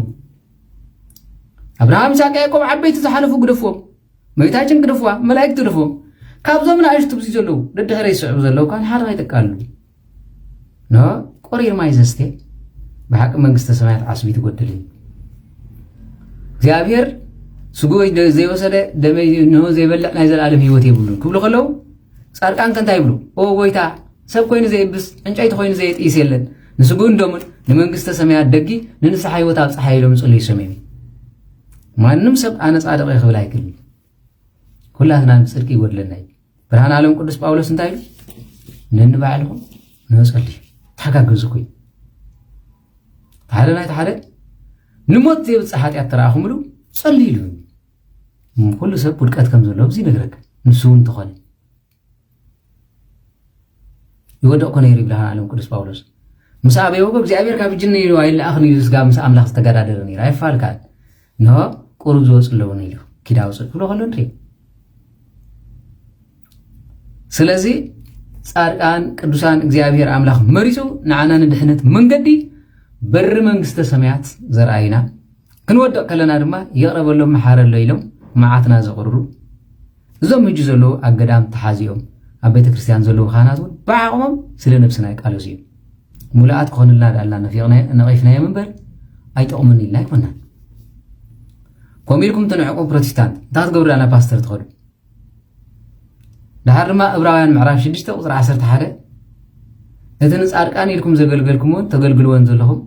ኣብርሃም ይስሐቅ ያዕቆብ ዓበይቲ ዝሓለፉ ግደፍዎም መይታችን ግደፍዋ መላእክት ግደፍዎም ካብዞም ንኣሽቱ ብዚ ዘለዉ ደድሕረ ይስዕቡ ዘለዉ እኳ ንሓደ ከይተቃልሉ ኖ ቆሪር ማይ ዘስተ ብሓቂ መንግስተ ሰማያት ዓስቢ ትጎድል እዩ እግዚኣብሔር ስጉ ዘይወሰደ ደመይ ንሆ ዘይበልዕ ናይ ዘለኣለም ህይወት የብሉን ክብሉ ከለዉ ጻድቃን ከ እንታይ ይብሉ? ኦ ጎይታ፣ ሰብ ኮይኑ ዘየብስ፣ ዕንጨይቲ ኮይኑ ዘየጥይስ የለን። ንስግኡን ደሙን ንመንግስተ ሰማያት ደጊ ንንስሓ ህይወት ኣብጽሓ ኢሎም ይጽልዩ ሰሜን። ማንም ሰብ ኣነ ጻድቕ እየ ክብል ኣይክእልን። ኩላትና ጽድቂ ይጎድለና እዩ። ብርሃን ዓለም ቅዱስ ጳውሎስ እንታይ ኢሉ? ነንባዕልኹም ንጸሊ፣ ተሓጋገዙ እኮ እዩ። ሓደ ናይ ሓደ ንሞት ዘየብጽሕ ሓጢኣት ተረኣኹምሉ ጸሊ ኢሉ። ኩሉ ሰብ ውድቀት ከም ዘለዎ እዚ ይነግረካ። ንሱ እውን እንተኾነ ይወደቕ ኮነ ይሩ ይብልሃ ዓለም ቅዱስ ጳውሎስ። ምስ ኣበይ ወጎ እግዚኣብሔር ካብ እጅኒ ኢሉ ኣይለኣኽን ኢሉ ስጋ ምስ ኣምላኽ ዝተገዳደረ ነይሩ። ኣይፋልካን። እንሆ ቁሩብ ዝወፁ ኣለውን ኢሉ ኪዳ ውፅእ ክብሎ ከሎ ንርኢ። ስለዚ ፃድቃን ቅዱሳን እግዚኣብሔር ኣምላኽ መሪፁ ንዓና ንድሕነት መንገዲ በሪ መንግስተ ሰማያት ዘርኣይና፣ ክንወድቕ ከለና ድማ ይቕረ በሎም መሓረሎ ኢሎም መዓትና ዘቕርሩ፣ እዞም ሕጂ ዘለዉ ኣብ ገዳም ተሓዚኦም ኣብ ቤተ ክርስቲያን ዘለዉ ካህናት እውን ብዓቕሞም ስለ ነብስና ይቃለሱ እዮም። ሙሉኣት ክኾንልና ዳልና ነፊቕና ነቒፍናዮም እምበር ኣይጠቕሙን ኢልና ኣይኮናን። ከምኡ ኢልኩም ትንዕቁ ፕሮቴስታንት እንታይ ክትገብሩ ዳና ፓስተር ትኸዱ? ድሓር ድማ ዕብራውያን ምዕራፍ ሽዱሽተ ቁፅሪ ዓሰርተ ሓደ፣ እቲ ንፃድቃን ኢልኩም ዘገልገልኩምዎን ተገልግልዎን ዘለኹም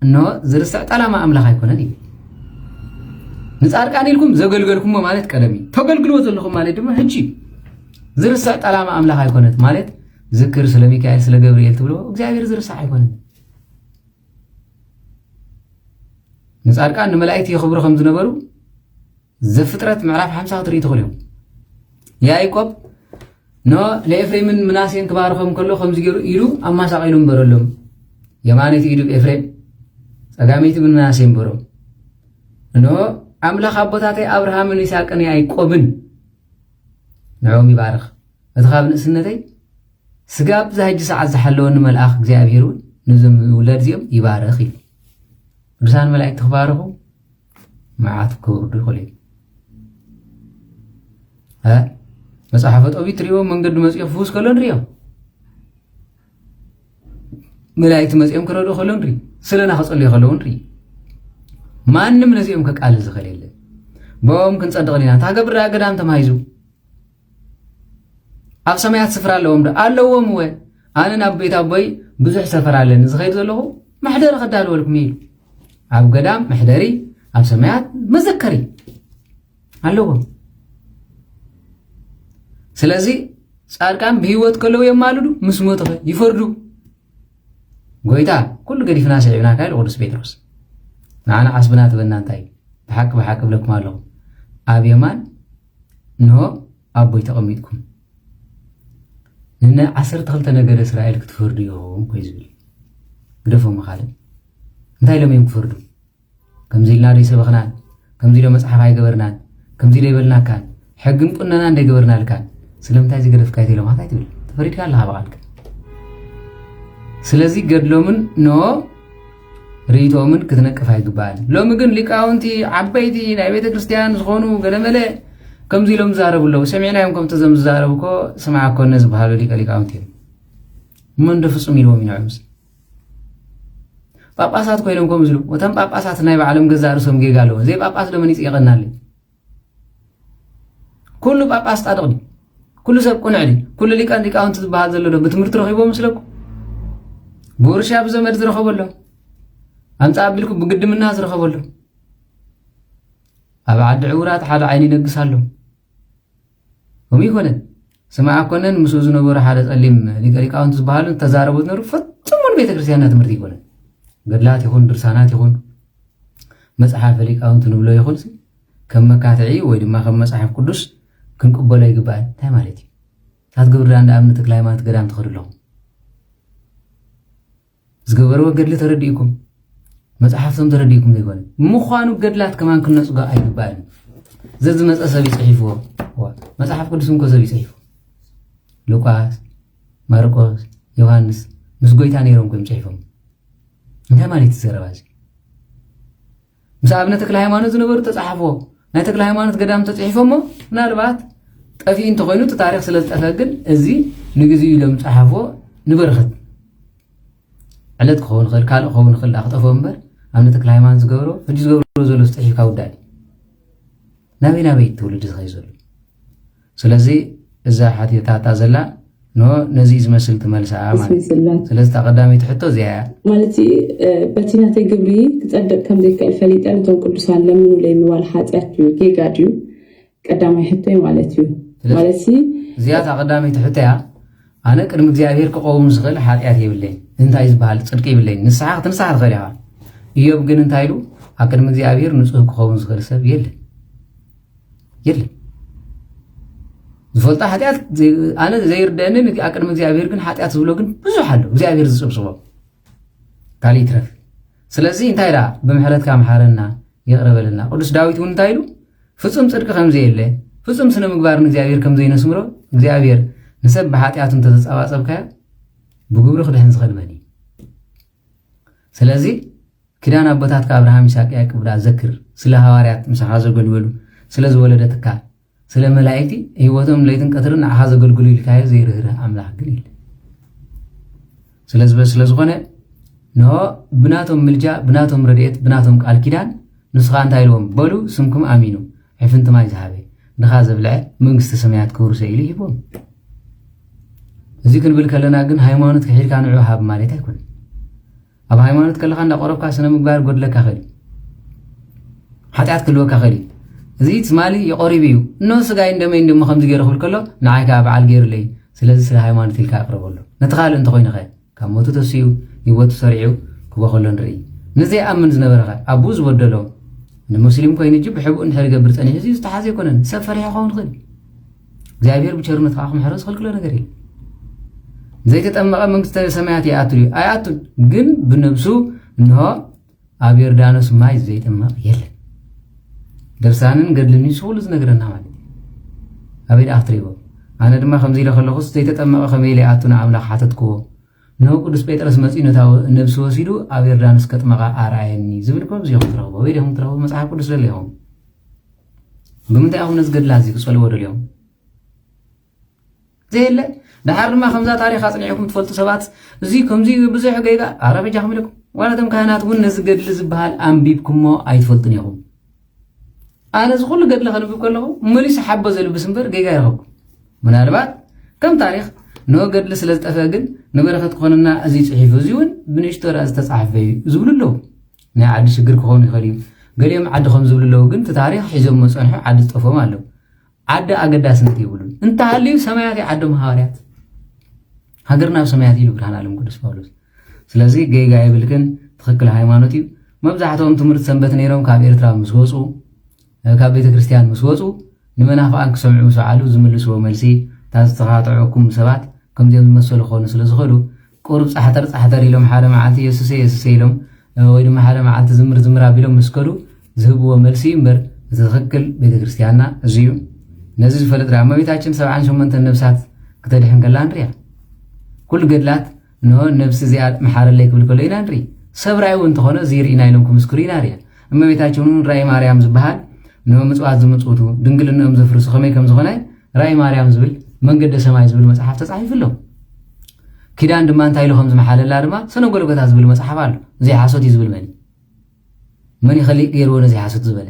እንሆ ዝርስዕ ጠላማ ኣምላኽ ኣይኮነን እዩ። ንፃድቃን ኢልኩም ዘገልገልኩሞ ማለት ቀደም እዩ። ተገልግልዎ ዘለኹም ማለት ድማ ሕጂ እዩ። ዝርስዕ ጠላማ ኣምላኽ ኣይኮነት ማለት ዝክር ስለ ሚካኤል ስለ ገብርኤል ትብሎ እግዚኣብሔር ዝርሳዕ ኣይኮነን። ንፃድቃን ንመላእክት የኽብሩ ከም ዝነበሩ ዘፍጥረት ምዕራፍ ሓምሳ ክትርኢ ትኽእሉ እዮም። ያዕቆብ ኖ ንኤፍሬምን ምናሴን ክባርኾም ከሎ ከምዚ ገይሩ ኢሉ ኣማሳቒሉ እምበረሎም። የማነይቲ ኢዱ ኤፍሬም ጸጋመይቲ ምናሴ እምበሮም። እንሆ ኣምላኽ ኣቦታተይ ኣብርሃምን ይስሐቅን ያዕቆብን ንዕኦም ይባርኽ። እቲ ካብ ንእስነተይ ስጋ ኣብዛ ሕጂ ሰዓት ዝሓለወኒ መልኣኽ እግዚኣብሔር እውን ነዞም ውለድ እዚኦም ይባርኽ እዩ። ቅዱሳን መላእክቲ ክባርኹ መዓት ክውርዱ ይኽእሉ እዮም። እ? መጽሓፈ ጦቢት ትሪእዎ መንገዲ መጺኦም ፍውስ ከሎ ንሪኦም። መላእክቲ መጺኦም ክረድኡ ከሎ ንርኢ። ስለና ክጸልዩ ከለዉ ንርኢ። ማንም ነዚኦም ከቃልል ዝኽእል የለን። ብኦም ክንጸድቕ ዲና? እንታይ ገብር ደኣ ገዳም ተማሂዙ? ኣብ ሰማያት ስፍራ ኣለዎም ዶ? ኣለዎም እወ። ኣነ ናብ ቤት ኣቦይ ብዙሕ ሰፈር ኣለኒ ዝኸይድ ዘለኹ መሕደሪ ከዳልወልኩም እዩ ኢሉ። ኣብ ገዳም መሕደሪ፣ ኣብ ሰማያት መዘከሪ ኣለዎም። ስለዚ ጻድቃን ብህይወት ከለዉ የማልዱ፣ ምስ ሞቱ ኸ ይፈርዱ። ጎይታ ኩሉ ገዲፍና ስዒብናካ ኢሉ ቅዱስ ጴጥሮስ። ንዓና ዓስብና ትበና እንታይ እዩ? ብሓቂ ብሓቂ እብለኩም ኣለኹ፣ ኣብ የማን እንሆ ኣቦይ ተቐሚጥኩም። ንነ ዓሰርተ ክልተ ነገደ እስራኤል ክትፈርዱ ኢኹም እኮ እዩ ዝብል። ግደፎም ካልእ። እንታይ ኢሎም እዮም ክፈርዱ? ከምዚ ኢልና ዶ ይሰበኽናን? ከምዚ ዶ መጽሓፍ ኣይገበርናን? ከምዚ ዶ ይበልናካን? ሕግን ቁነናን ዶ ይገበርናልካን? ስለምንታይ እዚ ገደፍካዮ ኢሎምካ እንታይ ትብል? ተፈሪድካ ኣለኻ ብቓልካ። ስለዚ ገድሎምን ኖ ርእይቶምን ክትነቅፍ ኣይግባእን። ሎሚ ግን ሊቃውንቲ ዓበይቲ ናይ ቤተ ክርስቲያን ዝኾኑ ገለመለ ከምዚ ኢሎም ዝዛረቡ ኣለዉ። ሰሚዕናዮም ከምቲ ዘም ዝዛረቡ እኮ ስምዓ ኮነ ዝበሃሉ ሊቀ ሊቃውንቲ እዮም። እሞ እንዶ ፍጹም ኢልዎም እዩ ንዕምስ። ጳጳሳት ኮይኖም ከም ዝሉ እቶም ጳጳሳት ናይ ባዕሎም ገዛእ ርእሶም ጌጋ ኣለዎ። ዘይ ጳጳስ ዶ መን ይጽየቐናለይ? ኩሉ ጳጳስ ጻድቕ ድዩ? ኩሉ ሰብ ቅኑዕ ድዩ? ኩሉ ሊቃን ሊቃውንቲ ዝበሃል ዘሎ ዶ ብትምህርቲ ረኺቦ መስለኩም? ብውርሻ ብዘመድ ዝረኸበ ኣሎ? ኣምጻእ ኣቢልኩ ብግድምና ዝረኸበ ኣሎ? ኣብ ዓዲ ዕውራት ሓደ ዓይኒ ይነግስ ኣሎ። ከምኡ ይኮነን። ስምዓ ኮነን ምስኡ ዝነበሩ ሓደ ጸሊም ሊቀ ሊቃውንቲ ዝበሃሉ ተዛረቡ ዝነበሩ ፍጹም እውን ቤተ ክርስቲያንና ትምህርቲ ይኮነን። ገድላት ይኹን ድርሳናት ይኹን መጽሓፈ ሊቃውንቲ ንብሎ ይኹን ሲ ከም መካትዒ ወይ ድማ ከም መጽሓፍ ቅዱስ ክንቅበሎ ይግባእ። እንታይ ማለት እዩ? እታ ትገብር ደኣ እንዳ ኣብነ ተክለ ሃይማኖት ገዳም ትኸዱ ኣለኹም። ዝገበርዎ ገድሊ ተረዲእኩም፣ መጽሓፍቶም ተረዲእኩም ዘይኮነ፣ ምዃኑ ገድላት ከማን ክንነጽጎ ኣይግባእን። ዘዝመጸ ሰብ ይጽሒፍዎ። ዋ፣ መጽሓፍ ቅዱስ እንኮ ሰብ ይጽሒፍዎ። ሉቃስ፣ ማርቆስ፣ ዮሃንስ ምስ ጎይታ ነይሮም ኮይም ጽሒፎም። እንታይ ማለት እዩ ዘረባ እዚ? ምስ ኣብነ ተክለ ሃይማኖት ዝነበሩ ተጻሓፍዎ። ናይ ተክለ ሃይማኖት ገዳም ተጽሒፎሞ፣ ምናልባት ጠፊኡ እንተኾይኑ፣ እቲ ታሪኽ ስለ ዝጠፍአ ግን፣ እዚ ንግዚኡ ኢሎም ጸሓፍዎ ንበረኸት። ዕለት ክኸውን ይኽእል፣ ካልእ ክኸውን ይኽእል፣ ደኣ ክጠፍኦ እምበር፣ ኣብነ ተክለ ሃይማኖት ዝገብሮ፣ ሕጂ ዝገብሮ ዘሎ ዝጽሒፍካ ውዳእ እዩ። ናበይ ናበይ ትውልዲ ዝኸይ ዘሎ? ስለዚ እዛ ሓቲታታ ዘላ ኖ ነዚ ዝመስል ትመልሳ ማለት እዩ። ይስላት። ስለዚ እታ ቀዳመይቲ ሕቶ እዚኣ እያ። ማለት እዩ፣ እ፣ በቲ ናተይ ግብሪ ክጸድቕ ከም ዘይክእል ፈሊጠ ነቶም ቅዱሳን ለምኑለይ ምባል ሓጢኣት ድዩ? ጌጋ ድዩ? ቀዳማይ ሕቶይ ማለት እዩ። ስለዚ ማለት ሲ እዚኣ እታ ቀዳመይቲ ሕቶ እያ። ኣነ ቅድሚ እግዚኣብሔር ክቐውም ዝኽእል ሓጢኣት የብለይን። እንታይ ዝበሃል ጽድቂ የብለይን። ንስሓ ክትንስሓ ትኽእል ኢኻ። ኢዮብ ግን እንታይ ኢሉ? ኣብ ቅድሚ እግዚኣብሔር ንጹህ ክኸውን ዝኽእል ሰብ የለን። የለን። ዝፈልጣ ሓጢኣት ዘይ- ኣነ ዘይርደአኒ፣ ኣብ ቅድሚ እግዚኣብሔር ግን ሓጢኣት ዝብሎ ግን ብዙሕ ኣሎ። እግዚኣብሔር ዝጽብጽቦ ካልእ ይትረፍ። ስለዚ እንታይ ደኣ ብምሕረትካ መሓረና፣ ይቕረ በለልና። ቅዱስ ዳዊት እውን እንታይ ኢሉ? ፍጹም ጽድቂ ከም ዘየለ፣ ፍጹም ስነ ምግባር ንእግዚኣብሔር ከም ዘይነስምሮ፣ እግዚኣብሔር ንሰብ ብሓጢኣቱ እንተተጸባጸብካዮ ብግብሩ ክድሕን ዝኽእል መን እዩ? ስለዚ ኪዳን ኣቦታትካ ኣብርሃም፣ ይስሐቅ፣ ያዕቆብ ደኣ ዘክር። ስለ ሃዋርያት ምሳኻ ዘገልገሉ፣ ስለ ዝወለደትካ፣ ስለ መላእክቲ ህይወቶም ለይትን ቀትርን ንዓኻ ዘገልግሉ ኢልካዮ ዘይርህርህ ኣምላኽ ግን የለን። ስለዚ በዚ ስለ ዝኾነ ንሆ ብናቶም ምልጃ፣ ብናቶም ረድኤት፣ ብናቶም ቃል ኪዳን ንስኻ እንታይ ኢልዎም? በሉ ስምኩም ኣሚኑ ዕፍንቲ ማይ ዝሃበ ድኻ ዘብልዐ መንግስተ ሰማያት ክውርሶ ኢሉ ይህቦም። እዚ ክንብል ከለና ግን ሃይማኖት ክሒድካ ንዑ ሃብ ማለት ኣይኮነን። ኣብ ሃይማኖት ከለኻ እንዳቆረብካ ስነ ምግባር ጎድለካ ኸል ሓጢኣት ክህልወካ ኸል እዚ ትማሊ የቆሪብ እዩ እኖ ስጋይ እንደመይ እንደሞ ከምዚ ገይረ ክብል ከሎ ንዓይ ከዓ በዓል ገይሩለይ። ስለዚ ስለ ሃይማኖት ኢልካ ኣቅረበሉ። ነቲ ካልእ እንተኮይኑ ኸ ካብ ሞቱ ተሲኡ ህይወቱ ሰሪዑ ክቦ ከሎ ንርኢ። ንዘይኣምን ዝነበረ ኸ ኣቡ ዝበደሎ ንሙስሊም ኮይኑ እጂ ብሕቡእ እንድሕር ይገብር ጸኒሑ እዚ ዝተሓዘ ኣይኮነን። ሰብ ፈሪሑ ክኸውን ይኽእል እዩ። እግዚኣብሔር ብቸርነት ከዓ ክምሕሮ ዝኽልክሎ ነገር የለን። ዘይተጠመቐ መንግስተ ሰማያት ይኣቱ ድዩ? ኣይኣቱን። ግን ብነብሱ እንሆ ኣብ ዮርዳኖስ ማይ ዘይጥመቕ የለን። ድርሳንን ገድልን እዩ ስኹሉ ዝነግረና ማለት እዩ። ኣበይ ደኣ ክትሪእዎ? ኣነ ድማ ከምዚ ኢለ ከለኹስ ዘይተጠመቐ ከመይ ኢለ ይኣቱ ንኣምላኽ ሓተትክዎ። እንሆ ቅዱስ ጴጥሮስ መጺኡ ነታ ነብሲ ወሲዱ ኣብ ዮርዳኖስ ከጥመቓ ኣርኣየኒ ዝብል እኮ ኣብዚ ኢኹም ትረኽቦ። ኣበይ ዲኹም ትረኽቦ? መጽሓፍ ቅዱስ ዘሎ ኢኹም። ብምንታይ ኢኹም ነዚ ገድላ እዚ ክጸልዎ ደልዮም? ዘየለ። ደሓር ድማ ከምዛ ታሪኽ ኣጽኒዕኩም ትፈልጡ ሰባት እዚ ከምዚ ብዙሕ ጌጋ ኣረ በጃኹም ኢለኩም። ዋላ እቶም ካህናት እውን ነዚ ገድሊ ዝበሃል ኣንቢብኩሞ ኣይትፈልጡን ኢኹም። ኣነ እዚ ኩሉ ገድሊ ከንብብ ከለኹ መሊሱ ሓቦ ዘልብስ እምበር ጌጋ ይረኸብኩም። ምናልባት ከም ታሪኽ ንሆ ገድሊ ስለ ዝጠፍአ ግን ንበረኸት ክኾነና እዚ ጽሒፉ እዚ እውን ብንእሽቶ ደኣ ዝተጻሕፈ እዩ ዝብሉ ኣለዉ። ናይ ዓዲ ሽግር ክኾኑ ይኽእል እዩ። ገሊኦም ዓዲ ከም ዝብሉ ኣለዉ ግን እቲ ታሪኽ ሒዞም መጸንሑ ዓዲ ዝጠፍኦም ኣለዉ። ዓዲ ኣገዳስነት የብሉን። እንተሃልዩ ሰማያት እዩ ዓዶም ሃዋርያት። ሃገርና ኣብ ሰማያት እዩ ኢሉ ብርሃን ዓለም ቅዱስ ጳውሎስ። ስለዚ ጌጋ የብልክን፣ ትኽክል ሃይማኖት እዩ። መብዛሕትኦም ትምህርቲ ሰንበት ነይሮም ካብ ኤርትራ ምስ ወፁ፣ ካብ ቤተ ክርስቲያን ምስ ወፁ ንመናፍቓን ክሰምዑ ምስ በዓሉ ዝምልስዎ መልሲ እታ ዝተኻትዐኩም ሰባት ከምዚኦም ዝመሰሉ ክኾኑ ስለ ዝኽእሉ ቁሩብ ጻሕተር ጻሕተር ኢሎም ሓደ መዓልቲ የሱሰ የሱሰ ኢሎም ወይ ድማ ሓደ መዓልቲ ዝምር ዝምር ኣቢሎም ምስ ከዱ ዝህብዎ መልሲ እዩ እምበር እቲ ትኽክል ቤተክርስትያንና እዚ እዩ። ነዚ ዝፈልጥ ርኣ እመቤታችን ሰብዓን ሸሞንተን ነብሳት ክተድሕን ከላ ንሪኣ። ኩሉ ገድላት እንሆ ነብሲ እዚኣ መሓረለይ ክብል ከሎ ኢና ንርኢ። ሰብ ራእይ እውን እንተኾነ እዚ ርኢና ኢሎም ክምስክሩ ኢና ንሪኣ። እመቤታችን እውን ራእይ ማርያም ዝበሃል እንሆ ምጽዋት ዝምጽውቱ ድንግልንኦም ዘፍርሱ ከመይ ከም ዝኾነ ራእይ ማርያም ዝብል መንገደ ሰማይ ዝብል መጽሓፍ ተጻሒፉ ኣሎ። ኪዳን ድማ እንታይ ኢሉ ከም ዝመሓለላ ድማ ሰነ ጎልጎታ ዝብል መጽሓፍ ኣሎ። እዚ ሓሶት እዩ ዝብል መን እዩ? መን እዩ ከሊእ ገይርዎ ነዚ ሓሶት ዝበለ?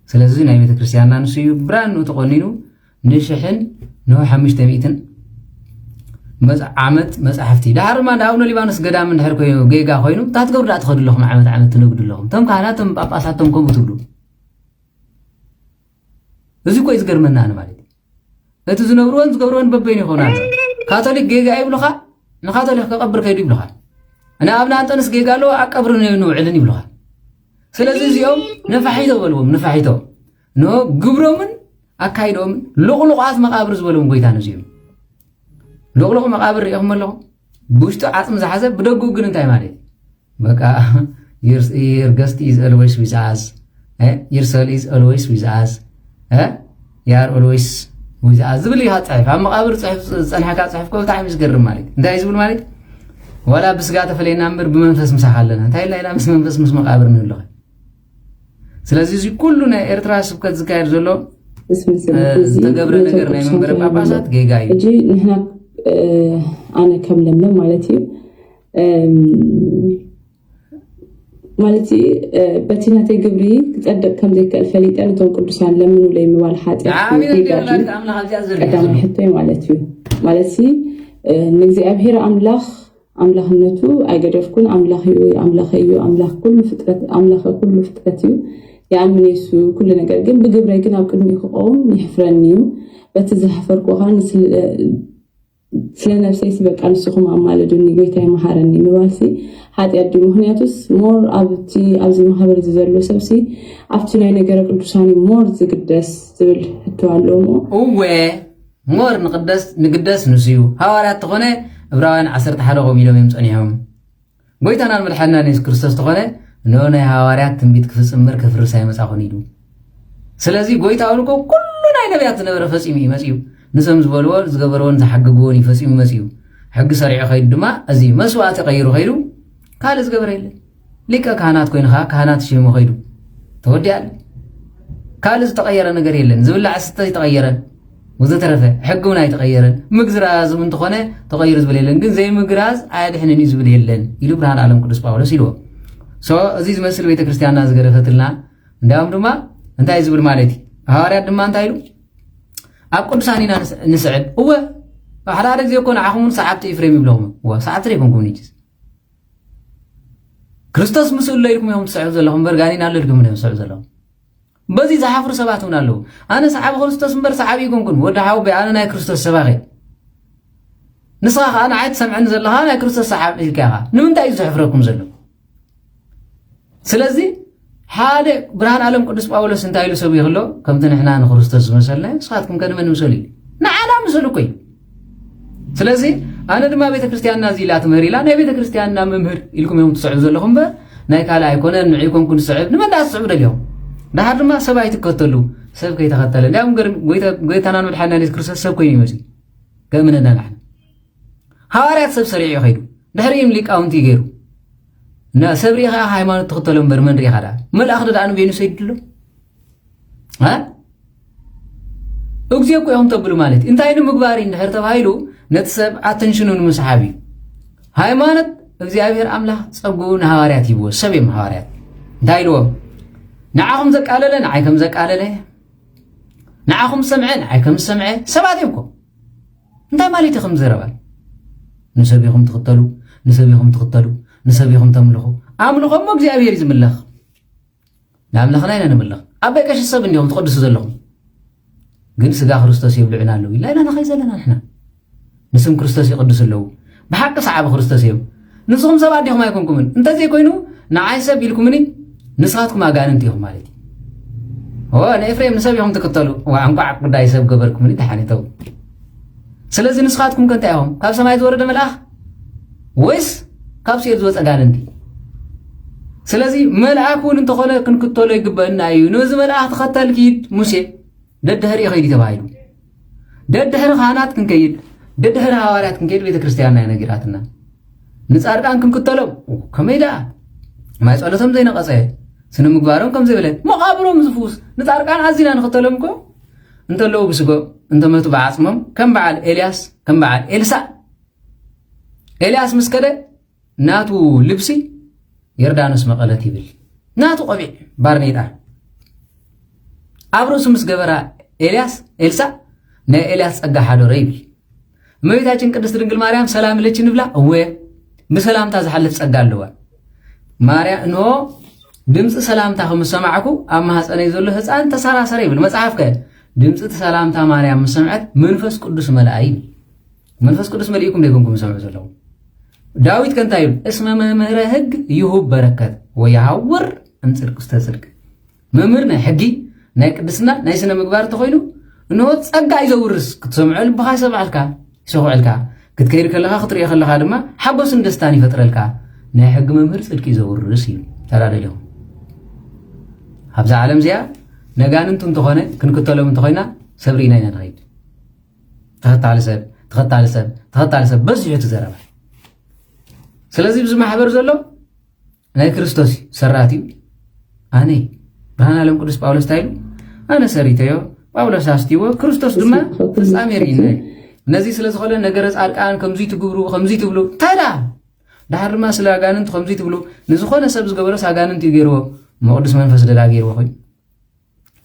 ስለዚ ናይ ቤተ ክርስቲያንና ንሱ እዩ ብራኑ ተቆኒኑ ንሽሕን ንሆ ሓሙሽተ ሚእትን መጽ- ዓመት መጻሕፍቲ። ደሓር ድማ እንዳ ኣቡነ ሊባኖስ ገዳም እንድሕር ኮይኑ ጌጋ ኮይኑ እንታይ ትገብሩ ደኣ ትኸዱ ኣለኹም? ዓመት ዓመት ትነግዱ ኣለኹም። እቶም ካህናት እቶም ጳጳሳት እቶም ከምኡ ትብሉ። እዚ እኮ እዩ ዝገርመና ኣነ ማለት እዩ። እቲ ዝነብርዎን ዝገብርዎን በበይኑ ይኾና ኣሎ። ካቶሊክ ጌጋ ይብሉኻ፣ ንካቶሊክ ከቐብር ከይዱ ይብሉኻ። ንኣብነ ኣንጠንስ ጌጋ ኣለዎ ኣብ ቀብሪ ንውዕልን ይብሉኻ። ስለዚ እዚኦም ነፋሒቶ በልዎም፣ ነፋሒቶ። ንሆ ግብሮምን ኣካይዶምን ልቑልቋት መቓብር ዝበሎም ጎይታ ነዚኦም። ልቑልቑ መቓብር ሪኢኹም ኣለኹም? ብውሽጡ ዓጽሚ ዝሓዘ ብደጉ ግን እንታይ ማለት እዩ? በቃ your, your guest is always with us. Eh? Your soul is always with us. Eh? You are always with us ዝብል እዩ ጽሑፍ። ኣብ መቓብር ጽሑፍ ዝጸንሐካ ጽሑፍ እኮ ብጣዕሚ እዩ ዝገርም ማለት እዩ። እንታይ እዩ ዝብል ማለት እዩ? ዋላ ብስጋ ተፈለየና እምበር ብመንፈስ ምሳኻ ኣለና። እንታይ ኢልና ኢና ምስ መንፈስ ምስ መቓብር ንህልኸ? ስለዚ እዚ ኩሉ ናይ ኤርትራ ስብከት ዝካየድ ዘሎ ዝተገብረ ነገር ናይ መንበረ ጳጳሳት ጌጋ እዩ። ሕጂ ንሕና ኣነ ከም ለምለም ማለት እዩ ማለት በቲ ናተይ ግብሪ ክጸድቕ ከም ዘይክእል ፈሊጠ ነቶም ቅዱሳን ለምኑለይ ምባል ሓጢኣት ጌጋ እዩ። ቀዳማይ ሕቶይ ማለት እዩ ማለት ንእግዚኣብሔር ኣምላኽ ኣምላኽነቱ ኣይገደፍኩን። ኣምላኽ እዩ፣ ኣምላኸ እዩ፣ ኣምላኽ ኩሉ ፍጥረት፣ ኣምላኸ ኩሉ ፍጥረት እዩ። ይኣምን የሱ ኩሉ ነገር፣ ግን ብግብረይ ግን ኣብ ቅድሚኡ ክቆውም ይሕፍረኒ እዩ። በቲ ዝሓፈርኩ ከዓ ንስለ ነፍሰይሲ በቃ ንስኹም ኣማልዱኒ፣ ጎይታይ መሓረኒ ምባልሲ ሓጢኣት ድዩ? ምክንያቱስ ሞር ኣብቲ ኣብዚ ማህበር እዚ ዘሎ ሰብሲ ኣብቲ ናይ ነገረ ቅዱሳን ሞር ዝግደስ ዝብል ሕቶ ኣሎ እሞ እወ ሞር ንቅደስ ንግደስ ንሱ እዩ። ሃዋርያት ተኾነ እብራውያን ዓሰርተ ሓደ ከምኡ ኢሎም እዮም ጸኒሖም። ጎይታናን መድሓንናን የሱስ ክርስቶስ ተኾነ ንኦ ናይ ሃዋርያት ትንቢት ክፍጽም እምበር ክፍርስ ኣይመጻኹን ኢሉ። ስለዚ ጎይታ እውን እኮ ኩሉ ናይ ነቢያት ዝነበረ ፈጺሙ እዩ መጺኡ። ንሶም ዝበልዎ ዝገበርዎን ዝሓገግዎን እዩ ፈጺሙ መጺኡ። ሕጊ ሰሪዑ ከይዱ ድማ እዚ መስዋእቲ ቀይሩ ከይዱ ካልእ ዝገበረ የለን። ሊቀ ካህናት ኮይኑ ከዓ ካህናት ሽሙ ከይዱ ተወዲኣሉ። ካልእ ዝተቐየረ ነገር የለን። ዝብላዕ ዝስተ ዝተቐየረ ወዘተረፈ ሕጊ እውን ኣይተቐየረን። ምግዝራዝ እውን እንተኾነ ተቐይሩ ዝብል የለን። ግን ዘይምግራዝ ኣያድሕንን እዩ ዝብል የለን ኢሉ ብርሃን ዓለም ቅዱስ ጳውሎስ ኢልዎ። ሶ እዚ ዝመስል ቤተክርስትያንና ዝገደፈትልና እንዲያውም ድማ እንታይ ዝብል ማለት እዩ? ሃዋርያት ድማ እንታይ ኢሉ ኣብ ቅዱሳን ኢና ንስ- ንስዕብ እወ ሓደ ሓደ ግዜ እኮ ንዓኹም እውን ሰዓብቲ ኤፍሬም ይብለኹም እወ ሰዓብቲ ዘይኮንኩም ንጅስ ክርስቶስ ምስ ኣሎ ኢልኩም እዮም ትስዕቡ ዘለኹም እምበር ጋኔን ኣሎ ኢልኩም እዮም ትስዕቡ ዘለኹም በዚ ዝሓፍሩ ሰባት እውን ኣለዉ ኣነ ሰዓቢ ክርስቶስ እምበር ሰዓቢ ይኮንኩን ወዲ ሓወቦይ ኣነ ናይ ክርስቶስ ሰባኺ ንስኻ ከዓ ንዓይ ትሰምዐኒ ዘለኻ ናይ ክርስቶስ ሰዓቢ ኢልካ ኢኻ ንምንታይ እዩ ዘሕፍረኩም ዘሎ ስለዚ ሓደ ብርሃን ዓለም ቅዱስ ጳውሎስ እንታይ ኢሉ ሰብዩ ከሎ ከምቲ ንሕና ንክርስቶስ ዝመሰልና ንስኻትኩም ከ ንመን ምሰሉ እዩ ንዓና ምሰሉ እኮ እዩ ስለዚ ኣነ ድማ ቤተክርስትያንና እዚ ኢላ ትምህር ኢላ ናይ ቤተክርስትያንና መምህር ኢልኩም እዮም ትስዕቡ ዘለኹም እምበር ናይ ካልእ ኣይኮነን ንዑ ኮንኩ ንስዕብ ንመን ዳ ትስዕቡ ደሊኹም ድሓር ድማ ሰብ ኣይትከተሉ ሰብ ከይተኸተለ እንዲያውም ገርም ጎይታ- ጎይታናን መድሓንና የሱስ ክርስቶስ ሰብ ኮይኑ ይመፅእ ከእምነና ንሕና ሃዋርያት ሰብ ሰሪዑ እዩ ከይዱ ድሕሪኡም ሊቃውንቲ ገይሩ ሰብ ሪኢኻ ሃይማኖት ትኽተሎ እምበር መን ሪኢኻ ዳ መልኣኽ ዶ ደኣ ንቬኑስ ይድሎ እግዜ እኮ ኢኹም ተብሉ ማለት እዩ እንታይ ንምግባር እዩ እንድሕር ተባሂሉ ነቲ ሰብ ኣተንሽኑ ንምስሓብ እዩ ሃይማኖት እግዚኣብሔር ኣምላኽ ጸጉኡ ንሃዋርያት ሂብዎ ሰብ እዮም ሃዋርያት እንታይ ኢልዎም ንዓኹም ዘቃለለ ንዓይ ከም ዘቃለለ ንዓኹም ዝሰምዐ ንዓይ ከም ዝሰምዐ ሰባት እዮም ኮ እንታይ ማለት እዩ ከም ዘረባ ንሰብ ኢኹም ትኽተሉ ንሰብ ኢኹም ትኽተሉ ንሰብ ኢኹም ተምልኹ ኣምልኾ እሞ እግዚኣብሔር እዩ ዝምለኽ ንኣምላኽና ኢና ንምልኽ ኣበይ ቀሺ ሰብ እንዲኹም ትቕድሱ ዘለኹም ግን ስጋ ክርስቶስ የብልዑና ኣለዉ ኢልና ኢና ንኸይ ዘለና ንሕና ንስም ክርስቶስ ይቕድሱ ኣለዉ ብሓቂ ሰዓቢ ክርስቶስ እዮም ንስኹም ሰባት ዲኹም ኣይኮንኩምን እንተዘይኮይኑ ንዓይ ሰብ ኢልኩምኒ ንስኻትኩም ኣጋንንቲ ኢኹም ማለት እዩ ንኤፍሬም ንሰብ ኢኹም ትክተሉ ዋ እንቋዕ ጉዳይ ሰብ ገበርኩምኒ ተሓኒተው ስለዚ ንስኻትኩም ከ እንታይ ኢኹም ካብ ሰማይ ዝወረደ መልኣኽ ወይስ ካብ ሲኦል ዝወፀ ጋንንቲ ስለዚ መልኣክ እውን እንተኾነ ክንክተሎ ይግበአና እዩ ነዚ መልኣኽ ተኸተል ኪድ ሙሴ ደድሕሪ ከይድ ተባሂሉ ደድሕሪ ካህናት ክንከይድ ደድሕሪ ሃዋርያት ክንከይድ ቤተክርስትያንና ነጊራትና ንፃድቃን ክንክተሎም ከመይ ደኣ ማይ ፀሎቶም ዘይነቐፀ ስነ ምግባሮም ከም ዘይብለ መቓብሮም ዝፍውስ ንፃድቃን ኣዚና ንኽተሎም እኮ እንተለዉ ብስጎ እንተመቱ ብዓፅሞም ከም በዓል ኤልያስ ከም በዓል ኤልሳእ ኤልያስ ምስ ከደ ናቱ ልብሲ ዮርዳኖስ መቐለት ይብል ናቱ ቆቢዕ ባርኔጣ ኣብ ርእሱ ምስ ገበራ ኤልያስ ኤልሳእ ናይ ኤልያስ ጸጋ ሓደሮ ይብል እመቤታችን ቅድስት ድንግል ማርያም ሰላም ለኪ ንብላ እወ ብሰላምታ ዝሓልፍ ጸጋ ኣለዋ ማርያ እንሆ ድምፂ ሰላምታ ከም ዝሰማዕኩ ኣብ ማህፀነይ ዘሎ ህፃን ተሰራሰረ ይብል መፅሓፍ ከ ድምፂ እቲ ሰላምታ ማርያም ምስ ሰምዐት መንፈስ ቅዱስ መልኣ ይብል መንፈስ ቅዱስ መሊእኩም ደይኮንኩም ዝሰምዑ ዘለዉ ዳዊት ከ እንታይ ይብል እስመ መምህረ ህግ ይሁብ በረከት ወይሃውር እምፅድቅ ውስተ ፅድቅ መምህር ናይ ሕጊ ናይ ቅድስና ናይ ስነ ምግባር እንተኮይኑ እንሆ ፀጋ እዩ ዘውርስ ክትሰምዖ ልብኻ ይሰምዐልካ ይሰኹዐልካ ክትከይድ ከለኻ ክትሪኦ ከለኻ ድማ ሓጎስን ደስታን ይፈጥረልካ ናይ ሕጊ መምህር ፅድቂ እዩ ዘውርስ እዩ ተራደሊኹም ኣብዛ ዓለም እዚኣ ነጋንንቱ እንተኾነ ክንክተሎም እንተኮይና ሰብ ርኢና ኢና ንኸይድ ተኸታሊ ሰብ ተኸታሊ ሰብ ተኸታሊ ሰብ በዚሑ እቲ ዘረባ ስለዚ ብዚ ማሕበር ዘሎ ናይ ክርስቶስ እዩ ሰራት እዩ ኣነ ብርሃን ዓለም ቅዱስ ጳውሎስ እንታይ ኢሉ ኣነ ሰሪተዮ ጳውሎስ ኣስትይዎ ክርስቶስ ድማ ፍጻሜ ርኢና እዩ ነዚ ስለ ዝኾነ ነገረ ጻድቃን ከምዚ ትግብሩ ከምዚ ትብሉ እንታይ ደኣ ድሓር ድማ ስለ ኣጋንንቲ ከምዚ ትብሉ ንዝኾነ ሰብ ዝገበረስ ኣጋንንቲ እዩ ገይርዎ እሞ ቅዱስ መንፈስ ደዳ ገይርዎ ኮይኑ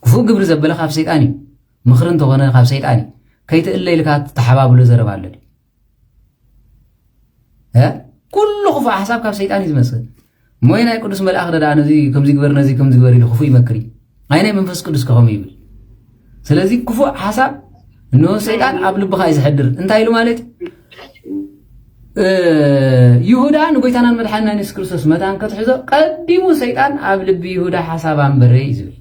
ክፉእ ግብሪ ዘበለ ካብ ሰይጣን እዩ ምኽሪ እንተኾነ ካብ ሰይጣን እዩ ከይትእለ ኢልካ ተሓባብሎ ዘረባ ኣሎ ኩሉ ክፉእ ሓሳብ ካብ ሰይጣን እዩ ዝመፅእ ሞይ ናይ ቅዱስ መልኣኽ ደኣ ነዚ ከምዚ ግበር፣ ነዚ ከምዚ ግበር ኢሉ ክፉእ ይመክር እዩ። ኣይ ናይ መንፈስ ቅዱስ ከኸም ይብል። ስለዚ ክፉእ ሓሳብ ንሰይጣን ኣብ ልብኻ እዩ ዝሕድር። እንታይ ኢሉ ማለት እዩ? ይሁዳ ንጎይታናን መድሓንና የሱስ ክርስቶስ መታን ክትሕዞ ቀዲሙ ሰይጣን ኣብ ልቢ ይሁዳ ሓሳብ ኣንበረ እዩ ዝብል።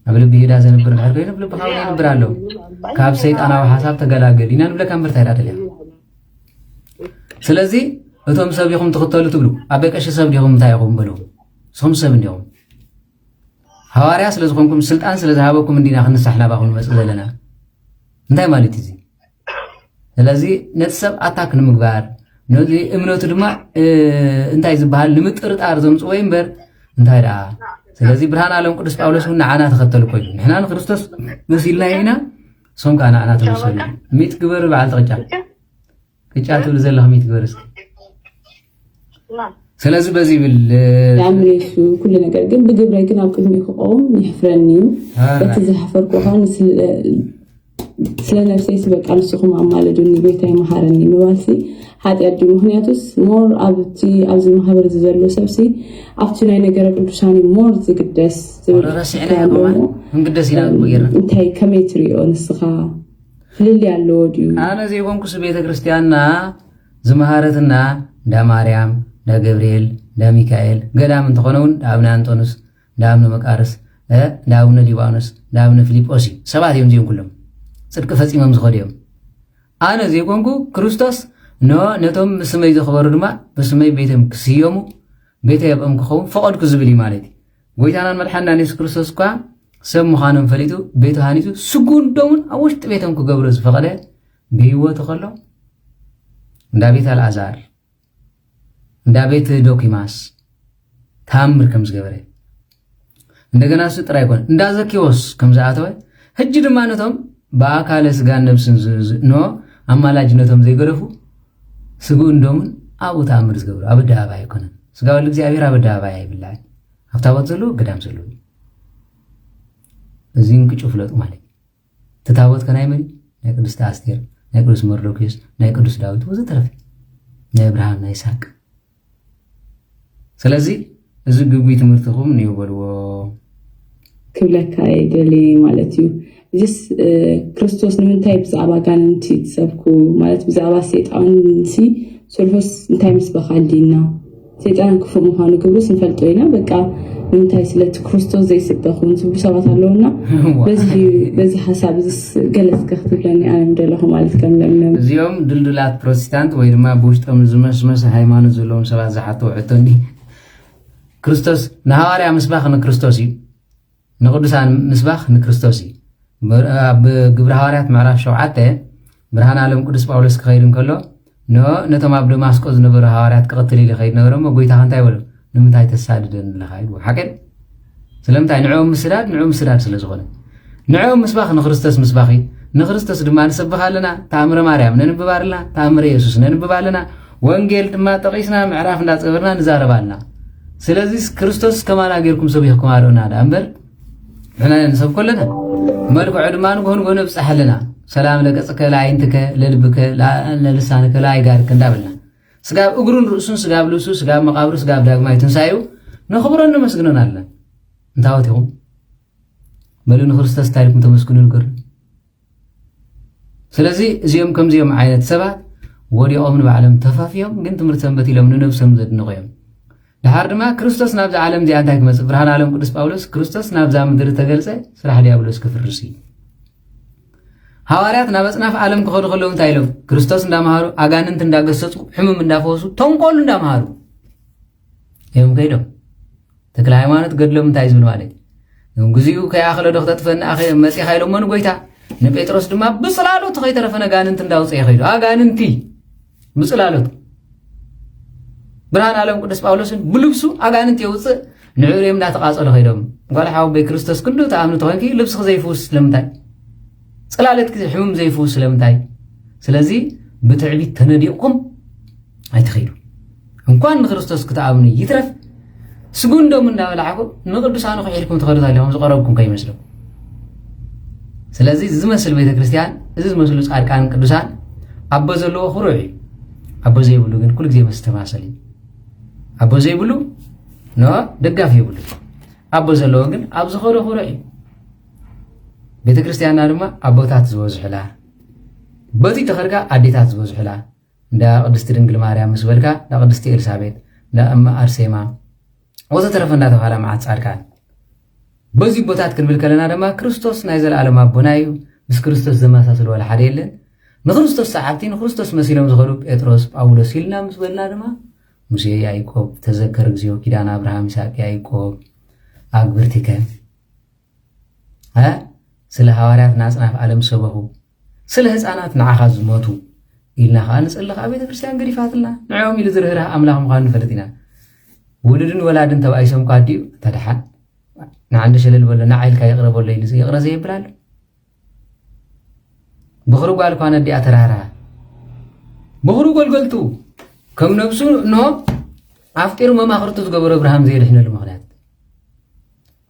ኣብ ልቢ ይሁዳ ዘንብር ድሕር ኮይኑ ኣብ ልብኻ እውን የንብር ኣሎ። ካብ ሰይጣናዊ ሓሳብ ተገላገል ኢና ንብለካ እምበር እንታይ ደኣ ደሊኻ? ስለዚ እቶም ሰብ ኢኹም ትኽተሉ ትብሉ፣ ኣበይ ቀሺ ሰብ ዲኹም እንታይ ኢኹም በልዎም። ንስኹም ሰብ እንዲኹም። ሃዋርያ ስለ ዝኾንኩም ስልጣን ስለ ዝሃበኩም እንዲና ክንሳሕ ናባኹም ንመጽእ ዘለና። እንታይ ማለት እዩ እዚ? ስለዚ ነቲ ሰብ ኣታክ ንምግባር ነዚ እምነቱ ድማ እንታይ ዝበሃል ንምጥርጣር ዘምፅዎ እምበር እንታይ ደኣ። ስለዚ ብርሃን ኣለም ቅዱስ ጳውሎስ እውን ንዓና ተኸተሉ ኮይኑ ንሕና ንክርስቶስ መሲልና ኢና። እሶም ከዓ ንዓና ተመሰሉ። ሚት ግበር በዓልቲ ቅጫ ቅጫ ትብል ዘለኹ ሚት ግበር እስኪ። ስለዚ በዚ ይብል የኣምን የሱ ኩሉ ነገር ግን ብግብረይ ግን ኣብ ቅድሚኡ ክቆውም ይሕፍረኒ እዩ። በቲ ዝሓፈርኩ ከዓ ስለ ነፍሰይ ስበቃ ንስኹም ኣማልዱኒ ጎይታይ መሃረኒ ምባልሲ ሓጢኣት ድዩ? ምክንያቱስ ሞር ኣብቲ ኣብዚ ማህበር እዚ ዘሎ ሰብሲ ኣብቲ ናይ ነገረ ቅዱሳን እዩ ሞር ዝግደስ ዝብል ረሲዕና ኣለዎ። ክንግደስ ኢና ንብሎ ጌርና እንታይ ከመይ ትሪኦ ንስኻ? ፍልልይ ኣለዎ ድዩ? ኣነ ዘይኮንኩስ ቤተ ክርስቲያንና ዝመሃረትና እንዳ ማርያም፣ እንዳ ገብርኤል፣ እንዳ ሚካኤል፣ ገዳም እንተኾነ እውን እንዳ ኣብነ ኣንጦንስ፣ እንዳ ኣብነ መቃርስ፣ እንዳ ኣብነ ሊባኖስ፣ እንዳ ኣብነ ፊሊጶስ እዩ። ሰባት እዮም እዚኦም ኩሎም። ፅድቂ ፈፂሞም ዝኸዱ እዮም። ኣነ ዘይኮንኩ ክርስቶስ ኖ ነቶም ብስመይ ዘኽበሩ ድማ ብስመይ ቤቶም ክስየሙ ቤተይ ኣብኦም ክኸውን ፈቐድኩ ዝብል እዩ ማለት እዩ። ጎይታናን መድሓንናን የሱስ ክርስቶስ እኳ ሰብ ምዃኖም ፈሊጡ ቤቱ ሃኒጹ ስጉኡን ደሙን ኣብ ውሽጢ ቤቶም ክገብሮ ዝፈቐደ ብህይወቱ ከሎ እንዳ ቤት ኣልኣዛር እንዳ ቤት ዶኪማስ ተኣምር ከም ዝገበረ እንደገና እሱ ጥራይ ኮነ እንዳ ዘኪዎስ ከም ዝኣተወ ሕጂ ድማ ነቶም ብኣካለ ስጋን ነብስን ኖ ኣማላጅነቶም ዘይገደፉ ስጉኡን ደሙን ኣብኡ ተኣምር ዝገብሩ ኣብ ኣደባባይ ኣይኮነን። ስጋ ወልድ እግዚኣብሔር ኣብ ኣደባባይ ኣይብላዕን። ኣብ ታቦት ዘለዎ ገዳም ዘለዎ እዚ እንቅጩ ፍለጡ ማለት እዩ። እቲ ታቦት ከናይ መን ናይ ቅድስቲ ኣስቴር ናይ ቅዱስ መርዶክዮስ ናይ ቅዱስ ዳዊት ወዘተረፈ ናይ ኣብርሃም ናይ ይስሐቅ ስለዚ እዚ ግጉይ ትምህርትኹም ንዩ በልዎ። ክብለካ እየ ደልየ ማለት እዩ። እዚስ ክርስቶስ ንምንታይ ብዛዕባ ኣጋንንቲ ትሰብኩ ማለት ብዛዕባ ሰይጣንሲ ስርሑስ እንታይ ምስበኻ ኣልዲና ሰይጣን ክፉእ ምዃኑ ግብሩስ ንፈልጦ ኢና። በቃ ንምንታይ ስለቲ ክርስቶስ ዘይስበኽ እውን ዝብሉ ሰባት ኣለውና በዚ ሓሳብ እዚስ ገለ እስከ ክትብለኒ ኣነ ምደለኹ ማለት ከም ለምለም። እዚኦም ድልዱላት ፕሮቴስታንት ወይ ድማ ብውሽጦም ዝመስመስ ሃይማኖት ዘለዎም ሰባት ዝሓተው ሕቶ እንዲ ክርስቶስ ንሃዋርያ ምስባኽ ንክርስቶስ እዩ፣ ንቅዱሳን ምስባኽ ንክርስቶስ እዩ። ኣብ ግብሪ ሃዋርያት ምዕራፍ ሸውዓተ ብርሃን ዓለም ቅዱስ ጳውሎስ ክኸይድ እንከሎ ን ነቶም ኣብ ደማስቆ ዝነበሩ ሃዋርያት ክቕትል ኢለ ከይድ ነበረ እሞ ጎይታ እንታይ በሎ? ንምንታይ ተሳድደኒ ኣለኻ ኢልዎ። ሓቂ ስለምንታይ ንዕኦም ምስዳድ ንዕኦም ምስዳድ ስለ ዝኾነ ንዕኦም ምስባኽ ንክርስቶስ ምስባኺ ንክርስቶስ ድማ ንሰብኽ ኣለና። ተኣምረ ማርያም ነንብብ ኣለና፣ ተኣምረ የሱስ ነንብብ ኣለና። ወንጌል ድማ ጠቒስና ምዕራፍ እንዳጸበርና ንዛረብ ኣለና። ስለዚስ ክርስቶስ ከማና ጌርኩም ሰቢኽኩም ኣርእና ደኣ እምበር ንሕና ንሰብኮ ኣለና። መልክዑ ድማ ንግሆ ንግሆ ነብጽሕ ኣለና። ሰላም ለገጽከ ለዓይንትከ ለልብከ ለልሳንከ ለኣይጋርከ እንዳበልና ስጋብ እግሩን ርእሱን ስጋብ ልብሱ ስጋብ መቃብሩ ስጋብ ዳግማይ ትንሳኤኡ ነኽብሮን ነመስግኖን ኣለና። እንታወት ኢኹም በሉ ንክርስቶስ እንታይ ኢልኩም ተመስግኑ ንገሩ። ስለዚ እዚኦም ከምዚኦም ዓይነት ሰባት ወዲቖም ንባዕሎም ተፋፍዮም ግን ትምህርቲ ሰንበት ኢሎም ንነብሶም ዘድንቑ እዮም። ድሓር ድማ ክርስቶስ ናብዛ ዓለም እዚኣ እንታይ ክመፅእ ብርሃን ዓለም ቅዱስ ጳውሎስ ክርስቶስ ናብዛ ምድሪ ተገልፀ ስራሕ ዲያብሎስ ክፍርስ እዩ። ሃዋርያት ናብ ኣፅናፍ ዓለም ክኸዱ ከለዉ እንታይ ኢሎም ክርስቶስ እንዳመሃሩ ኣጋንንቲ እንዳገሰፁ ሕሙም እንዳፈወሱ ተንኮሉ እንዳመሃሩ እዮም ከይዶም። ተክለ ሃይማኖት ገድሎም እንታይ ዝብል ማለት እዩ? ግዜኡ ከይኣኸለ ዶ ክተጥፈኒ ኣኸ መፂኻ ኢሎሞ ንጎይታ ንጴጥሮስ ድማ ብፅላሎቱ ከይተረፈ ነጋንንቲ እንዳውፅአ ይኸይዱ ኣጋንንቲ ብፅላሎቱ ብርሃን ዓለም ቅዱስ ጳውሎስን ብልብሱ ኣጋንንቲ የውፅእ ንዕርዮም እንዳተቃፀሉ ከይዶም ጓል ሓወቦይ ክርስቶስ ክንዱ ተኣምኑ ተኮንኪ ልብስኺ ዘይፍውስ ስለምንታይ ፅላለት ሕሙም ዘይፍውስ ስለምንታይ ስለዚ ብትዕቢት ተነዲቕኩም ኣይትኸይዱ። እንኳን ንክርስቶስ ክትኣምኑ ይትረፍ ስጉንዶም እንዳበላዕኩም ንቅዱሳኑ ክሒድኩም ትኸዱ ኣለኹም ዝቀረብኩም ከይመስለኩም። ስለዚ ዝመስል ቤተክርስትያን እዚ ዝመስሉ ፃድቃን ቅዱሳን ኣቦ ዘለዎ ክሩዕ እዩ። ኣቦ ዘይብሉ ግን ኩሉ ግዜ መስተማሰል እዩ። ኣቦ ዘይብሉ ኖ ደጋፊ የብሉ። ኣቦ ዘለዎ ግን ኣብ ዝኸዶ ክብሮ እዩ። ቤተ ክርስቲያንና ድማ ኣቦታት ዝበዝሑላ፣ በቲ ተኸርካ ኣዴታት ዝበዝሑላ፣ እንዳ ቅድስቲ ድንግል ማርያም ምስ በልካ፣ እንዳ ቅድስቲ ኤልሳቤጥ፣ እንዳ እመ ኣርሴማ ወዘተረፈ እንዳተባሃላ መዓት ጻድቃን። በዚ ቦታት ክንብል ከለና ድማ ክርስቶስ ናይ ዘለኣለም ኣቦና እዩ። ምስ ክርስቶስ ዘመሳስል ዋላ ሓደ የለን። ንክርስቶስ ሰዓብቲ፣ ንክርስቶስ መሲሎም ዝኸዱ ጴጥሮስ፣ ጳውሎስ ኢልና ምስ በልና ድማ ሙሴ፣ ያዕቆብ፣ ተዘከር እግዚኦ፣ ኪዳነ ኣብርሃም፣ ይስሐቅ፣ ያዕቆብ፣ ኣግብርቲከ፣ እ? ስለ ሃዋርያት ናጽናፍ ዓለም ሰበኹ፣ ስለ ህፃናት ንዓኻ ዝሞቱ ኢልና ከዓ ንጽሊ ከዓ ቤተ ክርስቲያን ገዲፋትልና። ንዕኦም ኢሉ ዝርህራህ ኣምላኽ ምዃኑ ንፈልጥ ኢና። ውሉድን ወላድን ተባኢሶም እኳ ኣዲኡ ተደሓን ንዓንዲ ሸለል በሎ፣ ንዓ ኢልካ ይቕረ በሎ ኢሉ ይቕረ ዘይብል ኣሎ። ብኽሪ ጓል እኳ ነዲኣ ተራህርሃ። ብኽሪ ጎልገልቱ ከም ነብሱ እንሆ ኣፍጢሩ መማኽርቱ ዝገበሮ እብርሃም ዘየድሕነሉ ምኽንያት።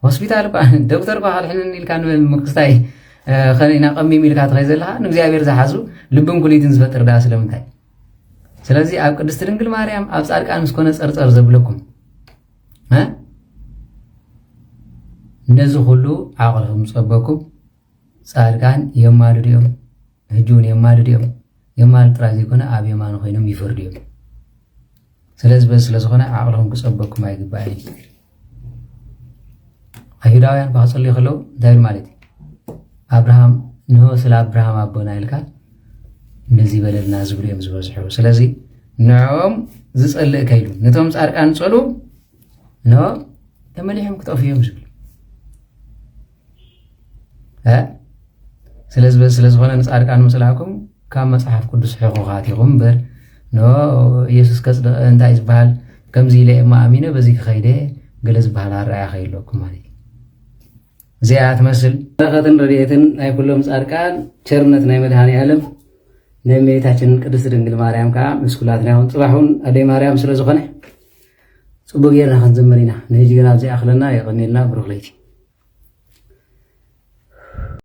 ሆስፒታል እኳ ዶክተር እኳ ካልሕንን ኢልካ ንበል ምክስታይ፣ እ፣ ኸነ ኢና ቀሚም ኢልካ ትኸይ ዘለኻ ንእግዚኣብሔር ዝሓዙ ልብን ኩሊትን ዝፈጥር ደኣ ስለምንታይ? ስለዚ ኣብ ቅድስቲ ድንግል ማርያም ኣብ ጻድቃን ምስ ኮነ ጸርጸር ዘብለኩም፣ እ? ነዚ ኩሉ ዓቕልኹም ጸበኩም። ጻድቃን የማልዱ እዮም፣ ሕጂ እውን የማልዱ እዮም። የማልዱ ጥራይ ዘይኮነ ኣብ የማኑ ኮይኖም ይፈርዱ እዮም። ስለዚ በዚ ስለ ዝኾነ ዓቕልኹም ክጸበኩም ኣይግባእን እዩ። ኣይሁዳውያን እኳ ክጸልዩ ከለዉ እንታይ ኢሉ ማለት እዩ? ኣብርሃም፣ ንሆ ስለ ኣብርሃም ኣቦና ኢልካ ነዚ በለልና ዝብሉ እዮም ዝበዝሑ። ስለዚ ንዕኦም ዝጸልእ ከይሉ ነቶም ጻድቃን ጸሉ፣ ንሆ ተመሊሖም ክጠፍኡ እዮም ዝብሉ። እ? ስለዚ በዚ ስለ ዝኾነ ንጻድቃን ምጽላእኩም ካብ መጽሓፍ ቅዱስ ሕኹኻት ኢኹም እምበር፣ ኖ ኢየሱስ ከጽድቕ እንታይ ዝበሃል ከምዚ ኢለ እየ እሞ ኣሚነ በዚ ክኸይደ ገለ ዝበሃል ኣረኣያ ከይህልወኩም ማለት እዩ። እዚኣ ትመስል በረኸትን ረድኤትን ናይ ኩሎም ጻድቃን ቸርነት ናይ መድኃኔ ዓለም ናይ እመቤታችን ቅድስት ድንግል ማርያም ከዓ ምስ ኩላትና ይኹን። ጽባሕ እውን ኣደይ ማርያም ስለ ዝኾነ ጽቡቅ ጌርና ክንዝምር ኢና። ንህጂ ግን ኣብዚ ኣኽለና፣ የቐንየልና፣ ብሩኽ ለይቲ።